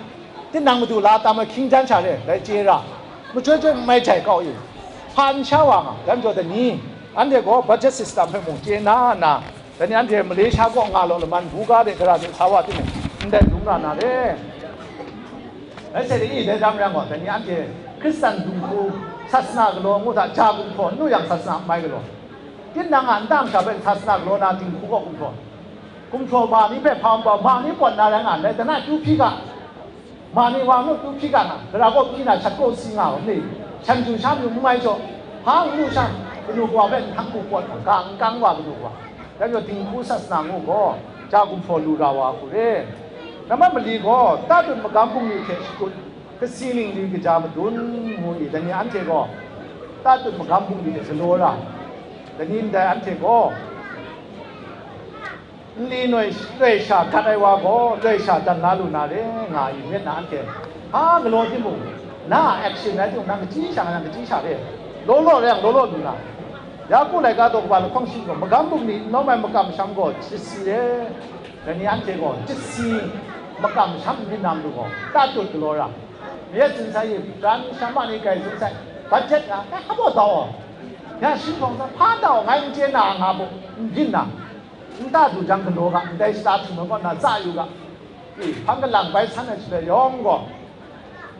tinang madu la tam ai hkying jan sha re, dai chye ra, majoi joi n mai jai kau i, hpa n sha wa nga, dai majaw dai ni, anhte gaw budget system hpe mung chye na na, Dai ni anhte Malaysia kaw nga law laman, buga de, gara de sa wa timung, ndai dum nga na re. Rai sai de, dai dam rai gaw, dai ni anhte Hkristan dinghku sasana galaw ngu hta, ja gumhpraw n lu yang sasana n mai galaw. Tinang a nta masha hpe sasana galaw na dinghku kaw gumhpraw, gumhpraw ma ni hpe hpa npawt, ma ni pawt na rai nga ndai, dai na kyu hpyi ga. Ma ni wa nu tu hpyi ga na, gara kaw hpyi na shat kaw si nga u ni, shan du sha myu n mai jaw, hpa n lu sha, kanu kawa hpe nhtak hku pawt na, ga n kang wa kanu kawa, dai majaw dinghku sasana ngu gaw, ja gumhpraw lu ra wa hku re. Nambat mali gaw, tatut magam bungli hte shakut, kasi ningli kaja madun ngu i, dai ni anhte gaw, tatut magam bungli hte galaw ra, dai ni ndai anhte gaw, Nli noi, loi sha gat ai wa gaw, loi sha dan la lu na re, nga i myit na anhte, hpa galaw timung, na a action rai timung, nang kachyi sha nga, nang kachyi sha re, law law rai yang, law law lu na. Yaku laika daw kaba lahkawng shi gaw, magam bungli n lawm ai makam masham gaw, chyasi re, dai ni anhte gaw, chyasi makam masham n byin na matu gaw, tatut galaw ra. Myit tsun sai, pran shama ni grai tsun sai, budget nga, eh, hpa baw dau, ya shi hpawng sa, hpa dau, ngai n chye na, nga bu, n byin na. Nta du jang galaw ga, ndai shata htum ai kaw na tsa yu ga. I, hpang kalang bai san ai shaloi yawng gaw,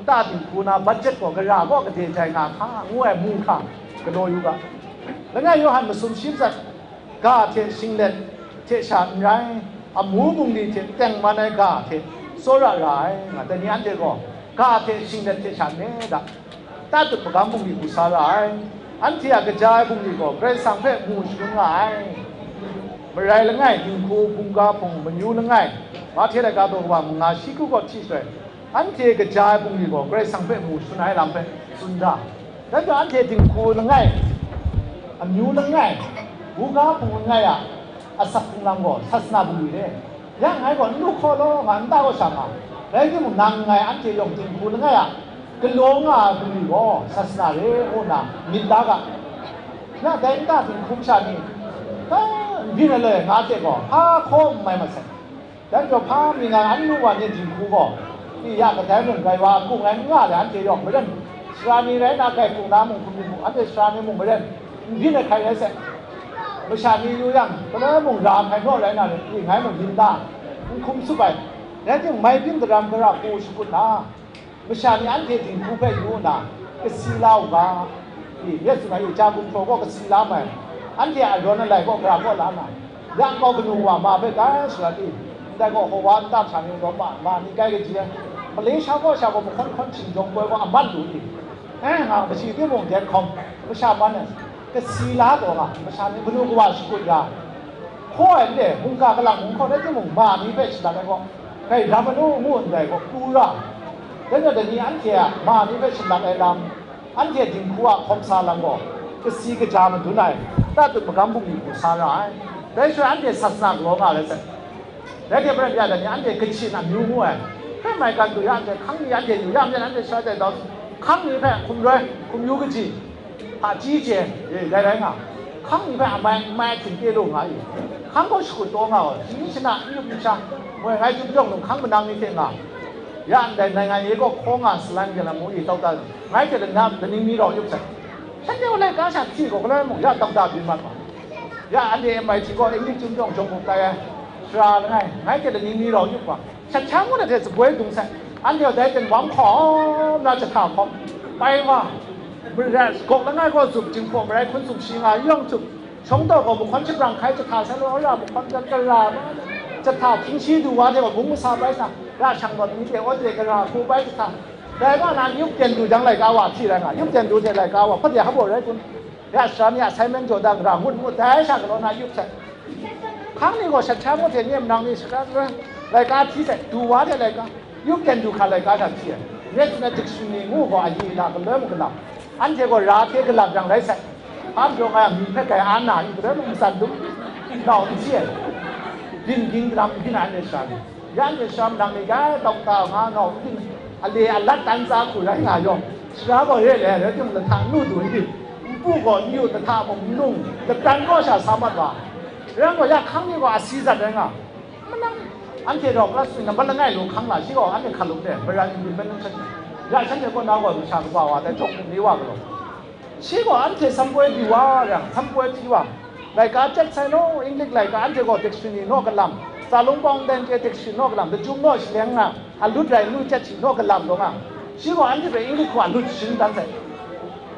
nta dinghku na budget gaw gara kaw gade jai nga hka, ngu ai mu hkra galaw yu ga. Langai Yawhan masum shi matsat ga hte shinglet hte sha n rai, amu bungli hte tengman ai ga hte tsawra ra ai, nga, dai ni anhte gaw, Ga hte shinglet hte sha ne da, tatut magam bungli hku sa ra ai. Anhte a kaja ai bungli gaw Karai Kasang hpe mu shangun nga ai. Marai langai, dinghku, bungga hpung, manyu langai, Mahte laika daw kaba manga shi kru kaw hti shaloi, anhte kaja ai bungli gaw Karai Kasang hpe mu shangun ai lam hpe tsun da. Dai majaw anhte dinghku langai, amyu langai, buga hpung langai a asak hpung lam gaw sasana bungli re. Ya ngai gaw n lu hkaw law nga, n ta kaw sha nga, rai timung, nang ngai anhte yawng dinghku langai a galaw nga ai bungli gaw sasana re, ngu nna myit da ga. Na dai nta dinghku masha ni, a, n byin ai loi nga hte gaw, hpa hkaw n mai masai. Dai majaw hpa mi ngai an lu wa ni dinghku gaw, i ya kadai mung rai wa, hku ngai n nga le, anhte yawng maren, sara ni rai nna, grai hku na mung hkum yu mu, anhte sara ni mung maren, n byin ai hkrai rai sai. Masha ni yu yang, galoi mung ra hkrai naw rai na rai, i ngai mung yin da, n hkum tsup ai. Rai timung, mai byin daram gara hku shakut na, masha ni anhte dinghku hpe yu nna, kasi la u ga, i, myit tsun ai, i, ja gumhpraw gaw kasi la mai, anhte a rawn alai gaw gara kaw la na, yang gaw kanu wa ma hpe kai sara ti, ndai gaw hawa nta hkra ni gaw ma, ma ni kai kaji ai, Malaysia kaw sha gaw mahkawn hkawn htingjawng poi gaw amat lu i, eh, nga, masi timung den hkawm, masha man ai, kasi la taw nga, masha ni kanu kawa shakut ya, hkaw ai n le, mungga kalang mung hkaw rai timung, ma ni hpe shadat ai gaw, kai ram anu ngu ndai gaw pru ra. Dai majaw dai ni anhte a ma ni hpe shadat ai lam, anhte dinghku a hkawm sa lam gaw, kasi kaja madun ai, tatut magam bungli hku sa ra ai. Dai shaloi anhte sasana galaw nga rai sai. Dai hte maren ya dai ni anhte kachin amyu ngu ai. Hpe mai kan du ya, anhte hkang ni anhte yu ya, anhte sha dai dau, hkang ni hpe hkum roi, hkum yu kaji, hpaji chye, e, dai rai nga. Hkang ni hpe amai n mai hte chye lu nga i. Hkang gaw shakut taw nga gaw, shani shana n yup n sha, moi ngai chyum jawng nu hkang manang ni hte nga. Ya ndai ngai ngai ye gaw hkaw nga salan kya na mu i tau ta, ngai hte lana laning mi rau yup sai. Shanhte gaw laika sha hti gaw galoi mung ya tau ta byin mat ma. Ya anhte M I T gaw English chyum jawng jawng mung tai ai, sara langai, ngai hte laning mi rau yup wa. Shat sha ngut ai hte tsaboi dung sai, anhte gaw dai ten wam hkawm na jahta hkawm, pai wa, marai gawk langai gaw zup, jinghpaw marai hkun zup, shi nga yawng zup, shawng taw gaw mahkawn shabrang hkai jahta sai law, ra mahkawn jan gara ma, jahta hkying shi du wa hte gaw bung masa bai sa, ra shang rawt ni hte aw de gara hku bai jahta, dai ma na yup ten du jang laika wa hti rai nga, yup ten du hte laika wa hpawt de hpa baw rai kun? Ya sara ni assignment jaw dang ra ngut ngut dai sha galaw na yup sai. Hkang ni gaw shat sha ngut hte nye manang ni sara laika hti sai, du wa hte laika, yup ten du hkra laika sha hti ai. Nye tsun ai dictionary ngu gaw ayi la galoi mung galam, anhte gaw ra hte galam yang rai sai. Hpa majaw nga yang, myi hpe grai an na, yu galoi mung matsan dum, nau n si ai. Byin ging daram n byin ai, anhte sara ni. Ya anhte sara manang ni, ya tau ta nga nau n byin, ale alat tan tsa hku rai nga yawng, sara gaw re le, rai timung, lahta n lu du n di, npu gaw n yu, lahta mung n nung, lapran kaw sha sa mat wa. Rai yang gaw, ya hkang ni gaw asi zat rai nga. Manang, anhte rau klas ni nambat langai lu hkang la, shi gaw anhte hkalup de, Maran Independent Church, ya shanhte kaw na gaw masha kaba wa dai, jawk ni wa galaw. Shi gaw anhte sampoi di wa yang, sampoi hti wa, laika chyet sai naw, English laika anhte gaw dictionary naw galam, Tsalung Pawng Ten Chye dictionary naw galam, lachyum naw shaleng nga, alut rai nu chyet shi naw galam gaw nga. Shi gaw anhte hpe English hku alut shin dan sai.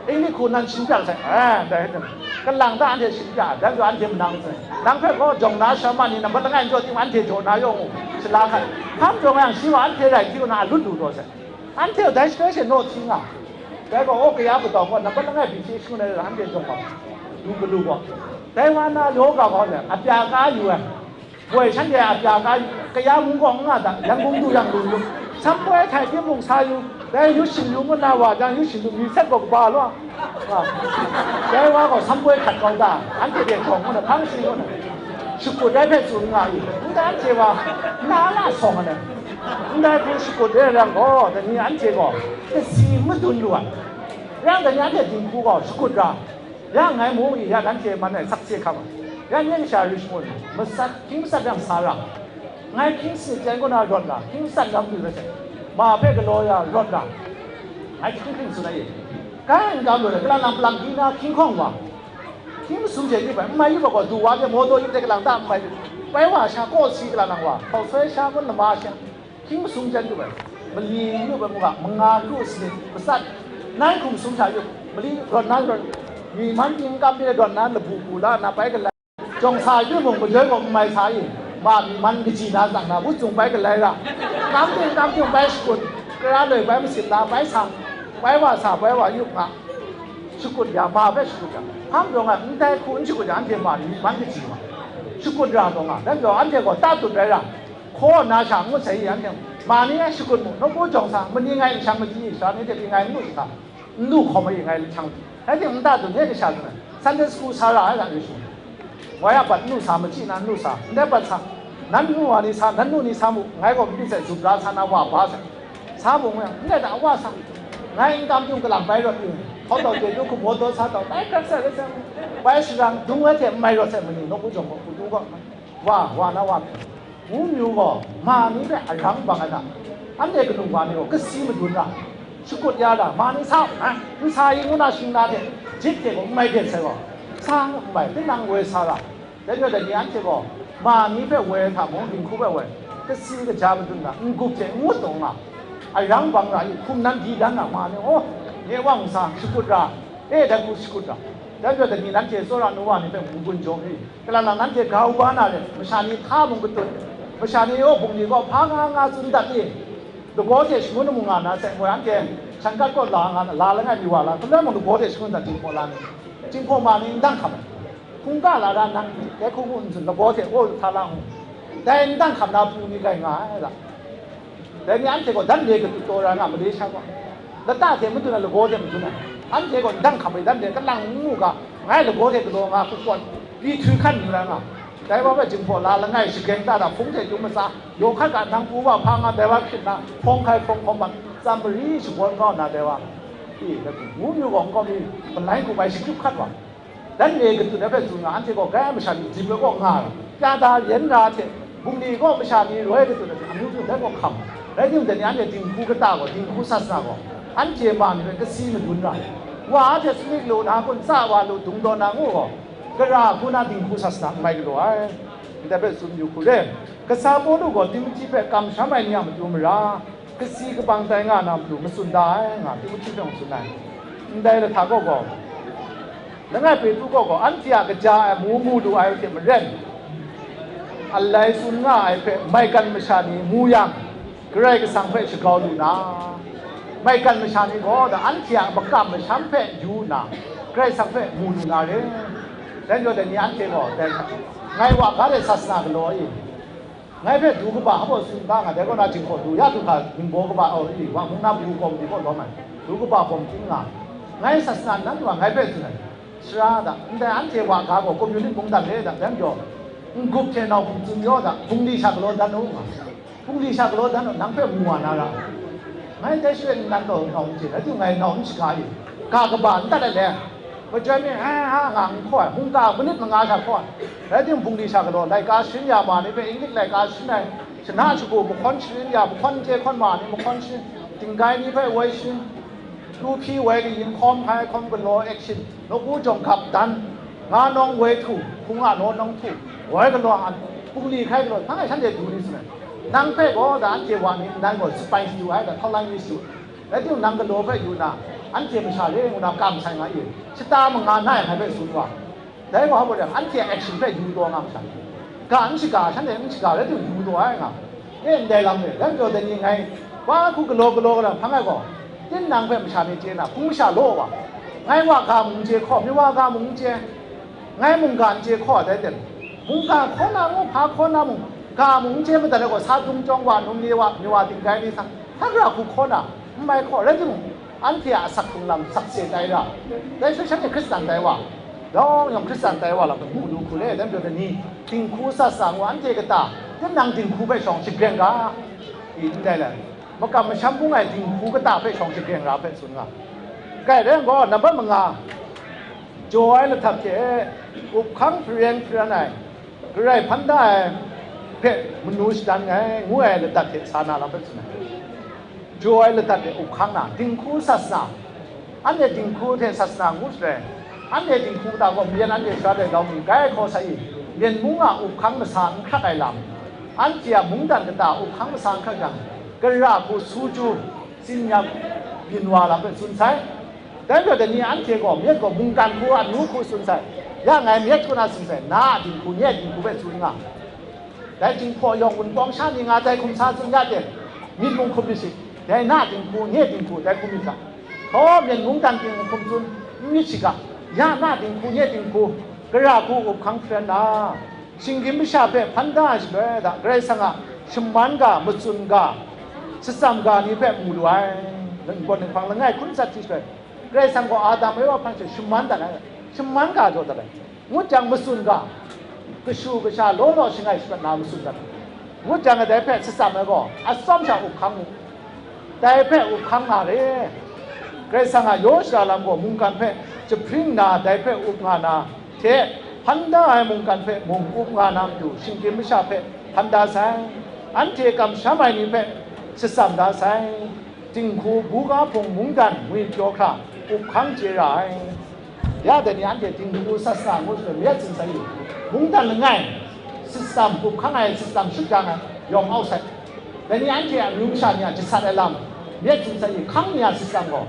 English hku nan shin pya sai. Eh, dai hte, kalang ta anhte shin pya, dan gaw anhte manang sai. Nang hpe gaw jawng na sha ma ni nambat langai n jaw tim, anhte jaw na yawng u, shala hkat. Hkam jaw nga yang, shi gaw anhte rai hti wa na alut lu taw sai. Anhte dai shaloi she naw hti nga. Dai gaw, aw, kaya patau gaw, nambat langai byi hte shangun ai lam, anhte jawng gaw, du galu gaw, dai wa na law ga gaw, apya ka yu ai. Woi, shanhte apya ka, kaya mung gaw n nga da, Yangon du yang lu yu. Sampoi htai tim mung sa yu, dai yu shin yu ngut na wa jang, yu shin yu mi sat gaw kaba law. Ah. Dai wa gaw sampoi hkat kau da, anhte de jawng ngu na, hpang shi ngu na, shakut rai hpe tsun nga i, n dan hte wa, na la sawng ai. Ndai hku shakut re ai yang gaw, dai ni anhte gaw kasi madun lu ai. Yang dai ni anhte dinghku gaw shakut ra, yang ngai mu i, ya nanhte man ai sakse hkam ai. Ya nye kasha Richmond, matsat, hkying matsat yang sa ra, ngai hkying sanit jan kaw na rawt ra, hkying matsat ram lu ra sai, ma hpe galaw ya rawt ra, ngai hkying hkying tsun ai e. Kai n kam lu ai, kalang lang palanggi na hkying hkawng wa, hkying masum hte yup ai, n mai yup ai gaw, du wa hte mawtaw yup hte kalang ta n mai, pai wa sha kaw si kalang lang wa, hkau soi sha ngun lama sha, hkying masum jan yup ai, mali n yup ai mung ga, manga kru sanit, matsat, nai hkum sum sha yup, mali rawt na rawt, myi man ting kam pyi rawt na labu bu la nna pai galai, jawng sa yu mung majoi gaw n mai sa i, ma myi man kaji na tsang na, wut zung pai galai ra, kam ting kam ting pai shakut, Kara loi bai masit la, bai sang, bai wa sa, bai wa yup nga, shakut ya, ma hpe shakut ya. Hpang taw nga, ndai hku n shakut ya, anhte ma ni man kaji wa. Shakut ra taw nga, dan gaw anhte gaw tatut rai ra, hkaw na sha ngut sai i, anhte ma ni e shakut mu, nawku jawng sa, mani ngai n shang maji i, sha ni hte pyi ngai n lu sa, n lu hkawm ai i, ngai n shang. Rai timung, tatut nye kasha lu ai, Sunday school sa ra ai, ra yu shing. Wai a bat nu sa, machyi na nu sa, ndai bat sa, nan nu wa ni sa, nan nu ni sa mu, ngai gaw mabyi sai zup la sa na wa ba sai, sa mu, ngai ndai da wa sa, ngai n kam yung kalang bai rawt yu, hkawt tau chye du, hkum hkaw daw sa tau, bai hkrak sai rai sai mu, bai sharang dung ai hte n mai rawt sai mu ni, nawku jawng gaw, hku du gaw, wa, wa na wa hpe. Ngu myu gaw, ma ni hpe arang bang ai hta, anhte kanu wa ni gaw kasi madun ra, shakut ya ra, ma ni sa u na, n sa i ngu na shing na hte, jit hte gaw n mai den sai gaw, sa n bai, tinang woi sa ra. Dai majaw dai ni anhte gaw, ma ni hpe woi ai hta mung, dinghku hpe woi, kasi kaja madun ra, n-gup hte n ngut taw nga, arang bang ra i, hkum nan di dan na ma ni, oh, nye wa n sa, shakut ra, e, dai hku shakut ra. Dai majaw dai ni nanhte tsawra nu wa ni hpe n-gun jaw i, Kalang nang nanhte grau ba na re, masha ni hta mung katut, masha ni yawng bungli gaw hpa nga nga tsun dat i, lagaw hte shangun mung nga na sai, moi anhte shangat kaw la nga, la langai mi wa la, hkum rai mung lagaw hte shangun dat ting hpaw la ni, Jinghpaw ma ni n dang hkam ai, hkungga la ra nang, dai hku ngu n tsun, lagaw hte aw lu hta la ngu, dai n dang hkam na pru ni rai nga ai la. Dai ni anhte gaw dan re katut taw ra nga, Malaysia gaw. Lata hte madun ai, lagaw hte madun ai. Anhte gaw ndang hkam ai dan re, kalang n mu ga, ngai lagaw hte galaw nga, hku kawn, pyi htwi hkan n rai nga. Dai wa hpe Jinghpaw la langai shagreng ta da, hpung hte yum matsa, yaw hkat ga nang pru wa hpa nga, dai wa hkrit na, hpawng hkai hpawng hkawm mat, tsam mari shabawn kau nna dai wa. I, ngu myu gaw nkau mi, malai hku bai shakryup hkat wa. Dan re katut ai hpe tsun nga, anhte gaw grai masha ni dim ai kaw nga ai, pya da yen ra hte, bungli kaw masha ni roi katut ai hte, amyu hte dan kaw hkam. Rai timung, dai ni anhte dinghku kata gaw, dinghku sasana gaw, anhte ma ni hpe kasi madun ra ai. Wa a hte sumik lu na, kun tsa wa lu, dung daw na ngu gaw, gara hku na dinghku sasana n mai galaw ai. Ndai hpe tsun yu hku re, kasa Pawlu gaw Timohti hpe kamsham ai ni a matu mara, kasi kabang tai nga na matu matsun da ai, nga Timohti hpe mung tsun ai. Ndai lahta kaw gaw, langai Petru kaw gaw, anhte a kaja ai mu mu lu ai hte maren, alai tsun nga ai hpe maigan masha ni mu yang, Karai Kasang hpe shagrau lu na, maigan masha ni gaw da anhte a makam masham hpe yu nna, Karai Kasang hpe mu lu na re. Dai majaw dai ni anhte gaw, dai ngai wa ga de sasana galaw i, ngai hpe du kaba hpaw tsun ga nga, dai kaw na Jinghpaw du ya du hkra, ningbaw kaba, aw, i, wa mung na pru kawm ni kaw lawm ai, du kaba bawm hkying nga, ngai sasana nan wa ngai hpe tsun ai, sara da, ndai anhte wa ga gaw, communist mungdan re da, dai majaw, n-gup hte nau hkum tsun yaw da, bungli sha galaw dan u nga, bungli sha galaw dan u, nang hpe mu wa na ra, ngai dai share n dan gaw nau n chye, rai timung, ngai nau n shaga i, ga kaba n dat ai le, majoi mi, ha, ha, nga n hkaw ai, mungga manit manga sha hkaw ai, rai timung, bungli sha galaw, laika sharin ya ma ni hpe Inglik laika sharin ai, shana shagu mahkawn sharin ya, mahkawn chye hkawn ma ni mahkawn sharin, dinggai ni hpe woi sharin, lu hpyi woi kayin, hkawm hkai hkawm galaw, action, nawku jawng gap dan, nga nawng woi htu, hpung a naw nawng htu, woi galaw an, bungli hkai galaw, hpang e shanhte du ni tsun ai, nang hpe gaw da anhte wa ni nnan gaw sapai yu ai da, hkaulang mi su. Rai timung, nang galaw hpe yu na, anhte masha re ngu na kam sai nga i, shata manga na e ngai hpe tsun wa. Dai wa hpa rai, anhte a action hpe yu taw nga masha, ga n shaga, shanhte n shaga rai timung, yu taw ai nga. E, ndai lam e, dai majaw dai ni ngai, wa hku galaw galaw ga na hpang ai gaw, tinang hpe masha ni chye na, hpung masha law wa, ngai wa ga mung chye hkaw, mi wa ga mung chye, ngai mungga n chye hkaw ai dai ten, mungga hkaw na mung, hpa hkaw na mung, ga mung n chye madat ai gaw, sa dung chyawng wa, num ni wa, mi wa dinggai ni sa, hta gara hku hkaw na, n mai hkaw, rai timung, anhte a asak hkrung lam sakse tai ra, dai hpe shanhte Hkristan tai wa, yawng yawng Hkristan tai wa lam mu lu hku re, dai majaw dai ni, dinghku sasana ngu anhte kata, tinang dinghku hpe shawng shagreng ga, i, ndai le, makam masham bung ai dinghku kata hpe shawng shagreng ra hpe tsun nga. Kai rai yang gaw, nambat manga, jaw ai lahtak hte, up hkang hpareng hparan ai, Karai hpan da ai hpe manu shadan nngai, ngu ai ladat hte sa na lam hpe tsun ai. Jaw ai ladat hte up hkang na, dinghku sasana, anhte dinghku hte sasana ngu shaloi, anhte dinghku kata gaw myen anhte sara dai grau mi grai hkaw sa i, myen mung a up hkang masa n hkrat ai lam, anhte a mungdan kata up hkang masa n hkrat jang, gara hku su chyu, tsin yak byin wa lam hpe tsun sai. Dai majaw dai ni anhte gaw myit gaw mungkan hku a nu hku tsun sai, ya ngai myit hku na tsun sai, na a dinghku, nye a dinghku hpe tsun nga. Dai Jinghpaw yawng wunpawng sha ni nga tai hkum sa tsun ya ten, myit mung hkum myit shi, Dai na dinghku, nye dinghku, dai hku myit ga. Htaw, myen mungdan ting hkum tsun, n myit shiga, ya na dinghku, nye dinghku, gara hku up hkang hpren na, shinggyim masha hpe hpan da ai shaloi hta, Karai Kasang a shaman ga, matsun ga, shatsam ga ni hpe mu lu ai. Ningpawt ninghpang langai hkun sat hti shaloi, Karai Kasang gaw Adam Ewa hpang hte shaman dat ai, shaman ga jaw dat ai. Ngut jang matsun ga, kashu kasha law law shangai shapat na matsun dat ai. Ngut jang dai hpe shatsam ai gaw, atsawm sha up hkang mu. Dai hpe up hkang na re. Karai Kasang a yaw shara lam gaw mungkan hpe jahpring nna dai hpe up nga na hte, hpan da ai mungkan hpe mung up nga na matu, shinggyim masha hpe hpan da sai, anhte kamsham ai ni hpe shatsam da sai, dinghku, buga hpung, mungdan, ngwi pyaw hkra, up hkang chye ra ai. Ya dai ni anhte dinghku sasa ngu hpe myit tsun sai yu. Mungdan langai, shatsam, up hkang ai shatsam shut jang ai yawng au sai. Dai ni anhte amyu masha ni a jasat ai lam myit tsun sai yu, hkang ni a shatsam gaw.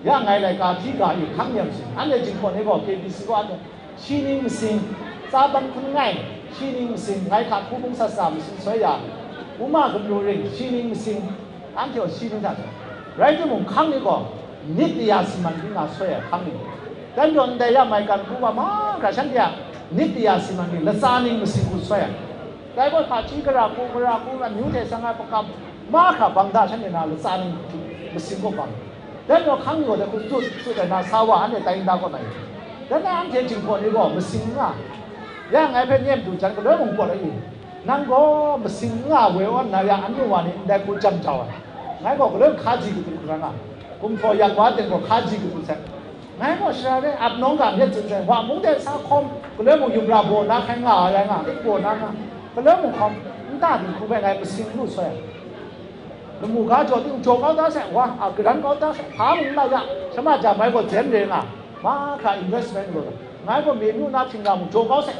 Ya ngai laika hti ga yu, hkang ni a masing. Anhte Jinghpaw ni gaw K B C gaw anhte shi ning masing, tsa ban hkun ngai, shi ning masing, ngai hka hku bung sat sa masing soi ya, uma gumlu ring, shi ning masing, anhte gaw shi ning hta. Rai timung, hkang ni gaw nit kaya siman byin nga soi ai hkang ni. Dan jaw ndai ya maigan hku wa mahkra shanhte a nit kaya siman byin, latsa ning masing hku soi ai. Dai gaw hpaji gara hku, gara hku, amyu hte seng ai pakam, mahkra bang da shanhte na latsa ning masing kaw bang. Dan gaw hkang ni gaw dai hku tut, tut ai na sa wa, anhte tai nta kaw na yu. Dan na anhte Jinghpaw ni gaw masing n nga. Ya ngai hpe nye matu jan galoi mung pawt ai i? Nang gaw masing n nga woi awn na ya, anyu wa ni ndai hku jam jau ai. Ngai gaw galoi hkaji katut hkra nga, gumhpraw yak wa ten gaw hkaji katut sai. Ngai gaw shara re ap nawng ga myit tsun sai, wa mung de sa hkawm, galoi mung yubra baw na hkai nga ai rai nga, lik baw na nga, galoi mung hkawm, nta dinghku hpe ngai masing lu soi ai. Lamu ga jaw ting jaw kau da sai, wa, a, garan kau da sai, hpa mung n la ya, shama jam ai gaw zen re nga, mahkra investment lu, ngai gaw menu na htingna mung jaw kau sai,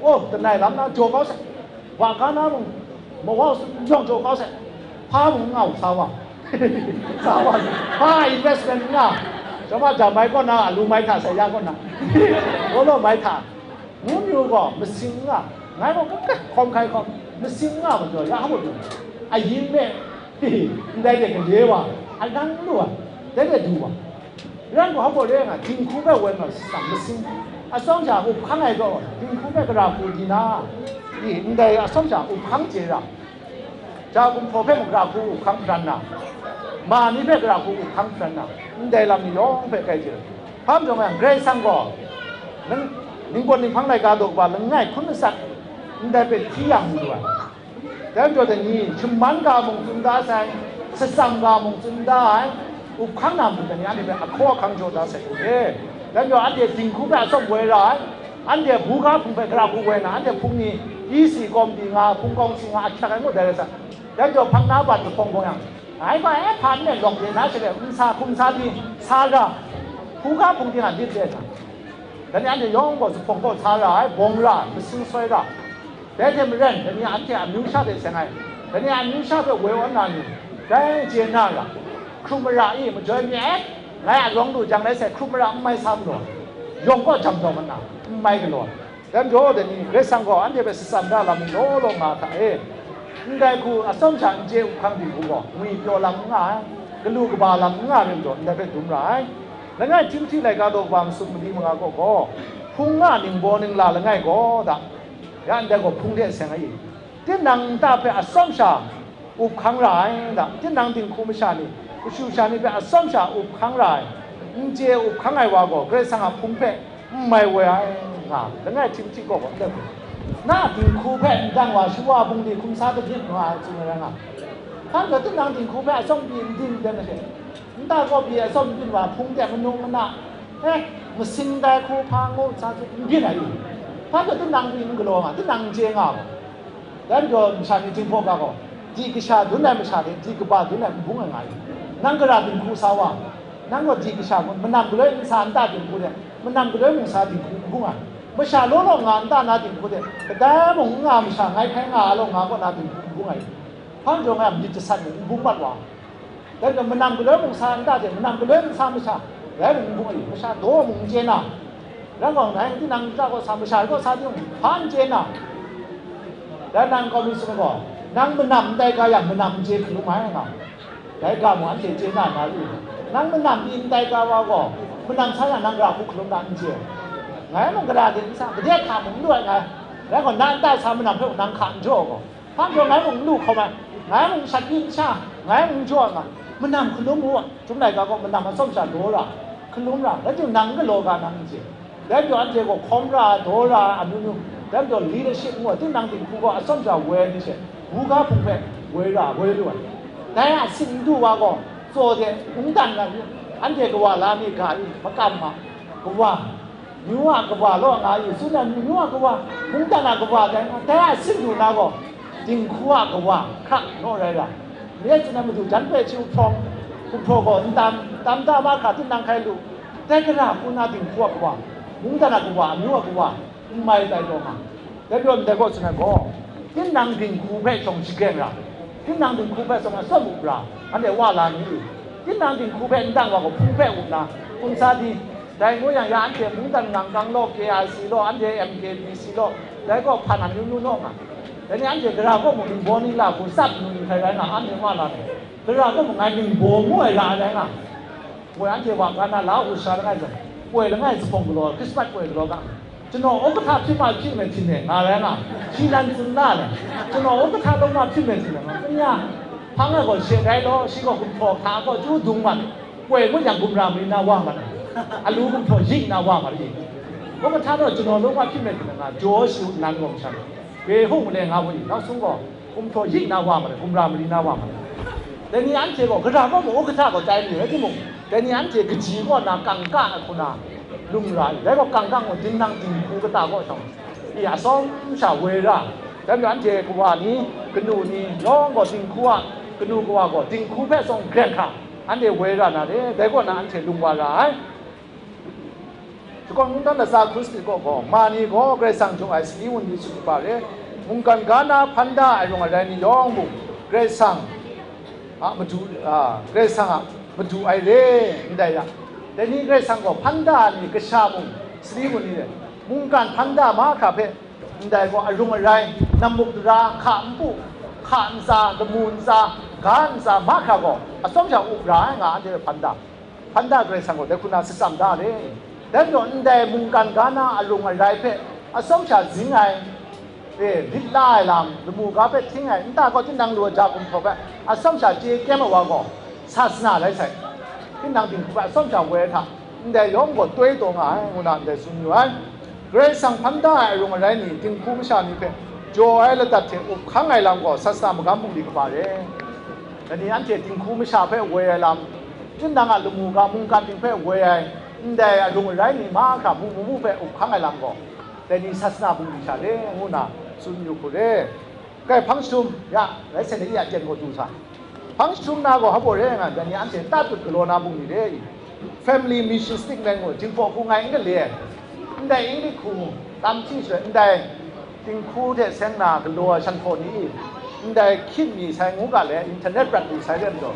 o, lanai lam na jaw kau sai, wa ga na mung, mawau sung jawng jaw kau sai, hpa mung n nga u, sa wa, sa wa, hpa investment n nga, shama jam ai kaw na, alu mai hta sai ya kaw na, law law mai hta. Ngu myu gaw masing n nga, ngai gaw kakat hkawm hkai hkawm, masing n nga majaw, ya hpa mung, ayin me, ndai de gade wa, alang lu ai, dai de du wa. Ran gaw hpa gaw re ai nga, dinghku hpe woi nga, shatsam masing, atsawm sha up hkang ai gaw, dinghku hpe gara hku di na, i, ndai atsawm sha up hkang chye ra. Ja gumhpraw hpe mung gara hku up hkang hpran na, ma ni hpe gara hku up hkang hpran na, ndai lam ni yawng hpe grai chye ai. Hpa majaw nga yang, Karai Kasang gaw, nang, ningpawt ninghpang laika daw kaba langai hkun matsat, ndai hpe hti yang mu lu ai. Dai majaw dai ni, shaman ga mung tsun da sai, shatsam ga mung tsun da ai, up hkang na matu dai ni, anhte hpe ahkaw ahkang jaw da sai hku re. Dai majaw anhte dinghku hpe atsawm woi ra ai, anhte buga hpung hpe gara hku woi na, anhte hpung ni, E C kawmti nga, hpung kawng si nga, ahkyak ai ngut dai rai sai. Dai majaw hpang na bat lahpawng gaw yang, ai gaw e hpa nmen lawk de na she, nsa hkum sa di sa ra, hkungga hpung ting a lit de na, dai ni anhte yawng gaw zuphpawng kaw sa ra ai, bawng ra ai, masing soi ra. Dai hte maren, dai ni anhte amyu sha hte seng ai, dai ni amyu sha hpe woi awn na ni, dai chye na ra, hkrum mara i, majoi mi e, ngai a lawng lu jang rai sai, hkrum mara n mai sa galaw, yawng kaw jam taw mat na, n mai galaw. Dai majaw dai ni, Karai Kasang gaw anhte hpe shatsam da lam ni law law nga hta e, ndai hku atsawm sha n chye up hkang dinghku gaw, ngwi pyaw lam n nga ai, galu kaba lam n nga ai majaw, ndai hpe dum ra ai. Langai Timhti laika daw kaba masum mali manga kaw gaw, hpung nga ningbaw ningla langai gaw da, ya ndai gaw hpung hte seng ai i? Tinang nta hpe atsawm sha up hkang ra ai da, tinang dinghku masha ni, kashu sha ni hpe atsawm sha up hkang ra ai, n chye up hkang ai wa gaw, Karai Kasang a hpung hpe n mai woi ai nga, langai Timhti kaw gaw n dat hku, na dinghku hpe ndang wa shawa bungli hkum sa kabyin nga ai, tsun ai rai nga. Hpa majaw tinang dinghku hpe atsawm pyi n byin dan ai hte, nta kaw pyi atsawm n byin wa hpung de manu mana, e, masing dai hku hpa ngu sa n byin ai i? Hpa majaw tinang pyi n galaw nga, tinang n chye nga gaw. Dai majaw masha ni Jinghpaw ga gaw, di kasha dun ai masha hte di kaba dun ai n bung ai nga i? Nang gara dinghku sa wa, nang gaw di kasha ngu, manam galoi nsa nta dinghku hte, manam galoi mung sa dinghku n bung ai. Masha law law nga nta na dinghku hte, kadai mung n nga masha ngai hkai nga ai law nga kaw na dinghku n bung ai. Hpa majaw ngai a myit jasat ni n bung mat wa. Dai majaw manam galoi mung sa nta hte, manam galoi n sa masha, rai mung n bung ai, masha daw mung n chye na, rai gaw, ngai tinang nta kaw sa, masha kaw sa timung, hpa n chye na, dai nang kau mi sum ai gaw, nang manam ndai ga yang, manam n chye hkalum ai nga. Dai ga mung anhte chye na na yu. Nang manam pyi n tai ga wa gaw, manam sa na nang gara hku hkalum na n chye. Ngai mung gara de n sa, gade hta mung n lu ai ngai. Rai gaw, na nta sa manam hpe nang hka n jaw gaw, hpa n jaw ngai mung n lu hkawm ai, ngai mung shat pyi n sha, ngai mung n jaw ai nga, manam hkalum u, Chyum laika gaw manam atsawm sha daw ra, hkalum ra, rai timung nang n galaw ga nang n chye. Dai majaw anhte gaw hkawm ra, daw ra, amyu myu, dai majaw leadership ngu ai, tinang dinghku gaw atsawm sha woi ai ni she, buga hpung hpe woi ra, woi lu ai. Dai a sin n du wa gaw, tsaw de, mungdan na, anhte kawa la mi ga i, makam ma, kawa, myu a kawa law nga i, tsun ai myu a kawa, mungdan a kawa dai nga, dai a sin du na gaw, dinghku a kawa hkrak naw rai ra. Nye tsun ai madu jan poi hpyi hprawng, gumhpraw gaw n tam, tam da mahkra tinang hkai lu, dai gara hku na dinghku a kawa, mungdan a kawa, amyu a kawa, n mai tai taw nga. Dai pyaw ndai gaw tsun ai gaw, tinang dinghku hpe shawng shagreng ra, tinang dinghku hpe shawng atsawm up ra, anhte wa la mi? Tinang dinghku hpe n dang wa gaw, hpung hpe up na, hpung sa di, dai ngu yang, ya anhte mungdan ngang kang law, K I C law, anhte M K B C law, dai gaw hpan amyu myu naw nga. Dai ni anhte gara kaw mung ningbaw ningla hku tsap nu nihkrai rai nga, anhte wa la ni? Gara kaw mung ngai ningbaw ngu ai ra ai rai nga. Woi anhte wa ga na la u sha langai zawn, woi langai zuphpawng galaw, Krismas woi galaw ga, ကျွန်တော်ဥက္ကဋ္ဌဖြစ်မှဖြစ်မယ်ထင်တယ် ငါလည်းငါ ရှင်းလင်းစွမ်းလာတယ် ကျွန်တော်ဥက္ကဋ္ဌလုပ်မှဖြစ်မယ်ထင်တယ် ငါ ခင်ဗျာ ဖမ်းလိုက်ကိုရှင်တိုင်းတော့ရှိကို ကိုထော်ထားတော့ကျိုးဒုံးမှ ကွယ်မွေးရန်ကုန်ရာမင်းနာဝါမှာ အလူကိုထော်ရိတ်နာဝါမှာလေ ဥက္ကဋ္ဌတော့ကျွန်တော်လုပ်မှဖြစ်မယ်ထင်တယ် ငါ ကြောရှိနန်းကောင်ဆန်း ဘယ်ဟုတ်မလဲ ငါ ဝင်း နောက်ဆုံးတော့ ကိုထော်ရိတ်နာဝါမှာလေ ကိုရာမင်းနာဝါမှာလေ တနည်းအားဖြင့်တော့ ကရာတော့မဟုတ် ဥက္ကဋ္ဌကိုတိုင်းနေတယ် ဒီမို့ တနည်းအားဖြင့် ကကြီးကောနာ ကံကခုနာ လူမလာ ဒါတော့ ကံကကို ဒိင်နံတင် ခူကတာကောဆောင် ဒီအဆုံးချဝေရ ဒါပြောင်းတဲ့ ကဝါနီ ကနူနီ ရောင်းကို တင်ခူက ကနူကဝါကို တင်ခူဖက်ဆုံး ကြံခါ အန်တဲ့ ဝေရနာတယ် ဒါကောနာ အန်တဲ့ လူဝါရ Shakawn Mungdan Latsa Hkun Sanit kaw gaw, ma ni gaw Karai Kasang jaw ai sali wunli sut kaba re, mungkan ga na hpan da ai rawng ai rai ni yawng mung, Karai Kasang a madu, a, Karai Kasang a madu ai re, ndai ya. Dai ni Karai Kasang gaw hpan da ai ni kasha mung, sali wunli re, mungkan hpan da mahkra hpe, ndai gaw arung arai, nammuk dara, hka npu, hka ntsa, lamu ntsa, ga ntsa mahkra gaw, atsawm sha up ra ai nga, anhte hpe hpan da. Hpan da Karai Kasang gaw dai hku na shatsam da re. Dai majaw ndai mungkan ga na arung arai hpe atsawm sha zing ai, e, lit la ai lam, lamu ga hpe hting ai, nta gaw tinang lu ai ja gumhpraw hpe atsawm sha chye kyem ai wa gaw, sasana rai sai. Tinang dinghku hpe atsawm sha woi ai hta, ndai yawng gaw toi taw nga ai, ngu na ndai tsun yu ai. Karai Kasang hpan da ai arung arai ni, dinghku masha ni hpe jaw ai ladat hte up hkang ai lam gaw, sasana magam bungli kaba re. Dai ni anhte dinghku masha hpe woi ai lam, tinang a lamu ga mungkan ting hpe woi ai, ndai arung arai ni mahkra mu mu mu hpe up hkang ai lam gaw, dai ni sasana bungli sha re, ngu na tsun yu hku re. Kai hpang jahtum, ya, rai sai na i a ten gaw du sa. Hpang jahtum na gaw hpa re nga, dai ni anhte tatut galaw na bungli re i. Family mission statement ngu, jinghpaw hku ngai n gale ai. Ndai English hku, tam hti shaloi, ndai dinghku hte seng na galaw ai shan hpaw ni i, ndai hkyit mi sai ngu ga le, internet prat mi sai re majaw,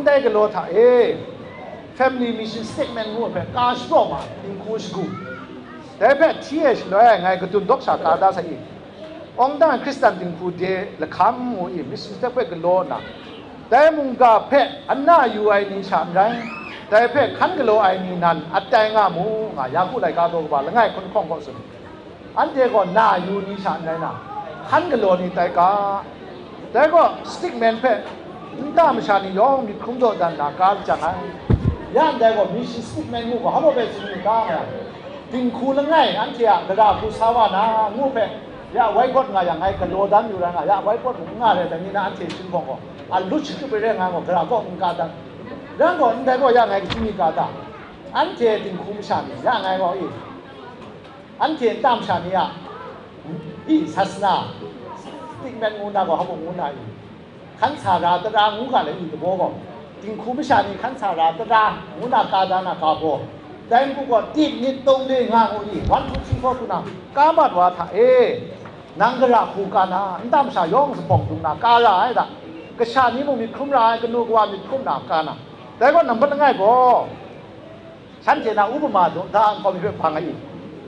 ndai galaw hta e, family mission statement ngu hpe ka shapraw ma, dinghku shagu. Dai hpe hti e shaloi, ngai kadun dawk sha ka da sai i. Awng dan Hkristan dinghku de lahkam ngu i, mission statement hpe galaw nna, dai mungga hpe ana yu ai ni sha n rai, dai hpe hkan galaw ai ni nan atai nga mu, nga Yaku laika daw kaba langai hkun hkawng gaw tsun. Anhte gaw na yu ni sha n rai na, hkan galaw ni tai ga. Dai gaw, stikmen hpe nta masha ni yawng myit hkrum dawdan na ka lajang ai. Ya ndai gaw, mi shi stikmen ngu gaw, hpa hpe tsun yu ta nga, dinghku langai anhte a gara hku sa wa na, ngu hpe, ya wai gawt nga yang, ngai galaw dan yu rai nga, ya wai gawt n nga rai, dai ni na anhte chyinghkawng gaw, a lut shatup ai rai nga gaw, gara kaw n ka dan. Rai gaw, ndai gaw ya ngai kaji mi ka ta? Anhte dinghku masha ni, ya ngai gaw i, anhte nta masha ni a, i, sasana, stikmen ngu na gaw, hpa ngu na i, hkan sa ra tara ngu ga le i, dabaw gaw, dinghku masha ni hkan sa ra tara ngu na ka da na ga gaw, dai npu gaw, tit nit tawng le nga ngu i, one two three four hku na, ka mat wa hta e, nang gara hku ka na, nta masha yawng zuphpawng dung na, ka ra ai da, kasha ni mung myit hkrum ra ai, kanu kawa myit hkrum na, ka na, dai gaw, nambat langai gaw, Shanhte na upama daw da nkau mi hpe hpang ai i?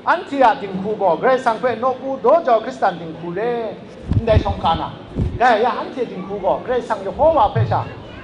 Anhte a dinghku gaw Karai Kasang hpe nawku daw jau Hkristan dinghku re, ndai shawng ka na, dai ya anhte dinghku gaw Karai Kasang Yehova hpe sha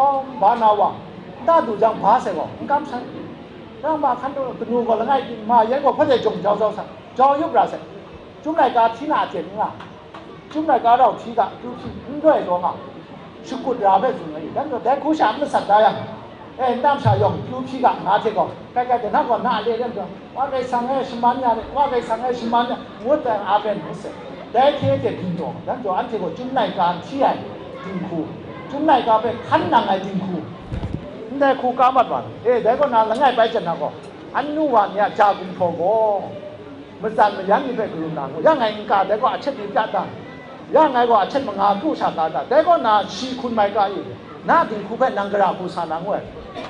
hkawm ba na wa, nta du jang ba sai gaw, n kam sai. Nang ma hkan kanu gaw langai timung ma yan gaw hpawt e jawng jau jau sai, jau yup ra sai. Chyum laika hti na a hte n nga, chyum laika rau hti ga, kyu hpyi n doi taw nga, shakut ra hpe tsun ai, dan gaw, dai hku sha n matsat da yang, e, nta masha yawng kyu hpyi ga nga hte gaw, kai kai, dai na gaw na a le, dan gaw, Wa Karai Kasang e shaman ya re, Wa Karai Kasang e shaman ya, ngut ai, amen ngu sai. Dai hte hte byin taw, dan gaw, anhte gaw chyum laika hti ai dinghku, chyum laika hpe hkan nang ai dinghku, ndai hku ka mat wa, e, dai kaw na langai bai jan na gaw, anu wa ni a ja gumhpraw gaw, matsan mayan ni hpe karum na ngu, ya ngai n ka, dai gaw ahtet ni pya ta, ya ngai gaw ahtet manga kru sha ka ta, dai kaw na shi hkun mai ka i, na dinghku hpe nang gara hku sa na ngu ai,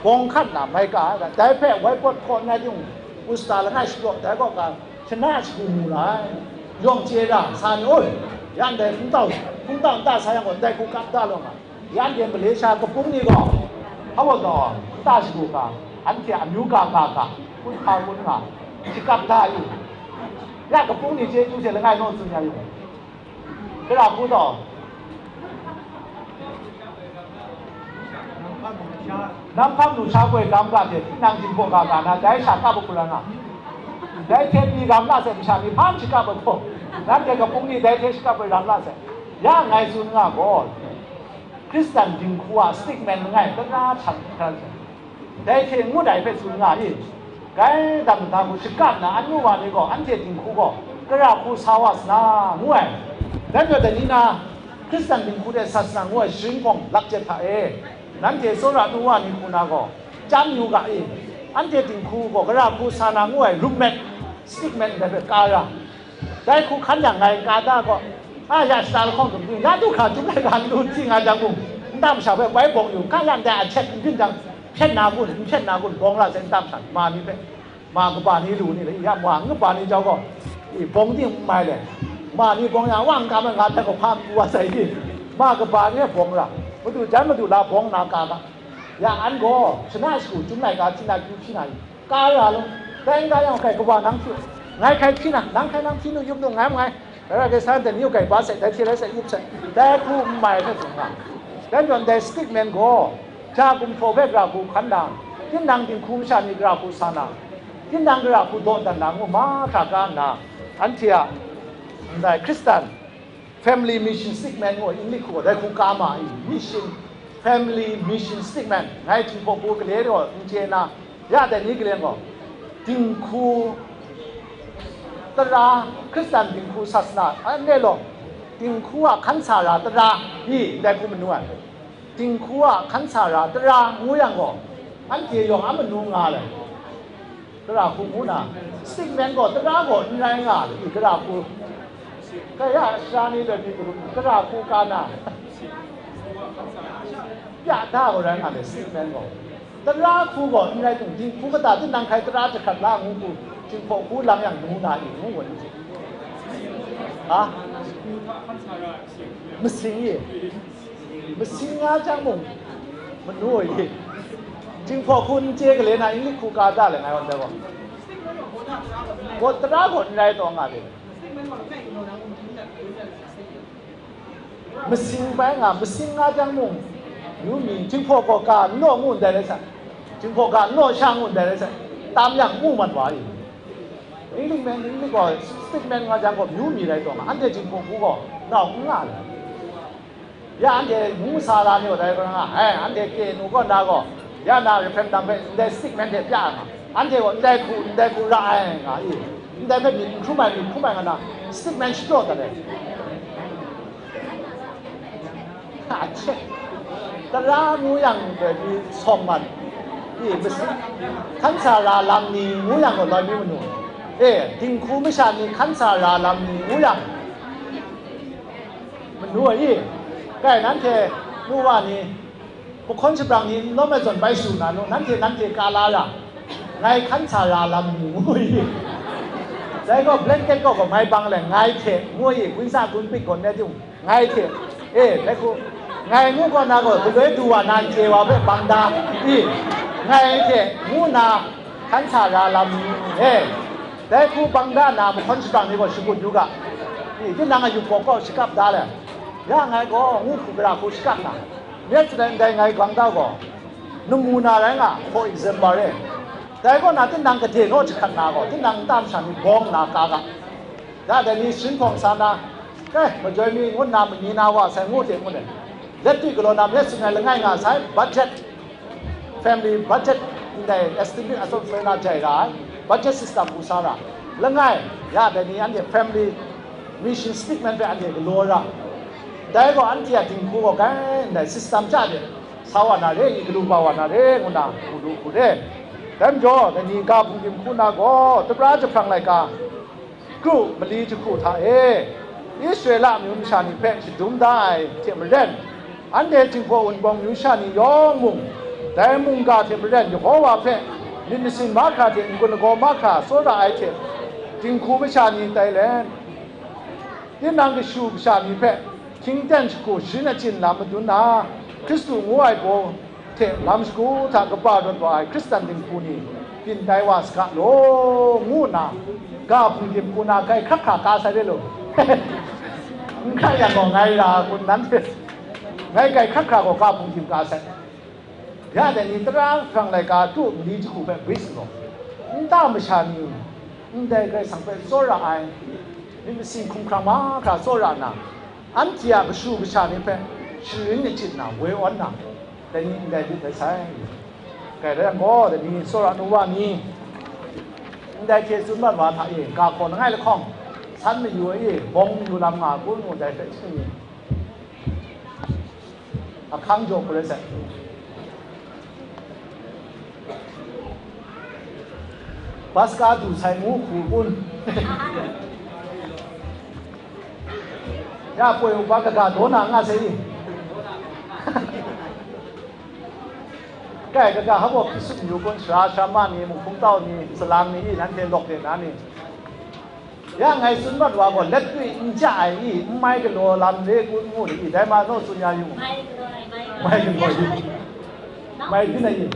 bawng hkat na mai ka ai ga, dai hpe wai pawt hkaw n rai timung, usta langai shapraw, dai kaw ka, shana shagu mu ra ai, yawng chye ra, sa ni, oi, ya ndai hpungtau, hpungtau nta sa yang gaw, ndai hku kap da law nga. Yan de Malaysia kapung ni gaw, hpa wa gaw, nta shagu ga, anhte amyu ga ga ga, kun hpa kun nga, shakap da yu. Ya kapung ni chyeju hte langai naw tsun ya yu. Gara hku taw, nang hpang lu sha koi gam ga hte, nang dinghpaw ga ga na, dai sha kap ai hku rai nga. Dai hte pyi ram la sai, masha ni hpa n shakap ai hku, nanhte kapung ni dai hte shakap ai ram la sai. Ya ngai tsun nga gaw, Hkristan dinghku a stigma langai tara htan hkran sai. Dai hte ngut ai hpe tsun nga i, gai dam da hku shakap na anu wa ni gaw, anhte dinghku gaw gara hku sa wa sa na, ngu ai. Dan gaw dai ni na, Hkristan dinghku hte sat sa ngu ai sharin hkawng lakjet hta e, nanhte tsawra nu wa ni hku na gaw, chyam yu ga i, anhte dinghku gaw gara hku sa na ngu ai rup met, stigma ndai hpe ka ra. Dai hku hkan yang ngai ka da gaw, a ya shata lahkawng dum ting, ya du hkra dum ai ga n lu hti nga jang mung, nta masha hpe wai bawng yu, ka ya ndai a htet n byin jang, hpyen na kun, n hpyen na kun, bawng la sai nta masha ma ni hpe, ma kaba ni lu ni le, ya ma n kaba ni jau gaw, i bawng ting n mai le, ma ni bawng ya wa n kam ai nga hpe gaw hpa n pru wa sai di, ma kaba ni e bawng ra, madu jan madu la bawng na ka ga, ya an gaw shana shagu chyum laika hti na kyu hpyi na i, ka ra law, dai n ka yang, kai kawa nang hpyi, ngai hkai hpyi na, nang hkai nang hpyi nu yup nu, ngai ma ngai, rai rai, san de ni u kai ba sai, dai hte rai sai, yup sai, dai hku n mai hpe tsun nga. Dai majaw, ndai stigma gaw, ja gumhpraw hpe gara hku hkan na, tinang dinghku masha ni gara hku sa na, tinang gara hku daw dan na ngu mahkra ka nna, anhte a ndai Hkristan family mission statement ngu ai English hku gaw dai hku ka ma ai, mission, family mission statement. Ngai Jinghpaw hku gale gaw n chye na, ya dai ni galen gaw, dinghku tara, Hkristan dinghku sasana, anhte law, dinghku a hkan sa ra tara, i, ndai hku manu ai. Dinghku a hkan sa ra tara ngu yang gaw, anhte yawng a manu nga ai. Gara hku ngu na, statement gaw tara gaw n rai nga ai, gara hku. Kaya sara ni loi mi garu, gara hku ka na, pya da gaw rai nga ai, statement gaw. Tara hku gaw n rai tung, dinghku kata tinang hkai tara jahkrat la ngu hku, Jinghpaw hku lang yang ngu na i, ngu gaw ni. Ha? Masing i. Masing nga jang mung, manu e, Jinghpaw hku n chye gale na, English hku ka da le ngai wan da gaw. Gaw tara gaw n rai taw nga de. Masing bai nga, masing nga jang mung, yu mi, Jinghpaw gaw ga n naw ngu ndai rai sa, Jinghpaw ga n naw sha ngu ndai rai sa, tam yang ngu mat wa i. English man, English gaw, statement nga jang gaw, yu mi rai taw nga, anhte Jinghpaw hku gaw, nau n nga le. Ya anhte ngu sa la ni gaw dai gaw nga, ai, anhte K N U kaw na gaw, ya na referendum hpe ndai statement hte pya ai nga, anhte gaw ndai hku, ndai hku ra ai nga i, ndai hpe myit n hkrum ai, myit hkrum ai nga na, statement shapraw dat ai. Ahte, tara ngu yang dai mi sawng man, i, masi, hkan sa ra lam ni ngu yang gaw loi mi manu, e, dinghku masha ni hkan sa ra lam ni ngu yang, manu ai i, kai nanhte nu wa ni, mahkawn shabrang ni n lawm ai zawn bai su na nu, nanhte, nanhte ka la ra, ngai hkan sa ra lam ni ngu i, dai gaw blanket kaw gaw mai bang le, ngai hte ngu i, gun sa gun pik gaw ne ting, ngai hte, e, dai hku, ngai ngu kaw na gaw, galoi du wa na n chye wa hpe bang da i, ngai hte ngu na, hkan sa ra lam ni, e, dai hku bang da na mahkawn shabrang ni gaw shakut yu ga, i, tinang a yupkawp kaw shakap da le, ya ngai gaw ngu hku gara hku shakap na, myit saden ndai ngai bang da gaw, namuna rai nga, for example e, dai kaw na tinang gade naw jahkrat na gaw, tinang nta masha ni bawng nna ka ga, Ya dai ni sharin hpawng sa na, eh, majoi mi ngut na, mani na wa sai ngu hte ngut ai. Let tut galaw na, let tsun ai langai nga sai, budget, family budget, ndai estimate atsawm soi na jai ra ai, budget system pru sa ra. Langai, ya dai ni anhte family mission statement hpe anhte galaw ra. Dai gaw anhte a dinghku gaw kai ndai system ja de sa wa na re, i galu ba wa na re, ngu na, hku lu hku re. Dai majaw, dai ni ga hpung dim hku na gaw, dabra jahprang laika, kru mali jahku hta e, Israela amyu masha ni hpe shadum da ai hte maren, anhte Jinghpaw Wunpawng amyu sha ni yawng mung, dai mungga hte maren Yehova hpe myit masin mahkra hte n-gun lagaw mahkra tsawra ai hte, dinghku masha ni tai let, tinang kashu kasha ni hpe hkying ten shagu sharin achyin lam madun na, Hkristu ngu ai baw hte lam shagu hta kaba rawt wa ai Hkristan dinghku ni byin tai wa saga law, ngu nna, ga hpung dim hku na grai hkrak hkra ka sai re law. N hkrat yang gaw ngai ra kun nanhte, ngai grai hkrak hkra gaw ga hpung dim ka sai. Ya dai ni tara hprang laika tu mali jahku hpe bris gaw, nta masha ni ndai Karai Kasang hpe tsawra ai, myit masin hkumhkrang mahkra tsawra nna, anhte a kashu kasha ni hpe sharin achyin na woi awn na, dai ni ndai lit ai sai. Kai rai yang gaw, dai ni tsawra nu wa ni, ndai hte tsun mat wa hta e, ga hkaw langai lahkawng, san mayu ai e, bawng mayu lam nga kun ngu dai hpe chying ni, ahkang jaw hku rai sai. Bas ka du sai ngu hku kun. Ya poi u ba kaga daw na nga sai i. Kai kaga hap gaw hpyi sut yu kun, sara sara ma ni, muhpung tau ni, salang ni, nanhte lawk de na ni. Ya ngai tsun mat wa gaw, let tut n ja ai i, n mai galaw lam re kun ngu ni i, dai ma naw tsun ya yu. Mai galaw i. Mai byin ai i.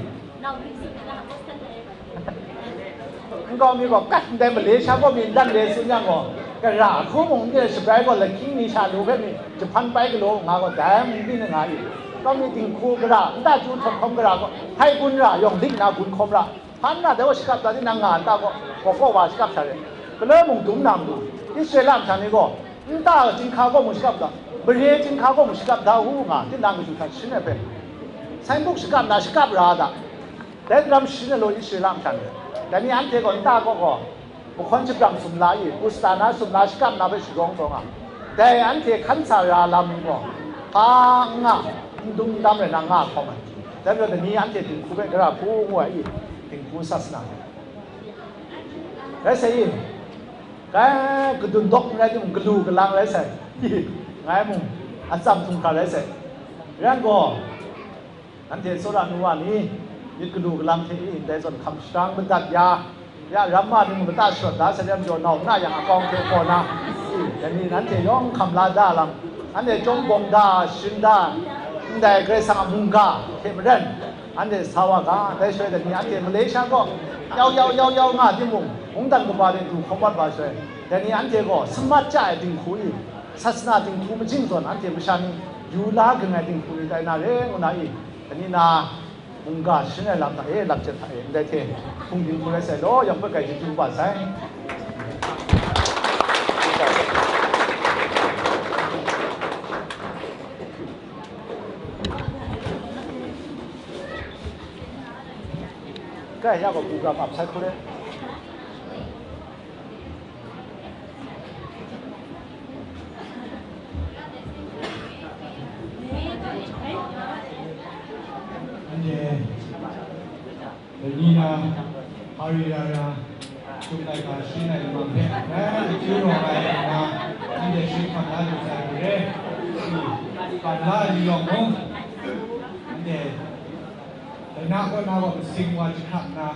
Nkau mi gaw, kat ndai Malaysia gaw mi ndan le tsun yang gaw, kara hku mung n de shabrai gaw, lahkying ni sha lu hpe mi jahpan pai galaw nga gaw, dai mung byin nga i. Nkau mi dinghku gara, nta chyu htawn hkawm gara gaw, hpai gun ra, yawng dik na gun hkawm ra. Hpan na dai wa shakap da, tinang nga nta gaw, gaw gaw wa shakap sha re. Galoi mung dum na matu, Israela masha ni gaw, nta chyinghka gaw mung shakap da, mare chyinghka gaw mung shakap da u nga, tinang kaju hta sharin ai hpe, saingbuk shakap na shakap ra da. Dai daram sharin ai law, Israela masha ni, dai ni anhte gaw nta gaw gaw, mahkawn shabrang sumla i, Kushtana sumla shakap na hpe shadawng taw nga, dai anhte hkan sa ra lam ni gaw, hpa n nga, n dum n dam rai na nga hkawm ai. Dai majaw, dai ni anhte dinghku hpe gara hku ngu ai i, dinghku sasana rai sai i, kai gadun dawk n rai timung, galu galang rai sai, ngai mung atsam htunghkra rai sai. Rai yang gaw, anhte tsawra nu wa ni, myit galu galang hte i ndai zawn hkam sharang madat ya, ya ramma ni mung lata sharawt da sai, rai majaw, nau na yang akawng hte kaw na, i, dai ni nanhte yawng hkam la da lam, anhte chyawm bawng da, sharin da, ndai Karai Kasang a mungga hte maren, anhte sa wa ga, dai shaloi dai ni anhte Malaysia gaw yau yau yau yau nga timung, mungdan kaba de du hkawm wat wa shaloi, dai ni anhte gaw samat ja ai dinghku i, sasana dinghku majing zawn anhte masha ni yu la ging ai dinghku ni tai na re ngu na i, dai ni na mungga sharin ai lam hta e, lam hte hta e, ndai hte hpung dinghku rai sai law, yang hpe kai chyeju kaba sai. Kai ya gaw, program ap sai hku re. Anhte, Dani na, Hari Rara, Tum Laika Shi Nai Lamang hpe, rai, akyu rawng ai nna, anhte shi hkam la lu sai hku re, shi, hkam la ai ni yawng mung, anhte, dai na kaw na gaw masing wa jahkrat nna,